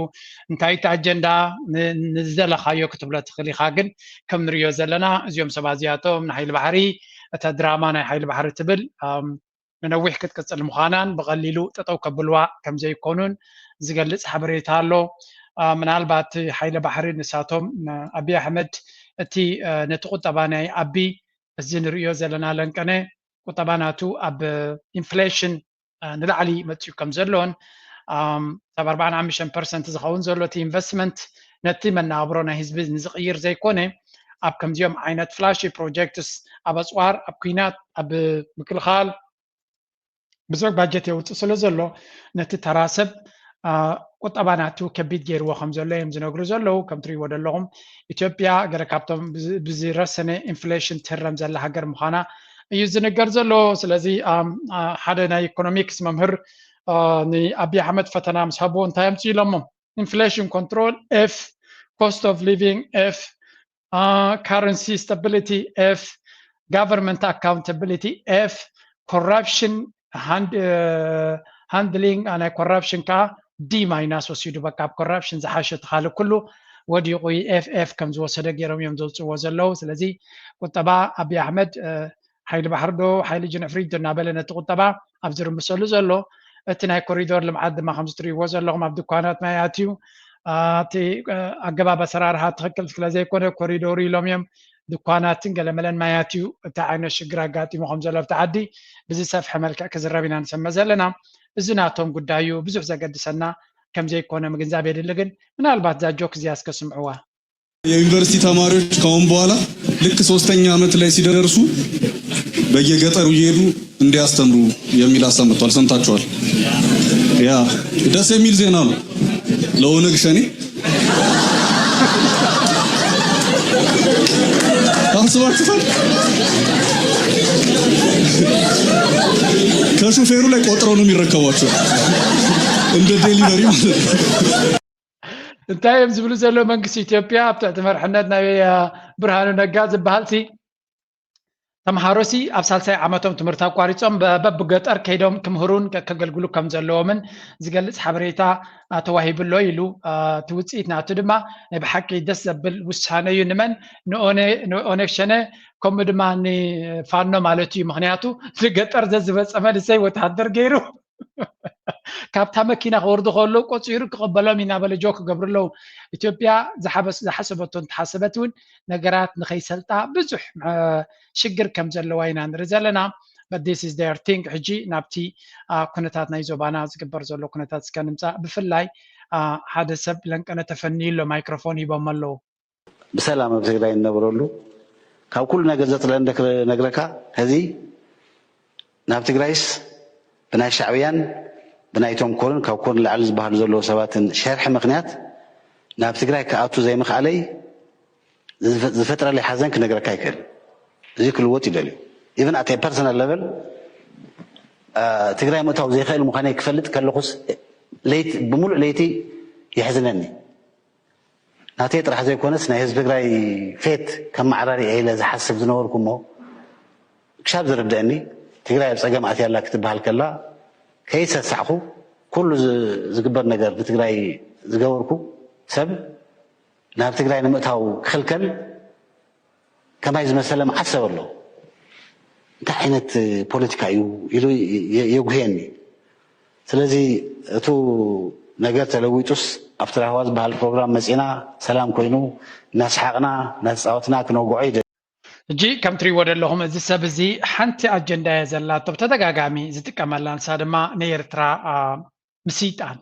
እንታይ እቲ ኣጀንዳ? ን- ንዝደለኻዮ ክትብሎ ትኽእል ኢኻ። ግን ከም ንሪኦ ዘለና እዚኦም ሰባት እዚኣቶም ንሓይሊ ባሕሪ እታ ድራማ ናይ ሓይሊ ባሕሪ ትብል ኣም፣ ንነዊሕ ክትቅፅል ምዃናን ብቐሊሉ ጠጠው ከብልዋ ከም ዘይኮኑን ዝገልፅ ሓበሬታ ኣሎ። አ፣ ምናልባት ሓይሊ ባሕሪ ንሳቶም አ፣ ኣቢይ ኣሕመድ እቲ አ፣ ነቲ ቁጠባ ናይ ኣቢ እዚ ንርእዮ ዘለና ለንቀነ ቁጠባ ናቱ ኣብ ኢንፍሌሽን አ፣ ንላዕሊ መፅኡ ከም ዘሎን ኣም፣ ካብ ኣርባዓን ሓሙሽተን ፐርሰንት ዝኸውን ዘሎ እቲ ኢንቨስትመንት ነቲ መነባብሮ ናይ ህዝቢ ንዝቕይር ዘይኮነ ኣብ ከምዚኦም ዓይነት ፍላሺ ፕሮጀክትስ ኣብ ኣፅዋር ኣብ ኩናት ኣብ ምክልኻል ብዙሕ ባጀት የውፅእ ስለ ዘሎ ነቲ ተራ ሰብ ቁጠባ ናቱ ከቢድ ገይርዎ ከም ዘሎ እዮም ዝነግሩ ዘለዉ። ከም ትሪእዎ ዘለኹም ኢትዮጵያ ገለ ካብቶም ብዝረሰነ ኢንፍሌሽን ትህረም ዘላ ሃገር ምዃና እዩ ዝንገር ዘሎ። ስለዚ ሓደ ናይ ኢኮኖሚክስ መምህር ንኣብይ ኣሕመድ ፈተና ምስ ሃብዎ እንታይ ኣምፅኡ ኢሎሞ? ኢንፍሌሽን ኮንትሮል ኤፍ፣ ኮስት ኦፍ ሊቪንግ ኤፍ፣ ካረንሲ ስታቢሊቲ ኤፍ፣ ጋቨርንመንት ኣካውንታቢሊቲ ኤፍ፣ ኮራፕሽን ሃንድሊንግ ናይ ኮራፕሽን ከዓ ዲ ማይናስ ወሲዱ በቃ ኣብ ኮራፕሽን ዝሓሸ ትካል ኩሉ ወዲቑ ኤፍ ኤፍ ከም ዝወሰደ ገይሮም እዮም ዘውፅዎ ዘለዉ። ስለዚ ቁጠባ ኣብይ ኣሕመድ ሓይሊ ባሕሪ ዶ ሓይሊ ጅንሕፍሪት ዶ እናበለ ነቲ ቁጠባ ኣብ ዝርምሰሉ ዘሎ እቲ ናይ ኮሪዶር ልምዓት ድማ ከምዚ ትሪእዎ ዘለኹም ኣብ ድኳናት ማይ ኣትዩ እቲ ኣገባብ ኣሰራርሓ ትኽክል ስለ ዘይኮነ ኮሪዶር ኢሎም እዮም ድኳናትን ገለመለን ማይ ኣትዩ እቲ ዓይነት ሽግር ኣጋጢሙ ከም ዘሎ ኣብቲ ዓዲ ብዝሰፍሐ መልክዕ ክዝረብ ኢና ንሰምዕ ዘለና። እዚ ናቶም ጉዳይ እዩ፣ ብዙሕ ዘገድሰና ከም ዘይኮነ ምግንዛብ የድሊ። ግን ምናልባት እዛ ጆክ እዚኣ እስከ ስምዕዋ። የዩኒቨርሲቲ ተማሪዎች ካሁን በኋላ ልክ ሶስተኛ ዓመት ላይ ሲደርሱ በየገጠሩ እየሄዱ እንዲያስተምሩ የሚል ሀሳብ መጥቷል። ሰምታችኋል? ያ ደስ የሚል ዜና ነው ለኦነግ ሸኔ። አስባችሁታል? ከሹፌሩ ላይ ቆጥረው ነው የሚረከቧቸው እንደ ዴሊቨሪ ማለት ነው። እንታይ እዮም ዝብሉ ዘለዉ መንግስቲ ኢትዮጵያ ኣብ ትሕቲ መርሕነት ናይ ብርሃኑ ነጋ ዝበሃል ሲ ተምሃሮ ሲ ኣብ ሳልሳይ ዓመቶም ትምህርቲ ኣቋሪፆም በብገጠር ከይዶም ክምህሩን ከገልግሉ ከም ዘለዎምን ዝገልፅ ሓበሬታ ተዋሂቡ ኣሎ ኢሉ። እቲ ውፅኢት ናቱ ድማ ናይ ብሓቂ ደስ ዘብል ውሳነ እዩ። ንመን ንኦነግ ሸነ ከምኡ ድማ ንፋኖ ማለት እዩ። ምክንያቱ ንገጠር ዘዝበፀ መንእሰይ ወታደር ገይሩ ካብታ መኪና ክወርዱ ከለዉ ቆፂሩ ክቕበሎም እዩ እናበለ ጆክ ክገብሩ ኣለዉ። ኢትዮጵያ ዝሓሰበቶ እንተሓሰበት እውን ነገራት ንኸይሰልጣ ብዙሕ ሽግር ከም ዘለዋ ኢና ንርኢ ዘለና። But this is their thing። ሕጂ ናብቲ ኩነታት ናይ ዞባና ዝግበር ዘሎ ኩነታት እስከ ንምፃእ። ብፍላይ ሓደ ሰብ ለንቀነ ተፈንዩ ኣሎ፣ ማይክሮፎን ሂቦም ኣለዉ። ብሰላም ኣብ ትግራይ እንነብረሉ ካብ ኩሉ ነገር ዘፅለአኒ ክነግረካ፣ ሕዚ ናብ ትግራይስ ብናይ ሻዕብያን ብናይቶም ኮርን ካብ ኮርን ላዕሊ ዝበሃሉ ዘለዉ ሰባትን ሸርሒ ምኽንያት ናብ ትግራይ ክኣቱ ዘይምኽኣለይ ዝፈጥረለይ ሓዘን ክነግረካ ኣይክእልን። እዚ ክልወጥ ይደልዩ። Even at a personal level ትግራይ ምእታው ዘይኽእል ምዃነይ ክፈልጥ ከለኹስ ለይቲ ብሙሉእ ለይቲ የሕዝነኒ። ናተይ ጥራሕ ዘይኮነስ ናይ ህዝቢ ትግራይ ፌት ከመዓራሪ እየ ኢለ ዝሓስብ ዝነበርኩ እሞ ክሻብ ዝርድአኒ ትግራይ ኣብ ፀገም ኣትያ ኣላ ክትበሃል ከላ ከይሰሳዕኹ ኩሉ ዝግበር ነገር ንትግራይ ዝገበርኩ ሰብ ናብ ትግራይ ንምእታው ክኽልከል ከማይ ዝመሰለ መዓት ሰብ ኣሎ። እንታይ ዓይነት ፖለቲካ እዩ ኢሉ የጉህየኒ። ስለዚ እቱ ነገር ተለዊጡስ ኣብቲ ራህዋ ዝበሃል ፕሮግራም መፂና ሰላም ኮይኑ እናሰሓቕና እናተፃወትና ክነውግዖ ይደሊ። ሕጂ ከም ትሪእዎ ዘለኹም እዚ ሰብ እዚ ሓንቲ ኣጀንዳ እየ ዘላቶ ብተደጋጋሚ ዝጥቀመላ፣ ንሳ ድማ ንኤርትራ ምስይጣን።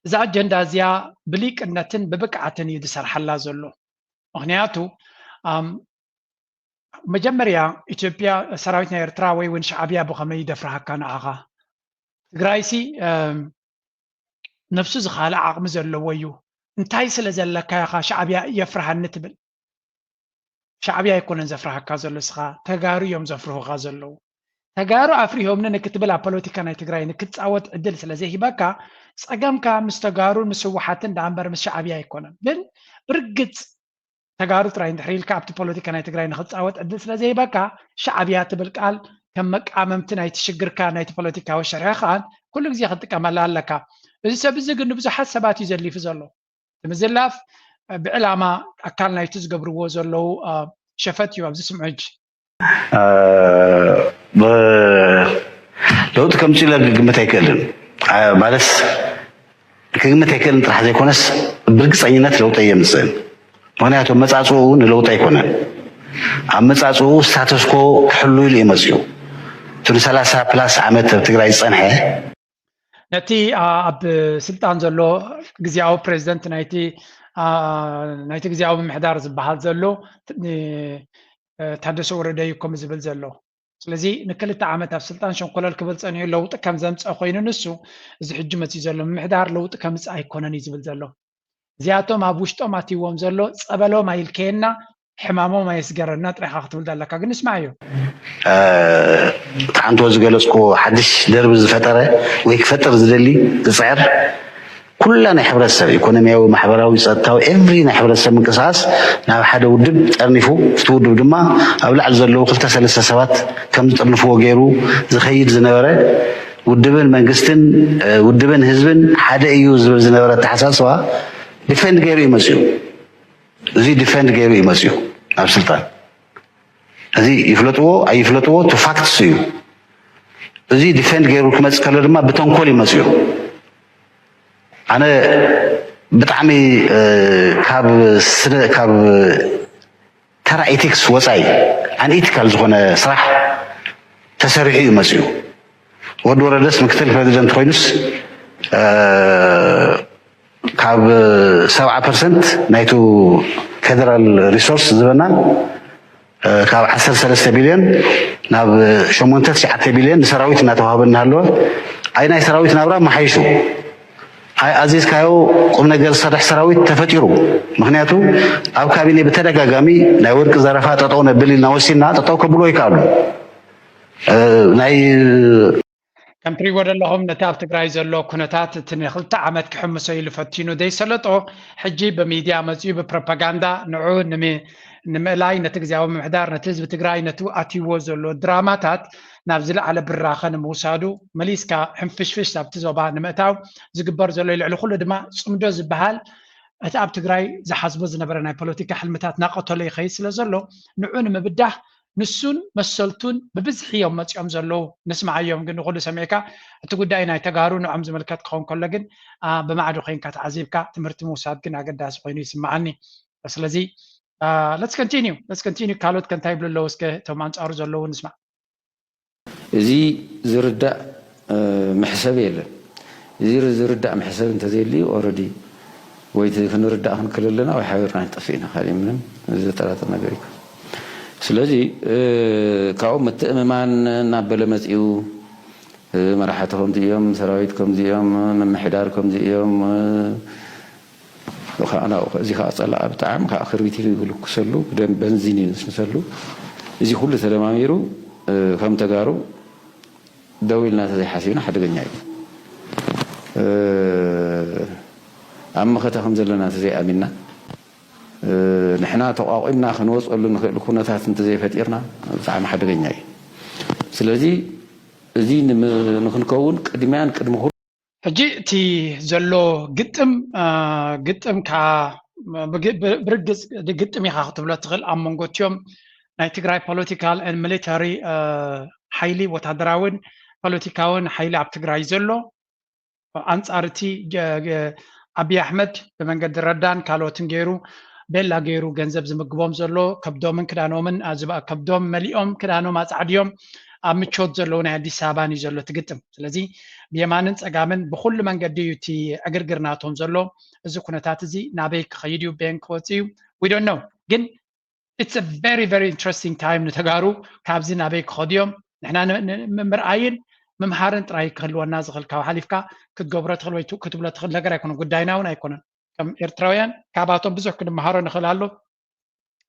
እዛ ኣጀንዳ እዚኣ ብሊቅነትን ብብቅዓትን እዩ ዝሰርሓላ ዘሎ። ምኽንያቱ መጀመርያ ኢትዮጵያ ሰራዊት ናይ ኤርትራ ወይ እውን ሻዕብያ ብኸመይ ይደፍርሃካ ንዓኻ? ትግራይሲ ነብሱ ዝኻልእ ዓቕሚ ዘለዎ እዩ። እንታይ ስለ ዘለካ ኢኻ ሻዕብያ የፍርሃኒ ትብል? ሻዕብያ ኣይኮነን ዘፍርሃካ ዘሎ፣ እስኻ ተጋሩ እዮም ዘፍርሁኻ ዘለዉ። ተጋሩ ኣፍሪሆምኒ ንክትብል ኣብ ፖለቲካ ናይ ትግራይ ንክትፃወት ዕድል ስለ ዘይሂበካ ፀገምካ ምስ ተጋሩ ምስ ህወሓትን ደኣ እምበር ምስ ሻዕብያ ኣይኮነን። ግን ብርግፅ ተጋሩ ጥራይ እንድሕር ኢልካ ኣብቲ ፖለቲካ ናይ ትግራይ ንክትፃወት ዕድል ስለ ዘይህበካ ሻዕብያ ትብል ቃል ከም መቃመምቲ ናይቲ ሽግርካ ናይቲ ፖለቲካዊ ሸርሒ ከኣ ኩሉ ግዜ ክትጥቀመላ ኣለካ። እዚ ሰብ እዚ ግን ንብዙሓት ሰባት እዩ ዘሊፉ ዘሎ። እቲ ምዝላፍ ብዕላማ ኣካል ናይቲ ዝገብርዎ ዘለዉ ሸፈጥ እዩ። ኣብዚ ስምዑ ሕጂ። ለውጢ ከምፅእ ኢለ ክግምት ኣይክእልን። ማለት ክግምት ኣይክእልን ጥራሕ ዘይኮነስ ብርግፀኝነት ለውጢ የምፅእን። ምክንያቱ ኣመፃፅኡ ንለውጢ ኣይኮነን። ኣመፃፅኡ ስታተስኮ ክሕሉ ኢሉ እዩ መፅኡ። እቲ ንሰላሳ ፕላስ ዓመት ኣብ ትግራይ ዝፀንሐ ነቲ ኣብ ስልጣን ዘሎ ግዝያዊ ፕሬዚደንት ናይቲ ናይቲ ግዝያዊ ምምሕዳር ዝበሃል ዘሎ ታደሰ ወረደ እዩ ከምኡ ዝብል ዘሎ። ስለዚ ንክልተ ዓመት ኣብ ስልጣን ሸንኮለል ክብል ፀኒሑ ለውጢ ከም ዘምፀ ኮይኑ ንሱ እዚ ሕጂ መፅኡ ዘሎ ምምሕዳር ለውጢ ከምፅእ ኣይኮነን እዩ ዝብል ዘሎ። እዚኣቶም ኣብ ውሽጦም ኣትይዎም ዘሎ ፀበሎም ኣይልከየና ሕማሞም ኣየስገረና ጥራይኻ ክትብል ኣለካ። ግን ንስማዕ እዩ። እቲ ሓንቶ ዝገለፅኩ ሓድሽ ደርቢ ዝፈጠረ ወይ ክፈጥር ዝደሊ ዝፅዕር ኩላ ናይ ሕብረተሰብ ኢኮኖሚያዊ፣ ማሕበራዊ፣ ፀጥታዊ ኤቭሪ ናይ ሕብረተሰብ ምንቅስቃስ ናብ ሓደ ውድብ ጠርኒፉ እቲ ውድብ ድማ ኣብ ላዕሊ ዘለዉ ክልተ ሰለስተ ሰባት ከም ዝጥርንፍዎ ገይሩ ዝኸይድ ዝነበረ ውድብን መንግስትን ውድብን ህዝብን ሓደ እዩ ዝብል ዝነበረ ኣተሓሳስባ ዲፌንድ ገይሩ እዩ መፅኡ። እዚ ዲፌንድ ገይሩ እዩ መፅኡ ናብ ስልጣን። እዚ ይፍለጥዎ ኣይፍለጥዎ እቲ ፋክትስ እዩ። እዚ ዲፌንድ ገይሩ ክመፅእ ከሎ ድማ ብተንኮል እዩ መፅኡ። ኣነ ብጣዕሚ ካብ ስነ ካብ ተራ ኢቲክስ ወፃኢ ኣን ኢቲካል ዝኾነ ስራሕ ተሰሪሑ እዩ መፅኡ። ወዲ ወረደስ ምክትል ፕረዚደንት ኮይኑስ ካብ ሰብዓ ፐርሰንት ናይቱ ፌደራል ሪሶርስ ዝበና ካብ ዓሰርተ ሰለስተ ቢልዮን ናብ ሸሞንተ ትሽዓተ ቢልዮን ንሰራዊት እናተዋህበ እናሃለወ ኣይ ናይ ሰራዊት ናብራ መሓይሹ ኣይ ኣዚዝካዮ ቁም ነገር ዝሰርሕ ሰራዊት ተፈጢሩ። ምክንያቱ ኣብ ካቢኔ ብተደጋጋሚ ናይ ወርቂ ዘረፋ ጠጠው ነብል ኢልና ወሲንና ጠጠው ከብሎ ይከኣሉ ናይ ከም ትሪእዎ ዘለኹም ነቲ ኣብ ትግራይ ዘሎ ኩነታት እቲ ንክልተ ዓመት ክሕምሶ ኢሉ ፈቲኑ ዘይሰለጦ ሕጂ ብሚድያ መፂኡ ብፕሮፓጋንዳ ንዑ ንምእላይ ነቲ ግዝያዊ ምምሕዳር ነቲ ህዝቢ ትግራይ ነቲ ኣትይዎ ዘሎ ድራማታት ናብ ዝለዓለ ብራኸ ንምውሳዱ መሊስካ ሕንፍሽፍሽ ኣብቲ ዞባ ንምእታው ዝግበር ዘሎ ልዕሊ ኩሉ ድማ ፅምዶ ዝበሃል እቲ ኣብ ትግራይ ዝሓስቦ ዝነበረ ናይ ፖለቲካ ሕልምታት ናቐተሎ ይኸይድ ስለ ዘሎ ንዑ ንምብዳህ ንሱን መሰልቱን ብብዝሒ እዮም መፂኦም ዘለዉ ንስምዓዮም ግን ንኩሉ ሰሚዕካ እቲ ጉዳይ ናይ ተጋሩ ንዖም ዝምልከት ክኸውን ከሎ ግን ብማዕዶ ኮይንካ ተዓዚብካ ትምህርቲ ምውሳድ ግን ኣገዳሲ ኮይኑ ይስምዓኒ ስለዚ let's continue let's continue ካልኦት ከ እንታይ ይብሉ ኣለዉ እስከ እቶም ኣንፃሩ ዘለዉ ንስማዕ እዚ ዝርዳእ መሕሰብ የለን ዝርዳእ መሕሰብ እንተዘየልዩ ኦረዲ ወይ ክንርዳእ ክንክል ኣለና ወይ ሓቢርና ንጠፍእ ኢና። ካሊእ ምንም ዘጠራጥር ነገር እዩ። ስለዚ ካብኡ ምትእምማን እናበለ መፅኡ። መራሕቲ ከምዚ እዮም፣ ሰራዊት ከምዚ እዮም፣ ምምሕዳር ከምዚ እዮም። እዚ ከዓ ፀላእ ብጣዕሚ ከዓ ክርቢት ኢሉ ይልኩሰሉ፣ ብደም በንዚን ይንስንሰሉ። እዚ ኩሉ ተደማሚሩ ከም ተጋሩ ደው ኢልና ተዘይሓሲብና ሓደገኛ እዩ። ኣብ መኸተ ከም ዘለና ተዘይኣሚንና ንሕና ተቋቒምና ክንወፀሉ ንኽእል ኩነታት እንተዘይፈጢርና ብጣዕሚ ሓደገኛ እዩ። ስለዚ እዚ ንክንከውን ቅድሚያን ቅድሚ ኩሉ ሕጂ እቲ ዘሎ ግጥም ግጥም ከዓ ብርግፅ ግጥም ኢኻ ክትብሎ ትኽእል ኣብ መንጎ እትዮም ናይ ትግራይ ፖለቲካል ሚሊተሪ ሓይሊ ወታደራዊን ፖለቲካዊን ሓይሊ ኣብ ትግራይ ዘሎ ኣንፃር እቲ ኣብይ ኣሕመድ ብመንገዲ ረዳን ካልኦትን ገይሩ ቤላ ገይሩ ገንዘብ ዝምግቦም ዘሎ ከብዶምን ክዳኖምን ከብዶም መሊኦም ክዳኖም ኣፃዕድዮም ኣብ ምቾት ዘለዉ ናይ ኣዲስ ኣበባን እዩ ዘሎ ትግጥም። ስለዚ ብየማንን ፀጋምን ብኩሉ መንገዲ እዩ እቲ ዕግርግር ናቶም ዘሎ። እዚ ኩነታት እዚ ናበይ ክኸይድ እዩ፣ በየን ክወፅእ እዩ? We don't know። ግን it's a very very interesting time ንተጋሩ ካብዚ ናበይ ክኸዱ እዮም ንሕና ምርኣይን ምምሃርን ጥራይ ክህልወና ዝኽእል ካብ ሓሊፍካ ክትገብሮ ትኽእል ወይ ክትብሎ ትኽእል ነገር ኣይኮነን። ጉዳይና እውን ኣይኮነን። ከም ኤርትራውያን ካባቶም ብዙሕ ክንመሃሮ ንኽእል ኣሎ።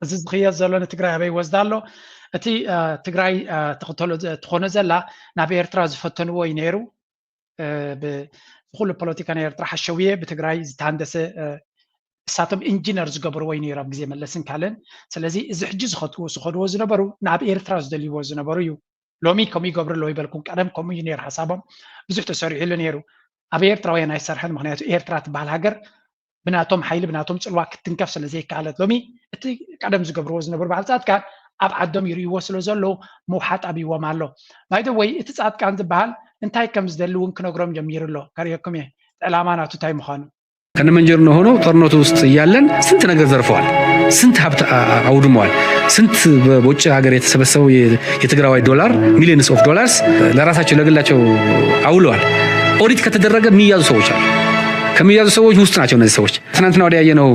እዚ ዝኽየድ ዘሎ ንትግራይ ኣበይ ይወስዳ ኣሎ? እቲ ትግራይ ትኽተሎ ትኾኖ ዘላ ናብ ኤርትራ ዝፈተንዎ እዩ ነይሩ። ብኩሉ ፖለቲካ ናይ ኤርትራ ሓሸውየ ብትግራይ ዝተሃንደሰ እሳቶም ኢንጂነር ዝገበርዎ እዩ ነይሩ ኣብ ግዜ መለስን ካልእን። ስለዚ እዚ ሕጂ ዝኸድዎ ዝኸድዎ ዝነበሩ ናብ ኤርትራ ዝደልይዎ ዝነበሩ እዩ። ሎሚ ከምኡ ይገብሩ ኣለዉ ይበልኩም። ቀደም ከምኡ እዩ ነይሩ ሓሳቦም። ብዙሕ ተሰሪሑሉ ነይሩ። ኣብ ኤርትራውያን ኣይሰርሐን። ምክንያቱ ኤርትራ ትበሃል ሃገር ብናቶም ሓይሊ ብናቶም ፅልዋ ክትንከፍ ስለ ዘይከኣለት ሎሚ እቲ ቀደም ዝገብርዎ ዝነበሩ በዓል ፃድቃን ኣብ ዓዶም ይርእይዎ ስለ ዘለዉ ምውሓጥ ኣብይዎም ኣሎ። By the way እቲ ፃድቃን ዝበሃል እንታይ ከም ዝደሊ እውን ክነግሮም ጀሚሩ ኣሎ። ከርእየኩም እየ ዕላማ ናቱ እንታይ ምዃኑ። ከነ መንጀርኖ ሆኖ ጦርነቱ ውስጥ እያለን ስንት ነገር ዘርፈዋል፣ ስንት ሀብት አውድመዋል፣ ስንት በውጭ ሀገር የተሰበሰበው የትግራዋይ ዶላር millions of dollars ለራሳቸው ለግላቸው አውለዋል። ኦዲት ከተደረገ የሚያዙ ሰዎች አሉ። ከሚያዙ ሰዎች ውስጥ ናቸው እነዚህ ሰዎች። ትናንትና ወዲያ ያየነው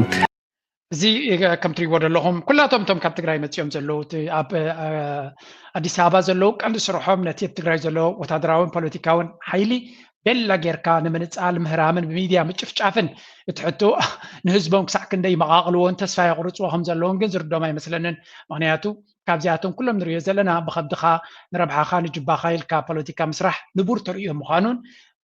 እዚ ከም ትሪእዎ ዘለኹም ኩላቶም እቶም ካብ ትግራይ መፂኦም ዘለዉ ኣብ ኣዲስ ኣበባ ዘለዉ ቀንዲ ስርሖም ነቲ ኣብ ትግራይ ዘሎ ወታደራውን ፖለቲካውን ሓይሊ ቤላ ጌርካ ንምንፃል ምህራምን ብሚድያ ምጭፍጫፍን እቲ ሕቶ ንህዝቦም ክሳዕ ክንደይ ይመቓቕልዎን ተስፋ የቑርፅዎ ከም ዘለውን ግን ዝርዶም ኣይመስለንን። ምክንያቱ ካብዚኣቶም ኩሎም ንሪኦ ዘለና ብከብድኻ ንረብሓኻ ንጅባኻ ኢልካ ፖለቲካ ምስራሕ ንቡር ተርእዮ ምዃኑን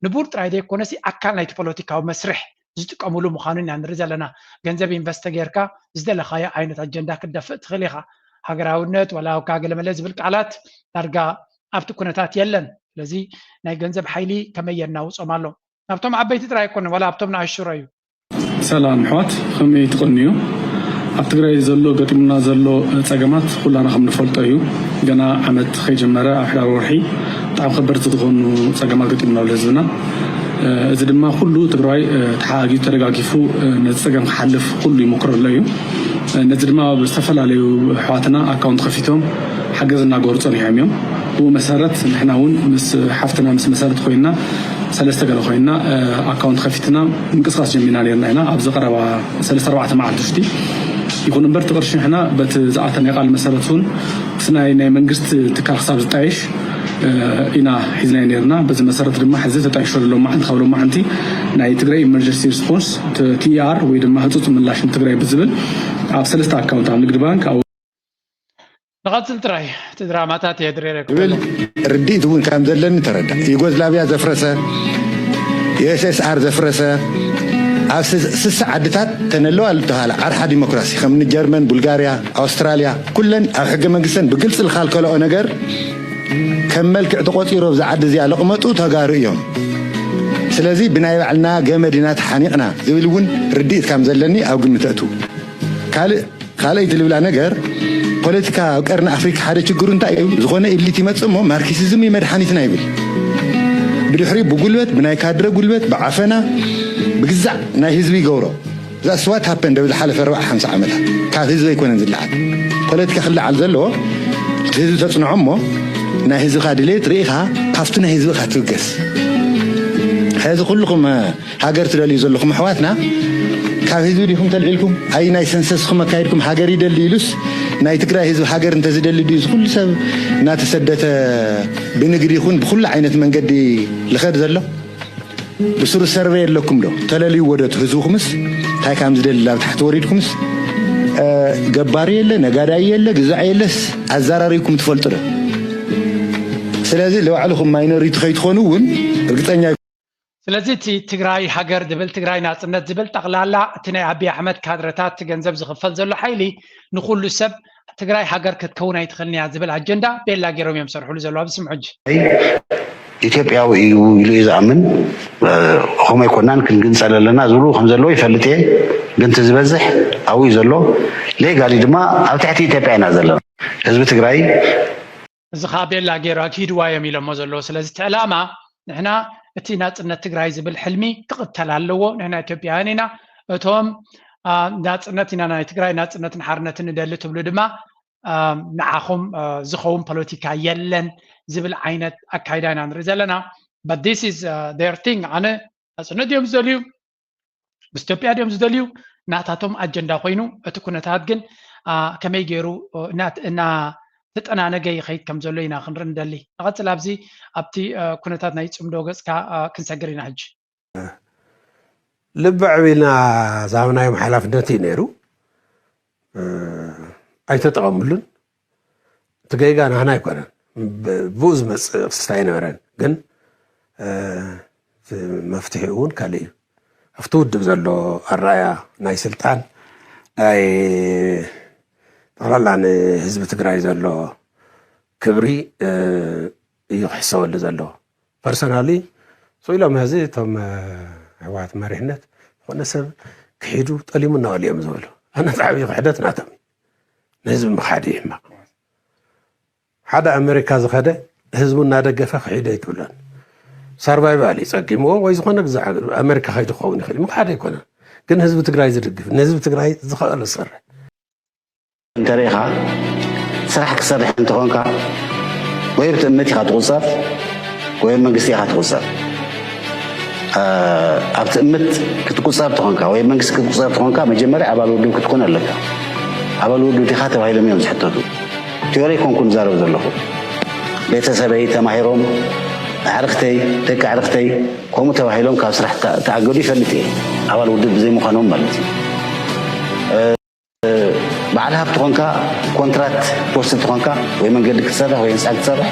ንቡር ጥራይ ዘይኮነሲ ኣካል ናይቲ ፖለቲካዊ መስርሕ ዝጥቀምሉ ምዃኑ ኢና ንርኢ ዘለና። ገንዘብ ኢንቨስት ጌርካ ዝደለኻዮ ዓይነት ኣጀንዳ ክትደፍእ ትኽእል ኢኻ። ሃገራውነት ዋላ እኳ ገለመለ ዝብል ቃላት ዳርጋ ኣብቲ ኩነታት የለን። ስለዚ ናይ ገንዘብ ሓይሊ ከመይ የናውጾም ኣሎ? ናብቶም ዓበይቲ ጥራይ ኣይኮነን ዋላ ኣብቶም ንኣሽሮ እዩ። ሰላም ኣሕዋት ከመይ ትቕንዩ? ኣብ ትግራይ ዘሎ ገጢሙና ዘሎ ፀገማት ኩላና ከም ንፈልጦ እዩ። ገና ዓመት ከይጀመረ ኣብ ሕዳር ወርሒ ብጣዕሚ ከበድቲ ዝኾኑ ፀገማት ገጢሙና ኣሎ ህዝብና። እዚ ድማ ኩሉ ትግራዋይ ተሓጋጊዙ ተደጋጊፉ ነዚ ፀገም ክሓልፍ ኩሉ ይሞክር ኣሎ እዩ። ነዚ ድማ ኣብ ዝተፈላለዩ ኣሕዋትና ኣካውንት ከፊቶም ሓገዝ እናገበሩ ፀኒሖም እዮም። ብኡ መሰረት ንሕና እውን ምስ ሓፍትና ምስ መሰረት ኮይና ሰለስተ ገለ ኮይና ኣካውንት ከፊትና ምንቅስቃስ ጀሚርና ነርና ኢና ኣብዚ ቀረባ ሰለስተ ኣርባዕተ መዓልቲ ውሽጢ። ይኹን እምበር እቲ ቅርሺ ንሕና በቲ ዝኣተናዮ ቃል መሰረት እውን ምስ ናይ ናይ መንግስቲ ትካል ክሳብ ዝጣየሽ ኢና ሒዝናዮ ነርና። በዚ መሰረት ድማ ሕዚ ተጣይሾ ኣሎ ሎማዓንቲ ካብ ሎማዓንቲ ናይ ትግራይ ኢመርጀንሲ ሪስፖንስ ቲ ኢ ኣር ወይ ድማ ህፁፅ ምላሽ ንትግራይ ብዝብል ኣብ ሰለስተ ኣካውንት ኣብ ንግዲ ባንክ ኣብ ንቐጽል ጥራይ እቲ ድራማታት እየ ድሬረ ክብል ርድኢት እውን ከም ዘለኒ ተረዳ። ዩጎዝላቪያ ዘፍረሰ፣ ዩ ኤስ ኤስ ኣር ዘፍረሰ፣ ኣብ ስስ ዓድታት ተነለዋ ዝተባህለ ዓርሓ ዲሞክራሲ ከም እኒ ጀርመን፣ ቡልጋርያ፣ ኣውስትራልያ ኩለን ኣብ ሕገ መንግስተን ብግልፂ ዝኻልከለኦ ነገር ከም መልክዕ ተቆፂሩ ኣብዚ ዓዲ እዚኣ ለቕመጡ ተጋሩ እዮም። ስለዚ ብናይ ባዕልና ገመድ ኢና ተሓኒቕና ዝብል እውን ርድኢት ከም ዘለኒ ኣብ ግምት እእቱ። ካልእ ካልኣይቲ ልብላ ነገር ፖለቲካ ኣብ ቀርኒ ኣፍሪካ ሓደ ችግሩ እንታይ እዩ? ዝኾነ ኢሊት ይመፅእ እሞ ማርክሲዝም እዩ መድሓኒትና ይብል። ብድሕሪኡ ብጉልበት ብናይ ካድረ ጉልበት ብዓፈና ብግዛዕ ናይ ህዝቢ ይገብሮ። That's what happened ኣብ ዝሓለፈ ኣርባዓ ሓምሳ ዓመታት። ካብ ህዝቢ ኣይኮነን ዝለዓል። ፖለቲካ ክለዓል ዘለዎ እቲ ህዝቢ ተፅንዖ እሞ ናይ ህዝብኻ ድሌት ርኢኻ ካብቲ ናይ ህዝብኻ ትብገስ። እዚ ኩልኹም ሃገር ትደልዩ ዘለኹም ኣሕዋትና ካብ ህዝቢ ዲኹም ተልዒልኩም? ኣይ ናይ ሰንሰስኹም ኣካይድኩም ሃገር ይደሊ ኢሉስ ናይ ትግራይ ህዝቢ ሃገር እንተዝደሊ ድዩ እዚ ኩሉ ሰብ እናተሰደተ ብንግዲ ይኹን ብኩሉ ዓይነት መንገዲ ልኸድ ዘሎ? ብስሩ ሰርቨይ ኣለኩም ዶ? ተለልዩ ወደቱ ህዝብኹምስ እንታይ ከም ዝደሊ ኣብ ታሕቲ ወሪድኩምስ ገባሪ የለ፣ ነጋዳይ የለ፣ ግዛዕ የለስ ኣዛራሪብኩም ትፈልጡ ዶ? ስለዚ ለባዕልኹም ማይኖሪቲ ከይትኾኑ እውን ርግፀኛ ስለዚ እቲ ትግራይ ሃገር ዝብል ትግራይ ናፅነት ዝብል ጠቕላላ እቲ ናይ ኣብይ ኣሕመድ ካድረታት እቲ ገንዘብ ዝኽፈል ዘሎ ሓይሊ ንኩሉ ሰብ ትግራይ ሃገር ክትከውን ኣይትኽእልን እያ ዝብል ኣጀንዳ ቤላ ገይሮም እዮም ዝሰርሕሉ ዘለዉ። ኣብዚ ስምዑ ሕጂ። ኢትዮጵያዊ እዩ ኢሉ እዩ ዝኣምን። ከምኡ ኣይኮናን ክንግንፀል ኣለና ዝብሉ ከም ዘለዉ ይፈልጥ እየ። ግን እቲ ዝበዝሕ ኣብኡ እዩ ዘሎ። ሌጋሊ ድማ ኣብ ትሕቲ ኢትዮጵያ ኢና ዘለና። ህዝቢ ትግራይ እዚ ከዓ ቤላ ገይሩ ኣግሂድዋ እዮም ኢሎሞ ዘለዉ። ስለዚ እቲ ዕላማ ንሕና እቲ ናፅነት ትግራይ ዝብል ሕልሚ ክቕተል ኣለዎ። ንሕና ኢትዮጵያውያን ኢና። እቶም ናፅነት ኢና ናይ ትግራይ ናፅነትን ሓርነትን ንደሊ ትብሉ ድማ ንዓኹም ዝኸውን ፖለቲካ የለን ዝብል ዓይነት ኣካይዳ ኢና ንርኢ ዘለና። But this is their thing። ኣነ ናፅነት እዮም ዝደልዩ ምስ ኢትዮጵያ ድዮም ዝደልዩ ናታቶም ኣጀንዳ ኮይኑ እቲ ኩነታት ግን ከመይ ገይሩ እናተጠናነገ ይኸይድ ከም ዘሎ ኢና ክንርኢ ንደሊ። ንቐፅል ኣብዚ ኣብቲ ኩነታት ናይ ፅምዶ ገፅካ ክንሰግር ኢና ሕጂ። ልቢ ዕቢልና ዝሃብናዮም ሓላፍነት እዩ ነይሩ ኣይተጠቐምሉን። እቲ ጌጋ ናህና ኣይኮነን፣ ብኡ ዝመፅእ ክስታይ ኣይነበረን። ግን እቲ መፍትሒኡ እውን ካልእ እዩ። ኣብቲ ውድብ ዘሎ ኣረኣእያ ናይ ስልጣን ናይ ጠቕላላ ንህዝቢ ትግራይ ዘሎ ክብሪ እዩ ክሕሰበሉ ዘለዎ። ፐርሰናሊ ስቕ ኢሎም ሕዚ እቶም ህወሓት መሪሕነት ዝኾነ ሰብ ክሒዱ ጠሊሙ እናበሉ እዮም ዝበሉ። ኣነ እቲ ዓብዪ ክሕደት ናቶም እዩ። ንህዝቢ ምኽሓድ እዩ ሕማቕ። ሓደ ኣመሪካ ዝኸደ ህዝቡ እናደገፈ ክሒደ ኣይትብሎን። ሳርቫይቫል እዩ ጸጊምዎ ወይ ዝኾነ ግዛዕ ኣመሪካ ከይዱ ክኸውን ይኽእል እዩ። ምኽሓድ ኣይኮነን። ግን ህዝቢ ትግራይ ዝድግፍ ንህዝቢ ትግራይ ዝኸኣሎ ዝሰርሕ እንተሪኢኻ ስራሕ ክትሰርሕ እንተኾንካ ወይ ብትእምት ኢኻ ትቑጸር ወይ መንግስቲ ኢኻ ትቑጸር። ኣብ ትእምት ክትቁጸር ተኾንካ ወይ መንግስቲ ክትቁጸር ተኾንካ መጀመርያ ኣባል ውድብ ክትኮን ኣለካ። ኣባል ውድብ ዲኻ ተባሂሎም እዮም ዝሕተቱ። ቲዮሪ ኣይኮንኩን ዝዛረብ ዘለኹ። ቤተሰበይ ተማሂሮም ኣዕርኽተይ ደቂ ኣዕርኽተይ ከምኡ ተባሂሎም ካብ ስራሕ ተኣገዱ ይፈልጥ እየ። ኣባል ውድብ ብዘይምዃኖም ማለት እዩ። በዓል ሃብቲ ኾንካ ኮንትራት ትወስድ ተኾንካ ወይ መንገዲ ክትሰርሕ ወይ ህንፃ ክትሰርሕ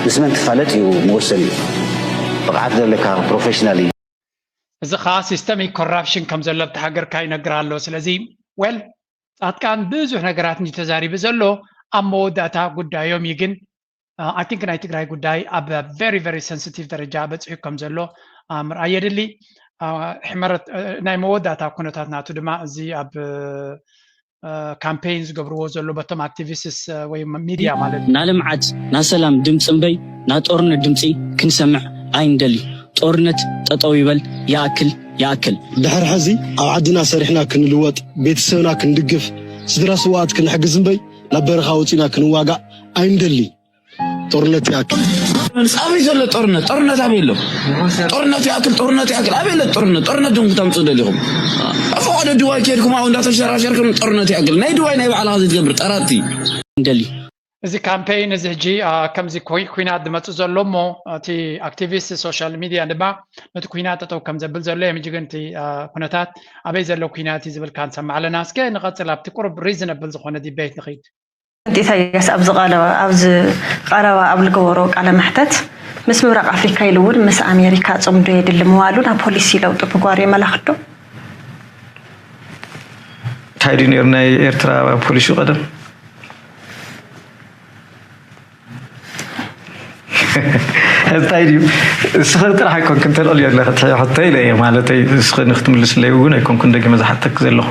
ምስ መን ትፋለጥ እዩ መወሰኒ እዩ። ብቕዓት ዘለካ ፕሮፌሽናል እዩ። እዚ ከዓ ሲስተሚክ ኮራፕሽን ከም ዘሎ ኣብቲ ሃገርካ ይነግር ኣሎ። ስለዚ well ፃድቃን ብዙሕ ነገራት እንጂ ተዛሪቡ ዘሎ ኣብ መወዳእታ ጉዳዮም እዩ ግን I think ናይ ትግራይ ጉዳይ ኣብ very very sensitive ደረጃ በፂሑ ከም ዘሎ ምርኣይ የድሊ። ሕመረት ናይ መወዳእታ ኩነታት ናቱ ድማ እዚ ኣብ ካምፔይን ዝገብርዎ ዘሎ በቶም ኣክቲቪስትስ ወይ ሚድያ ማለት እዩ። ናልምዓት ናሰላም ድምፂ እምበይ ናጦርነት ድምፂ ክንሰምዕ ኣይንደሊ። ጦርነት ጠጠው ይበል ይኣክል ይኣክል። ድሕሪ ሕዚ ኣብ ዓድና ሰሪሕና ክንልወጥ ቤተሰብና ክንድግፍ ስድራ ስውኣት ክንሕግዝ እምበይ ናብ በረኻ ወፂና ክንዋጋእ ኣይንደሊ። ጦርነት ይኣክል። ኣበይ ዘሎ ጦርነት? ጦርነት ኣበይ ኣሎ? ጦርነት ይኣክል፣ ጦርነት ይኣክል። ኣበይ ኣሎ ጦርነት? ጦርነት ድም ክተምፅኡ ደሊኹም? ኣብ ፈቐዶ ድዋይ ከድኩም ኣብኡ እንዳተሸራሸርኩም ጦርነት ይኣክል። ናይ ድዋይ ናይ ባዕልኻ ዘይትገብር ጠራቲ። እንደሊ እዚ ካምፔይን እዚ ሕጂ ከምዚ ኩናት ዝመፅእ ዘሎ እሞ እቲ ኣክቲቪስት ሶሻል ሚድያ ድማ ነቲ ኩናት ጠጠው ከም ዘብል ዘሎ እዮም። ሕጂ ግን እቲ ኩነታት ኣበይ ዘሎ ኩናት እዩ ዝብል ካንሰማዕ ኣለና። እስከ ንቐፅል ኣብቲ ቁሩብ ሪዝነብል ዝኾነ ዲቤት ንኽይድ። ፕሬዝደንት ኢሳያስ ኣብዚ ቀረባ ኣብ ዝገበሮ ቃለ መሕተት ምስ ምብራቕ ኣፍሪካ ኢሉ እውን ምስ ኣሜሪካ ፅምዶ የድሊ ምባሉ ናብ ፖሊሲ ለውጢ ምግባሩ የመላኽት ዶ? እንታይ ድዩ ነይሩ ናይ ኤርትራ ፖሊሲኡ ቀደም? እንታይ ድዩ እስኺ ጥራሕ ኣይኮንክን ተልዕልዮ ኣለኺ ሕቶ ኢለ እየ ማለተይ እስኺ ንክትምልስለይ እውን ኣይኮንኩን ደጊመ ዝሓተክ ዘለኹ።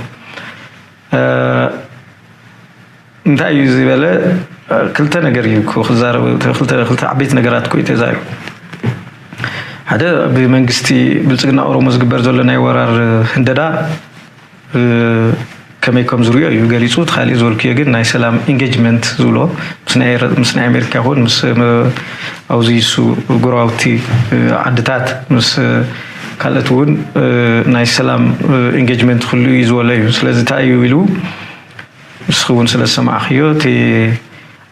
እንታይ እዩ ዝበለ ክልተ ነገር እዩ ክዛረብ ክልተ ዓበይቲ ነገራት እኮ እዩ ተዛሪቡ። ሓደ ብመንግስቲ ብልፅግና ኦሮሞ ዝግበር ዘሎ ናይ ወራር ህንደዳ ከመይ ከም ዝሪኦ እዩ ገሊፁ። እቲ ካሊእ ዝበልክዮ ግን ናይ ሰላም ኢንጌጅመንት ዝብሎ ምስ ናይ ኣሜሪካ ይኹን ምስ ኣብዚ ሱ ጎረባብቲ ዓድታት ምስ ካልኦት እውን ናይ ሰላም ኢንጌጅመንት ክህሉ እዩ ዝበሎ እዩ። ስለዚ እንታይ እዩ ኢሉ ንስኺ እውን ስለ ዝሰማዕኽዮ እቲ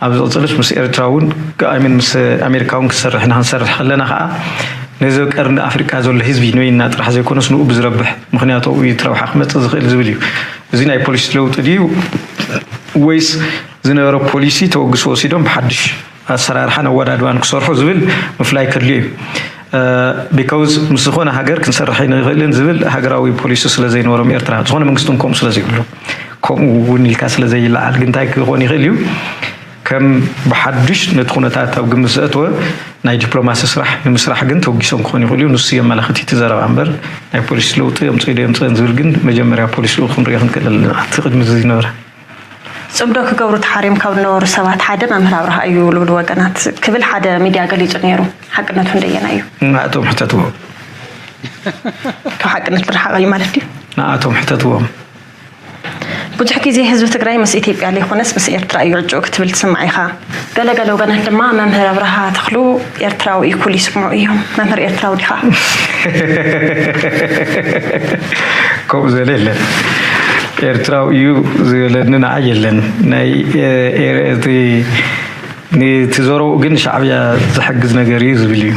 ኣብዚ ዝቕፅልስ ምስ ኤርትራ እውን ኣይምን ምስ ኣሜሪካ እውን ክንሰርሕ ኢና። ክንሰርሕ ከለና ከዓ ነዚ ቀርኒ ኣፍሪቃ ዘሎ ህዝቢ ንበይንና ጥራሕ ዘይኮነስ ንኡ ብዝረብሕ ምክንያቱ ኣብኡ እዩ እቲ ረብሓ ክመፅእ ዝኽእል ዝብል እዩ። እዚ ናይ ፖሊሲ ለውጢ ድዩ ወይስ ዝነበረ ፖሊሲ ተወግሶ ወሲዶም ብሓድሽ ኣሰራርሓን ኣወዳድባን ክሰርሑ ዝብል ምፍላይ ከድልዮ እዩ። ቢካውዝ ምስ ዝኾነ ሃገር ክንሰርሕ ኣይንኽእልን ዝብል ሃገራዊ ፖሊሲ ስለ ዘይነበሮም ኤርትራ ዝኾነ መንግስቲ እውን ከምኡ ስለ ዘይብሉ ከምኡ እውን ኢልካ ስለ ዘይለዓል ግን እንታይ ክኾን ይኽእል እዩ ከም ብሓዱሽ ነቲ ኩነታት ኣብ ግምት ዘእተወ ናይ ዲፕሎማሲ ስራሕ ንምስራሕ ግን ተወጊሶም ክኾኑ ይኽእሉ እዩ። ንሱ የመላኽት እቲ ዘረባ እምበር ናይ ፖሊሲ ለውጢ የምፅኡ ዶ የምፅእን ዝብል ግን መጀመርያ ፖሊሲኡ ክንሪኦ ክንክእል ኣለና። እቲ ቅድሚ እዚ ዝነበረ ፅምዶ ክገብሩ ተሓሪም ካብ ዝነበሩ ሰባት ሓደ መምህር ኣብርሃ እዩ ዝብሉ ወገናት ክብል ሓደ ሚድያ ገሊፁ ነይሩ። ሓቅነቱ እንደየና እዩ? ንኣቶም ሕተትዎ። ካብ ሓቅነት ዝረሓቐ እዩ ማለት ድዩ? ንኣቶም ሕተትዎም። ብዙሕ ግዜ ህዝቢ ትግራይ ምስ ኢትዮጵያ ዘይኮነስ ምስ ኤርትራ እዩ ዕጩ ክትብል ትስማዕ ኢኻ። ገለ ገለ ወገናት ድማ መምህር ኣብርሃ ተኽሉ ኤርትራዊ እዩ ኩሉ ይስምዑ እዮም። መምህር ኤርትራዊ ዲኻ? ከምኡ ዝበለ የለን። ኤርትራዊ እዩ ዝበለኒ ንዓይ የለን። ናይ እቲ ንትዘረኡ ግን ሻዕብያ ዝሕግዝ ነገር እዩ ዝብል እዩ።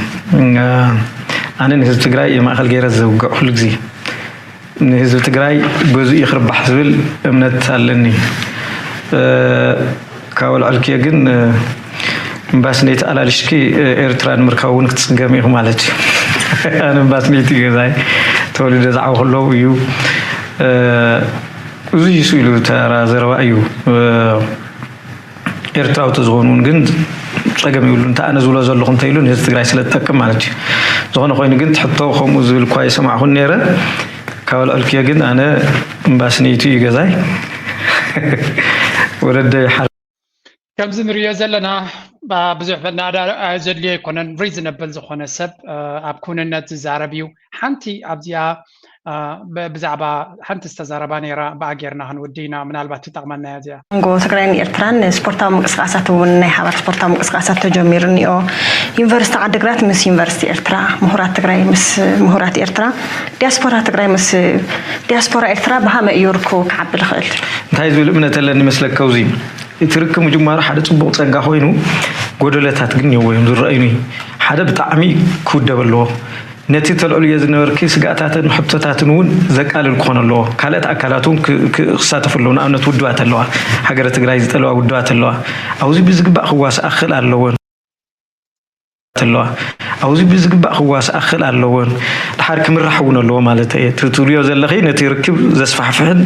ኣነ ንህዝቢ ትግራይ የማእኸል ገይረ ዘውግዕ ኩሉ ግዜ ንህዝቢ ትግራይ ገዝኡ ክርባሕ ዝብል እምነት ኣለኒ። ካብ ኣልዕልክዮ ግን እምባስኔት ኣላሊሽኪ ኤርትራ ንምርካብ እውን ክትፅገም ኢኹ ማለት እዩ። ኣነ እምባስኔት እዩ ገዛይ ተወሊደ ዝዓበኹ ኣለዉ እዩ። እዚ ይሱ ኢሉ ተራ ዘረባ እዩ። ኤርትራዊ ተዝኾኑ እውን ግን ፀገም ይብሉ እንተ ኣነ ዝብሎ ዘለኹ እንተ ኢሉ ንህዝቢ ትግራይ ስለ ዝጠቅም ማለት እዩ። ዝኾነ ኮይኑ ግን ትሕቶ ከምኡ ዝብል እኳ የሰማዕኹን ነይረ ካብ ኣልዕልክዮ ግን ኣነ እምባስኔቱ እዩ ገዛይ ወለደይ ሓ ከምዚ ንሪኦ ዘለና ብዙሕ ናዳ ዘድልዮ ኣይኮነን። ሪዝነብል ዝኾነ ሰብ ኣብ ክውንነት ዝዛረብ እዩ። ሓንቲ ኣብዚኣ ብዛዕባ ሓንቲ ዝተዛረባ ነይራ ብኣ ጌርና ክንውዲ ኢና ምናልባት ትጠቕመና እያ እዚኣ። መንጎ ትግራይን ኤርትራን ስፖርታዊ ምንቅስቃሳት እውን ናይ ሓባር ስፖርታዊ ምንቅስቃሳት ተጀሚሩ እኒኦ። ዩኒቨርሲቲ ዓድግራት ምስ ዩኒቨርሲቲ ኤርትራ፣ ምሁራት ትግራይ ምስ ምሁራት ኤርትራ፣ ዲያስፖራ ትግራይ ምስ ዲያስፖራ ኤርትራ ብሃመ እዩ ርክቡ ክዓቢ ዝኽእል? እንታይ ዝብል እምነት ኣለኒ መስለካ ውዚ እቲ ርክብ ምጅማሩ ሓደ ፅቡቕ ፀጋ ኮይኑ ጎደለታት ግን እኒኦዎ እዮም ዝረኣዩኒ። ሓደ ብጣዕሚ ክውደብ ኣለዎ። ነቲ ተልዕልዮ ዝነበርኪ ስግኣታትን ሕቶታትን እውን ዘቃልል ክኾን ኣለዎ። ካልኦት ኣካላት እውን ክሳተፉ ኣለዎ። ንኣብነት ውድባት ኣለዋ። ሃገረ ትግራይ ዝጠልባ ውድባት ኣለዋ። ኣብዚ ብዝግባእ ክዋስኣ ክኽእል ኣለወን። ኣለዋ ኣብዚ ብዝግባእ ክዋስኣ ክኽእል ኣለወን ድሓር ክምራሕ እውን ኣለዎ ማለት እየ ትብልዮ ዘለኺ ነቲ ርክብ ዘስፋሕፍሕን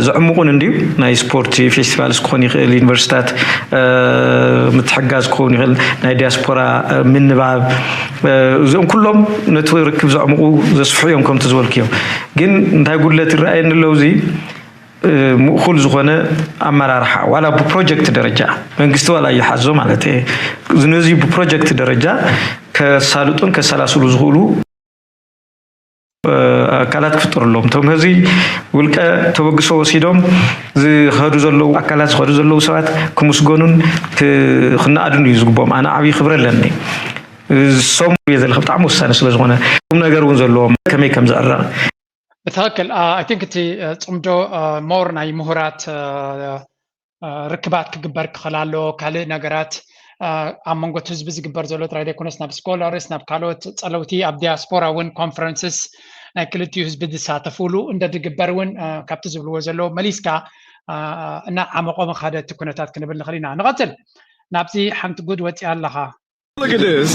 ዘዕምቑን እንድዩ ናይ ስፖርት ፌስቲቫልስ ክኾን ይኽእል ዩኒቨርሲታት ምትሕጋዝ ክኸውን ይኽእል ናይ ዲያስፖራ ምንባብ እዚኦም ኩሎም ነቲ ርክብ ዘዕምቑ ዘስፍሑ እዮም ከምቲ ዝበልክዮ ግን እንታይ ጉድለት ይረኣየኒ ኣለዉ እዚ ምእኹል ዝኾነ ኣመራርሓ ዋላ ብፕሮጀክት ደረጃ መንግስቲ ዋላ ይሓዞ ማለት እየ ነዚ ብፕሮጀክት ደረጃ ከሳልጡን ከሰላስሉ ዝኽእሉ ኣካላት ክፍጠሩ ኣለዎም እቶም ህዚ ውልቀ ተበግሶ ወሲዶም ዝኸዱ ዘለዉ ኣካላት ዝኸዱ ዘለዉ ሰባት ክምስገኑን ክነኣዱን እዩ ዝግብኦም ኣነ ዓብዪ ክብረ ኣለኒ ዝሰሙ እየ ዘለኸ ብጣዕሚ ወሳኒ ስለ ዝኾነ ቁም ነገር እውን ዘለዎም ከመይ ከም ዝዕረቕ ብትክክል ኣይ ቲንክ እቲ ፅምዶ ሞር ናይ ምሁራት ርክባት ክግበር ክኽእል ኣለዎ ካልእ ነገራት ኣብ መንጎ ህዝቢ ዝግበር ዘሎ ጥራይ ዘይኮነስ ናብ ስኮላርስ ናብ ካልኦት ፀለውቲ ኣብ ዲያስፖራ እውን ኮንፈረንስስ ናይ ክልቲኡ ህዝቢ ዝሳተፍሉ እንደ ዝግበር እውን ካብቲ ዝብልዎ ዘለዉ መሊስካ እና ዓመቆ መኻደ እቲ ኩነታት ክንብል ንኽእል ኢና ንቐፅል ናብዚ ሓንቲ ጉድ ወፂኣ ኣለኻ Look at this.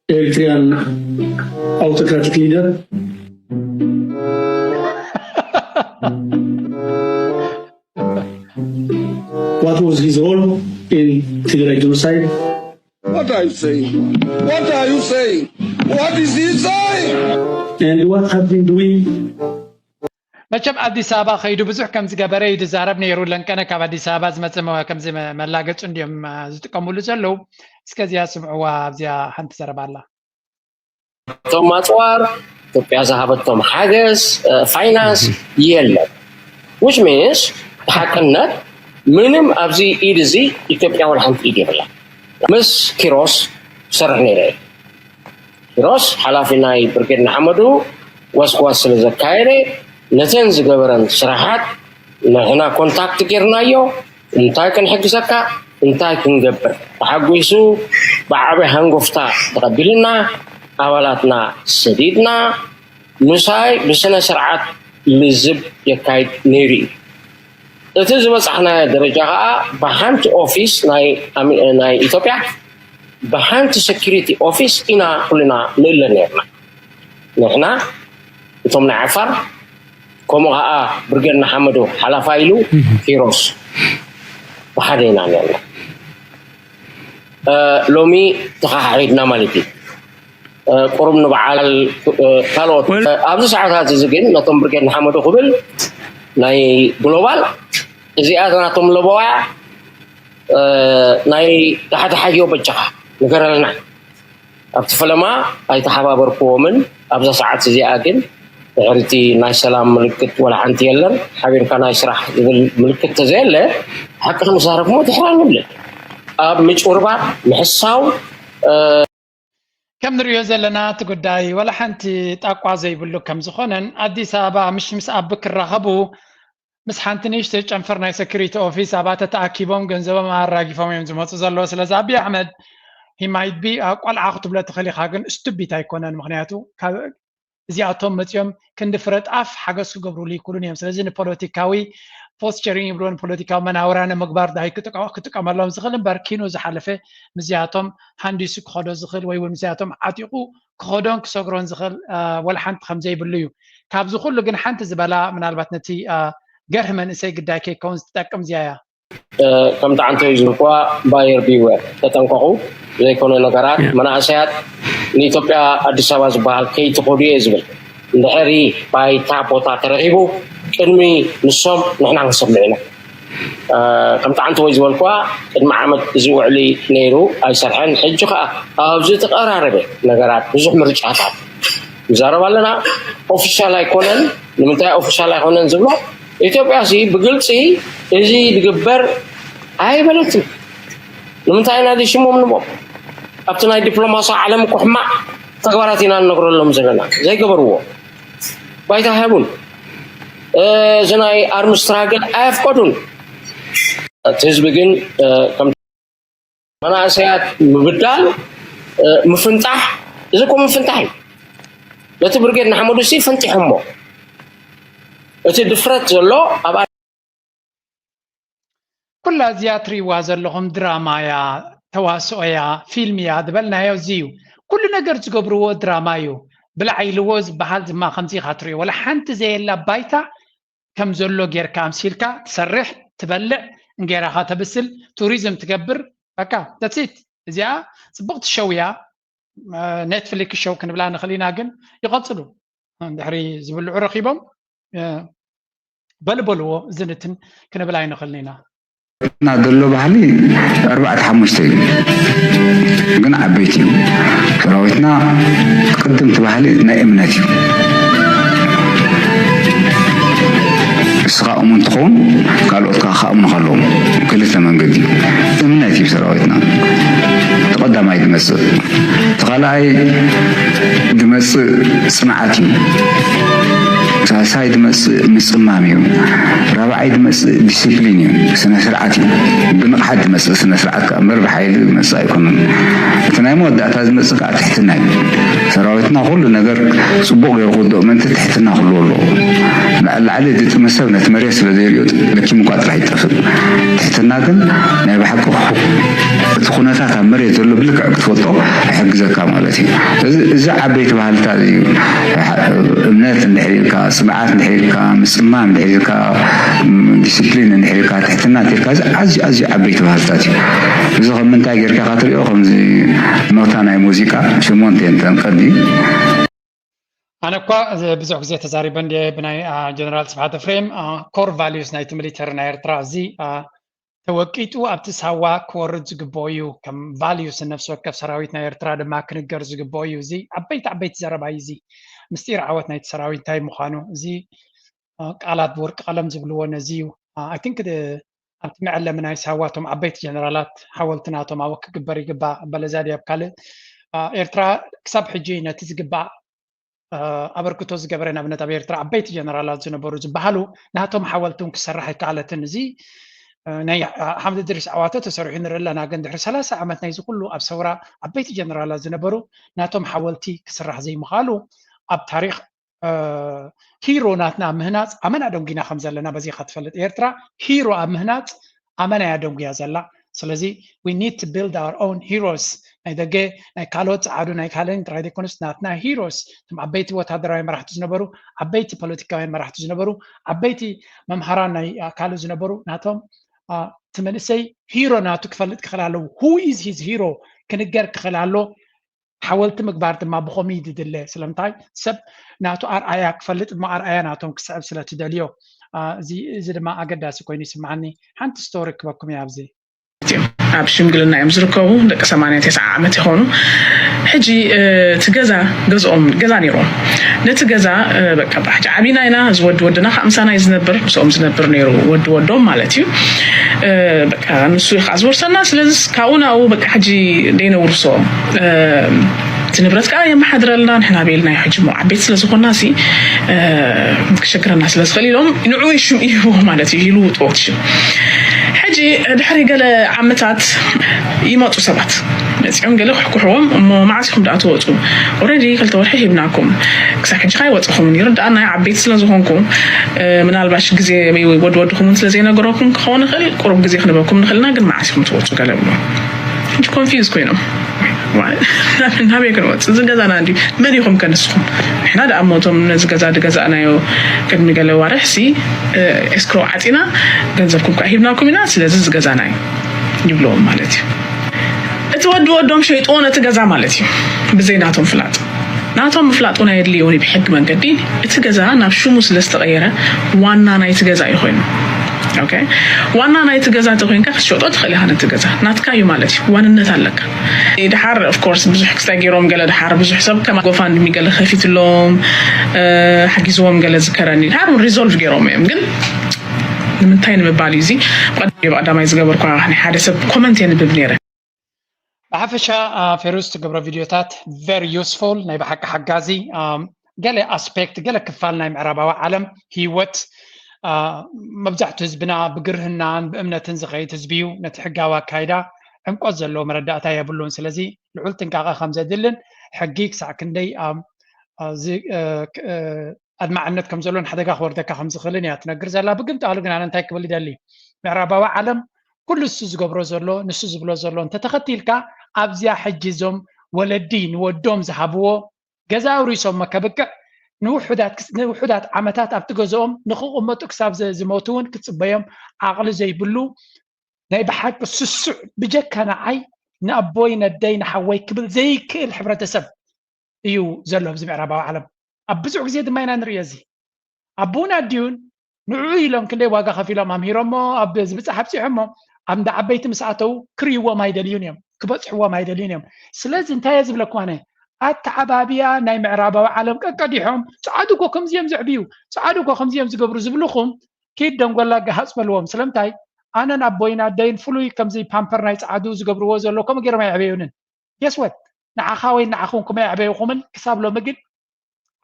Eritrean autocratic leader. What was his role in Tigray genocide? What are you saying? What are you saying? What is he saying? And what have been doing መቸም ኣዲስ ኣበባ ከይዱ ብዙሕ ከም ዝገበረ እዩ ዝዛረብ ነይሩ። ለንቀነ ካብ ኣዲስ ኣበባ ዝመፀ ከምዚ መላገፂ እንዲዮም ዝጥቀሙሉ ዘለዉ። እስከ እዚኣ ስምዕዋ ኣብዚኣ ሓንቲ ዘረባ ኣላ። እቶም ኣፅዋር ኢትዮጵያ ዝሃበቶም ሓገዝ ፋይናንስ የለን። which means ብሓቅነት ምንም ኣብዚ ኢድ እዚ ኢትዮጵያ ወላ ሓንቲ ኢድ የብላ። ምስ ኪሮስ ሰርሕ ነይረ ኪሮስ ሓላፊ ናይ ብርጌድ ንሓመዱ ጎስጓስ ስለ ዘካየደ ነተን ዝገበረን ስራሓት ንሕና ኮንታክት ጌርናዮ። እንታይ ክንሕግዘካ፣ እንታይ ክንገብር፣ ተሓጒሱ ብዓቢ ሃንጎፍታ ተቐቢልና ኣባላትና ሰዲድና ምሳይ ብስነ ስርዓት ልዝብ የካይድ ነይሩ እዩ። እቲ ዝበጻሕናዮ ደረጃ ከኣ ብሓንቲ ኦፊስ ናይ ኣሚ- ናይ ኢትዮጵያ ብሓንቲ ሴኩሪቲ ኦፊስ ኢና ኩልና ንእለ ነርና። ንሕና እቶም ናይ ዓፋር ከምኡ ከኣ ብርጌድ ንሓመዱ ሓላፋይ ኢሉ ኪሮስ ብሓደ ኢና ነርና። ሎሚ ተኸሓሒድና ማለት እዩ። ቁሩብ ንበዓል ካልኦት ኣብዚ ሰዓታት እዚ ግን ነቶም ብርጌድ ንሓመዱ ክብል ናይ ግሎባል እዚኣ ናቶም ለበዋ ናይ ታሕቲ ሓዮ በጃኻ ንገረልና ኣብቲ ፈለማ ኣይተሓባበርክዎምን ኣብዛ ሰዓት እዚኣ ግን ድሕርቲ ናይ ሰላም ምልክት ወላ ሓንቲ የለን ሓቢርካ ናይ ስራሕ ዝብል ምልክት ተዘየለ ሓቂ ክንዛረብ ሞ ድሕራ ንብልን ኣብ ምጭውርባር ምሕሳው ከም ንሪኦ ዘለና እቲ ጉዳይ ዋላ ሓንቲ ጣቋ ዘይብሉ ከም ዝኾነን ኣዲስ ኣበባ ምሽ ምስ ኣቢ ክራኸቡ ምስ ሓንቲ ንእሽተይ ጨንፈር ናይ ሰኪሪቲ ኦፊስ ኣባተ ተኣኪቦም ገንዘቦም ኣራጊፎም እዮም ዝመፁ ዘለዉ ስለዚ ኣቢ ኣሕመድ ሂማይቢ ቆልዓ ክትብሎ ትኽእል ኢኻ ግን ስቱቢት ኣይኮነን ምክንያቱ እዚኣቶም መፂኦም ክንዲ ፍረ ጣፍ ሓገዝ ክገብሩሉ ይክእሉን እዮም ስለዚ ንፖለቲካዊ ፖስቸሪንግ ይብልዎ ንፖለቲካዊ መናውራ ንምግባር ዳይ ክጥቀመሎም ዝኽእል እምበር ኪኑ ዝሓለፈ ምስዚኣቶም ሃንዲሱ ክኸዶ ዝኽእል ወይ እውን ምስዚኣቶም ዓጢቑ ክኸዶን ክሰግሮን ዝኽእል ወላ ሓንቲ ከም ዘይብሉ እዩ። ካብዚ ኩሉ ግን ሓንቲ ዝበላ ምናልባት ነቲ ገርህ መንእሰይ ግዳይ ከይከውን ዝትጠቅም እዚኣ እያ። ከምቲ ዓንተይ ዝብልክዋ ባየር ቢዌር ተጠንቀቑ ዘይኮነ ነገራት መናእሰያት ንኢትዮጵያ ኣዲስ ኣበባ ዝበሃል ከይትኸዱ እየ ዝብል እንድሕሪ ባይታ ቦታ ተረኺቡ ቅድሚ ንሶም ንሕና ክንሰምዕ ኢና ከምቲ ዓንተወይ ዝበልክዋ ቅድሚ ዓመት እዚ ውዕሊ ነይሩ ኣይሰርሐን ሕጂ ከዓ ኣብዚ ተቐራረበ ነገራት ብዙሕ ምርጫታት ንዛረብ ኣለና ኦፊሻል ኣይኮነን ንምንታይ ኦፊሻል ኣይኮነን ዝብሎ ኢትዮጵያ ሲ ብግልፂ እዚ ዝግበር ኣይበለትን ንምንታይ ኢና ዘይሽሞም ንቦም ኣብቲ ናይ ዲፕሎማሲ ዓለም እኮ ሕማቕ ተግባራት ኢና ንነግረሎም ዘለና ዘይገበርዎ ባይታ ሃቡን እዚ ናይ ኣርምስ ስትራግል ኣየፍቀዱን እቲ ህዝቢ ግን ከም መናእሰያት ምብዳል ምፍንጣሕ እዚ እኮ ምፍንጣሕ እዩ ነቲ ብርጌድ ንሓመዱ ሲ ፈንጢሖሞ እቲ ድፍረት ዘሎ ኣብ ኩላ እዚኣ ትሪእዋ ዘለኹም ድራማ እያ፣ ተዋስኦ እያ፣ ፊልም እያ ዝበልናዮ እዚ እዩ። ኩሉ ነገር ዝገብርዎ ድራማ እዩ። ብላዕ ኢልዎ ዝበሃል ድማ ከምዚ ኢኻ ትሪኦ። ወላ ሓንቲ ዘየላ ባይታ ከም ዘሎ ጌርካ ኣምሲልካ ትሰርሕ፣ ትበልዕ፣ እንጌራኻ ተብስል፣ ቱሪዝም ትገብር፣ በቃ that's it። እዚኣ ጽብቕቲ ሸው እያ። ኔትፍሊክስ ሸው ክንብላ ንኽእል ኢና ግን ይቐጽሉ እንድሕሪ ዝብልዑ ረኺቦም በሉ በልዎ ዝንትን ክንብል ኣይንኽእልን ኢና። እና ዘሎ ባህሊ ኣርባዕተ ሓሙሽተ እዩ ግን ዓበይቲ እዩ ሰራዊትና ቅድምቲ ባህሊ ናይ እምነት እዩ እስኻ እሙን ትኸውን ካልኦት ከዓ ክኣምኑኻ ኣለዎም ክልተ መንገዲ እምነት እዩ ሰራዊትና ተቐዳማይ ዝመፅእ እቲ ካልኣይ ዝመፅእ ፅንዓት እዩ ሳልሳይ ዝመፅእ ምፅማም እዩ ራብዓይ ዝመፅእ ዲስፕሊን እዩ ስነ ስርዓት እዩ ብንቕሓት ዝመፅእ ስነ ስርዓት ከዓ እምበር ብሓይሊ ዝመፅእ ኣይኮነን እቲ ናይ መወዳእታ ዝመፅእ ከዓ ትሕትና እዩ ሰራዊትና ኩሉ ነገር ፅቡቕ ገይሩ ክወድኦ ምእንቲ ትሕትና ክህልዎ ኣለዎ ላዕሊ ላዕሊ እቲ ጥመ ሰብ ነቲ መሬት ስለ ዘይሪኦ ለኪሙ እኳ ጥራሕ ይጠፍእ ትሕትና ግን ናይ ብሓቂ እቲ ኩነታት ኣብ መሬት ዘሎ ብልክዕ ክትፈልጦ ይሕግዘካ ማለት እዩ እዚ ዓበይቲ ባህልታት እዩ እምነት እንድሕር ኢልካ ፅንዓት እንድሕር ኢልካ ምፅማም እንድሕር ኢልካ ዲስፕሊን እንድሕር ኢልካ ትሕትና እንተኢልካ እዚ ኣዝዩ ኣዝዩ ዓበይቲ ባህልታት እዩ እዚ ከም ምንታይ ጌርካ ኢኻ ትሪኦ ከምዚ ኖታ ናይ ሙዚቃ ሽሞንተ እንተን ቀዲ ኣነ እኳ ብዙሕ ግዜ ተዛሪበ እንድየ ብናይ ጀነራል ስብሓት ፍሬም ኮር ቫሊዩስ ናይቲ ሚሊተሪ ናይ ኤርትራ እዚ ተወቂጡ ኣብቲ ሳዋ ክወርድ ዝግብኦ እዩ ከም ቫሊዩስ ነፍሲ ወከፍ ሰራዊት ናይ ኤርትራ ድማ ክንገር ዝግብኦ እዩ እዚ ዓበይቲ ዓበይቲ ዘረባ እዩ እዚ ምስጢር ዓወት ናይቲ ሰራዊት እንታይ ምዃኑ እዚ ቃላት ብወርቂ ቀለም ዝብልዎ ነዚ እዩ I think ኣብቲ መዐለሚ ናይ ሳዋ እቶም ዓበይቲ ጀነራላት ሓወልቲ ናቶም ኣብኡ ክግበር ይግባእ በለዛ ድያ ኣብ ካልእ ኤርትራ ክሳብ ሕጂ ነቲ ዝግባእ ኣበርክቶ ዝገበረ፣ ንኣብነት ኣብ ኤርትራ ዓበይቲ ጀነራላት ዝነበሩ ዝበሃሉ ናቶም ሓወልቲ እውን ክሰራሕ ኣይከኣለትን። እዚ ናይ ሓምድ እድሪስ ዓዋተ ተሰሪሑ ንርኢ ኣለና፣ ግን ድሕሪ ሰላሳ ዓመት ናይዚ ኩሉ ኣብ ሰውራ ዓበይቲ ጀነራላት ዝነበሩ ናቶም ሓወልቲ ክስራሕ ዘይምኽኣሉ ኣብ ታሪኽ ሂሮ ናትና ምህናፅ ኣመና ደንጉና ከም ዘለና በዚ ኢኻ ትፈልጥ። ኤርትራ ሂሮ ኣብ ምህናፅ ኣመና እያ ደንጉያ ዘላ። ስለዚ we need to build our own heroes። ናይ ደገ ናይ ካልኦት ጸዓዱ ናይ ካልኦት ጥራይ ዘይኮነስ ናትና heroes፣ እቶም ዓበይቲ ወታደራዊ መራሕቲ ዝነበሩ፣ ዓበይቲ ፖለቲካውያን መራሕቲ ዝነበሩ፣ ዓበይቲ መምሃራን ናይ ኣካሉ ዝነበሩ ናቶም እቲ መንእሰይ ሂሮ ናቱ ክፈልጥ ክኽእል ኣለዎ። Who is his hero ክንገር ክኽእል ኣሎ። ሓወልቲ ምግባር ድማ ብኸምኡ እዩ ዝድለ። ስለምንታይ ሰብ ናቱ ኣርኣያ ክፈልጥ እሞ ኣርኣያ ናቶም ክስዕብ ስለ ትደልዮ። እዚ ድማ ኣገዳሲ ኮይኑ ይስምዓኒ። ሓንቲ ስቶሪ ክበኩም እያ ኣብዚ። ኣብ ሽምግልና እዮም ዝርከቡ። ደቂ ሰማንያ ተስዓ ዓመት ይኾኑ። ሕጂ እቲ ገዛ ገዝኦም ገዛ ነይሮም። ነቲ ገዛ በቃ ብሕጂ ዓቢና ኢና፣ እዚ ወዲ ወድና ከዓ ምሳና እዩ ዝነብር፣ ምስኦም ዝነብር ነይሩ፣ ወዲ ወዶም ማለት እዩ። በቃ ንሱ እዩ ከዓ ዝወርሰና። ስለዚ ካብኡ ናብኡ በቃ ሕጂ ደይነውርሶ እቲ ንብረት ከዓ የመሓድረልና። ንሕና ቤልና ሕጂ ሞ ዓበይቲ ስለ ዝኾና ሲ ክሸግረና ስለ ዝኽእል ኢሎም ንዑ ሽም ይህብዎ ማለት እዩ፣ ይልውጥዎ እቲ ሽም። ሕጂ ድሕሪ ገለ ዓመታት ይመፁ ሰባት መፂኦም ገለ ክሕኩሕዎም፣ እሞ መዓስ ኢኹም ደኣ ትወፁ? ኦረዲ ክልተ ወርሒ ሂብናኩም፣ ክሳብ ሕጂ ከይወፅኹምን ይርድኣና፣ ዓበይቲ ስለ ዝኾንኩም ምናልባሽ ግዜ ወዲ ወድኹምን ስለ ዘይነገረኩም ክኸውን ይኽእል፣ ቁሩብ ግዜ ክንበኩም ንኽእልና፣ ግን መዓስ ኢኹም ትወፁ ገለ ብሎ። ሕጂ ኮንፊውዝ ኮይኖም ናበይ ክንወፅ? እዚ ገዛና እንዲ መን ኢኹም ከ ንስኹም? ንሕና ደኣ እሞ እቶም ነዚ ገዛ ድገዛእናዮ ቅድሚ ገለ ዋርሕ ሲ ኤስክሮ ዓፂና ገንዘብኩም ከዓ ሂብናኩም ኢና፣ ስለዚ እዚ ገዛና እዩ ይብልዎም ማለት እዩ። እቲ ወዲ ወዶም ሸይጥዎ ነቲ ገዛ ማለት እዩ ብዘይ ናቶም ፍላጥ። ናቶም ምፍላጥ እውን ኣየድልዮን እዩ ብሕጊ መንገዲ። እቲ ገዛ ናብ ሽሙ ስለ ዝተቐየረ ዋና ናይቲ ገዛ እዩ ኮይኑ። ኦኬ፣ ዋና ናይቲ ገዛ ተኮይንካ ክትሸጦ ትኽእል ኢኻ። ነቲ ገዛ ናትካ እዩ ማለት እዩ፣ ዋንነት ኣለካ። ድሓር ኦፍኮርስ ብዙሕ ክስታይ ገይሮም፣ ገለ ድሓር ብዙሕ ሰብ ከማ ጎፋንድሚ ገለ ከፊትሎም ሓጊዝዎም ገለ ዝከረኒ። ድሓር እውን ሪዞልቭ ገይሮም እዮም፣ ግን ንምንታይ ንምባል እዩ እዚ ብቐዳማይ ዝገበርኳ ናይ ሓደ ሰብ ኮመንት የንብብ ነይረ። ብሓፈሻ ፌሩዝ ትገብሮ ቪድዮታት very useful፣ ናይ ብሓቂ ሓጋዚ። ገለ ኣስፔክት፣ ገለ ክፋል ናይ ምዕራባዊ ዓለም ህይወት መብዛሕቱ ህዝብና ብግርህናን ብእምነትን ዝኸይድ ህዝቢ እዩ። ነቲ ሕጋዊ ኣካይዳ ዕምቆት ዘለዎ መረዳእታ የብሉን። ስለዚ ልዑል ጥንቃቐ ከም ዘድልን ሕጊ ክሳዕ ክንደይ ኣድማዕነት ከም ዘሎን ሓደጋ ክወርደካ ከም ዝኽእልን እያ ትነግር ዘላ። ብግምጣሉ ግን ኣነ እንታይ ክብል ይደሊ፣ ምዕራባዊ ዓለም ኩሉ እሱ ዝገብሮ ዘሎ ንሱ ዝብሎ ዘሎ እንተተኸቲልካ ኣብዚኣ ሕጂ እዞም ወለዲ ንወዶም ዝሃብዎ ገዛ ኣውሪሶሞ ከብቅዕ ንውሑዳት ዓመታት ኣብቲ ገዝኦም ንክቕመጡ ክሳብ ዝሞቱ እውን ክፅበዮም ዓቕሊ ዘይብሉ ናይ ብሓቂ ስሱዕ ብጀካ ንዓይ ንኣቦይ ነደይ ንሓወይ ክብል ዘይክእል ሕብረተሰብ እዩ ዘሎ ኣብዚ ምዕራባዊ ዓለም። ኣብ ብዙሕ ግዜ ድማ ኢና ንርእዮ እዚ። ኣቦን ኣዲኡን ንዕኡ ኢሎም ክንደይ ዋጋ ከፊሎም ኣምሂሮሞ ኣብ ዝብጻሕ ኣብጺሖሞ ኣብ እንዳ ዓበይቲ ምስ ኣተዉ ክርእይዎም ኣይደልዩን እዮም፣ ክበጽሕዎም ኣይደልዩን እዮም። ስለዚ እንታይ እየ ዝብለኩም ኣነ፣ ኣተዓባብያ ናይ ምዕራባዊ ዓለም ቀቀዲሖም ጸዓዱ እኮ ከምዚ እዮም ዘዕብዩ፣ ጸዓዱ እኮ ከምዚ እዮም ዝገብሩ ዝብልኹም ኪድ ደንጎላ ገሃጽ በልዎም። ስለምንታይ ኣነን ኣቦይን ኣደይን ፍሉይ ከምዚ ፓምፐር ናይ ጸዓዱ ዝገብርዎ ዘሎ ከምኡ ገይሮም ኣየዕበዩንን። Guess what? ንዓኻ ወይ ንዓኹም ክመይ ኣዕበይኹምን ክሳብ ሎሚ ግን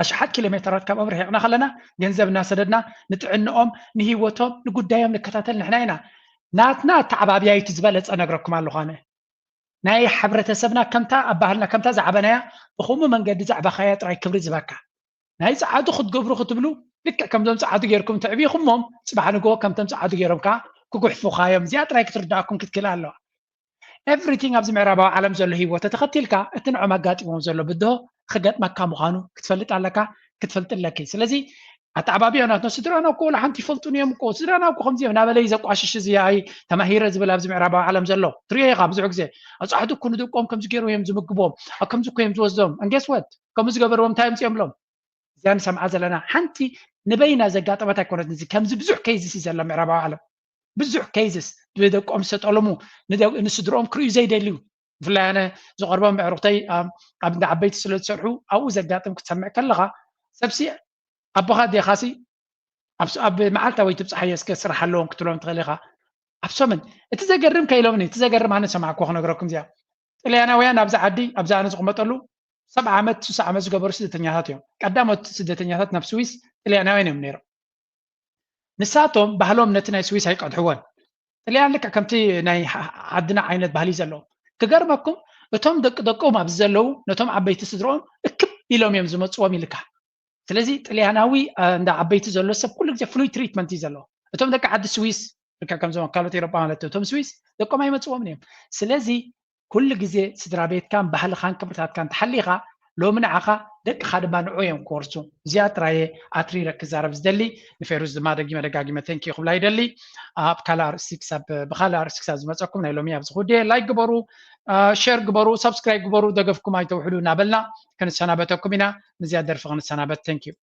ኣሽሓት ኪሎ ሜተራት ካብኦም ርሒቕና ከለና ገንዘብ እናሰደድና ንጥዕንኦም ንህይወቶም ንጉዳዮም ንከታተል ንሕና ኢና። ናትና ኣተዓባብያ እዩ እቲ ዝበለፀ ነግረኩም ኣለኹ ኣነ። ናይ ሕብረተሰብና ከምታ ኣብ ባህልና ከምታ ዝዓበናያ ብኸምኡ መንገዲ ዘዕበኻያ ጥራይ ክብሪ ዝበካ። ናይ ጸዓዱ ክትገብሩ ክትብሉ ልክዕ ከምዞም ጸዓዱ ጌርኩም ተዕቢኹሞም ጽባሕ ንግሆ ከምቶም ጸዓዱ ጌሮም ከዓ ክጉሕፉኻ እዮም። እዚኣ ጥራይ ክትርድኣኩም ክትክእል ኣለዋ። Everything ኣብዚ ምዕራባዊ ዓለም ዘሎ ህይወት ተተኸቲልካ እቲ ንዖም ኣጋጢሞም ዘሎ ብድሆ ክገጥመካ ምዃኑ ክትፈልጥ ኣለካ፣ ክትፈልጥ ኣለኪ። ስለዚ ኣተዓባብያ ናትና ስድራና እኮ ወላ ሓንቲ ይፈልጡን እዮም እኮ፣ ስድራና እኮ ከምዚ እዮም ናበለ እዩ ዘቋሽሽ እዚ ኣይ ተማሂረ ዝብል ኣብዚ ምዕራባዊ ዓለም ዘሎ ትሪኦ ኢኻ ብዙሕ ግዜ። ኣጻሕዱ እኮ ንደቆም ከምዚ ገይሮም እዮም ዝምግቦም፣ ኣብ ከምዚ እኮ እዮም ዝወስዶም። And guess what? ከምኡ ዝገበርዎም እንታይ ኣምጺኦምሎም? እዚኣ ንሰምዓ ዘለና ሓንቲ ንበይና ዘጋጠመት ኣይኮነትን። እዚ ከምዚ ብዙሕ ኬዝስ እዩ ዘሎ ምዕራባዊ ዓለም፣ ብዙሕ ኬዝስ ብደቆም ዝተጠለሙ ንስድርኦም ክርእዩ ዘይደልዩ። ብፍላይ ኣነ ዝቐርቦም ኣዕሩኽተይ ኣብ እንዳ ዓበይቲ ስለ ዝሰርሑ ኣብኡ ዘጋጥም ክትሰምዕ ከለኻ ሰብሲ ኣቦኻ ኣዴኻሲ ኣብ መዓልታ ወይ ትብፅሓዮ እስከ ስራሕ ኣለዎም ክትብሎም ትኽእል ኢኻ። ኣብ ሰሙን እቲ ዘገርም ከኢሎምኒ፣ እቲ ዘገርም ኣነ ሰማዕኩ ክነግረኩም እዚኣ ጥልያናውያን ኣብዚ ዓዲ ኣብዚ ኣነ ዝቕመጠሉ ሰብዓ ዓመት ስሳ ዓመት ዝገበሩ ስደተኛታት እዮም። ቀዳሞት ስደተኛታት ናብ ስዊስ ጥልያናውያን እዮም ነይሮም። ንሳቶም ባህሎም ነቲ ናይ ስዊስ ኣይቀድሕዎን። ጥልያን ልክዕ ከምቲ ናይ ዓድና ዓይነት ባህሊ ዘለዎም። ክገርመኩም እቶም ደቂ ደቆም ኣብዚ ዘለዉ ነቶም ዓበይቲ ስድሮኦም እክብ ኢሎም እዮም ዝመፅዎም ኢልካ። ስለዚ ጥልያናዊ እንዳ ዓበይቲ ዘሎ ሰብ ኩሉ ግዜ ፍሉይ ትሪትመንት እዩ ዘለዎ። እቶም ደቂ ዓዲ ስዊስ ልክዕ ከምዞም ካልኦት ኤሮጳ ማለት እቶም ስዊስ ደቆም ኣይመፅዎም እዮም። ስለዚ ኩሉ ግዜ ስድራ ቤትካን ባህልኻን ክብርታትካን ተሓሊኻ ሎሚ ንዓኻ ደቅኻ ድማ ንዑ እዮም ክወርሱ። እዚኣ ጥራየ ኣትሪረ ክዛረብ ዝደሊ። ንፌሩዝ ድማ ደጊመ ደጋጊመ ተንኪ ክብላ ይደሊ። ኣብ ካልእ ኣርእስቲ ክሳብ ብኻልእ ኣርእስቲ ክሳብ ዝመፀኩም ናይ ሎሚ ኣብዚ ክውድየ። ላይክ ግበሩ፣ ሸር ግበሩ፣ ሳብስክራይብ ግበሩ፣ ደገፍኩም ኣይተውሕዱ እናበልና ክንሰናበተኩም ኢና። ንዚኣ ደርፊ ክንሰናበት። ተንኪዩ።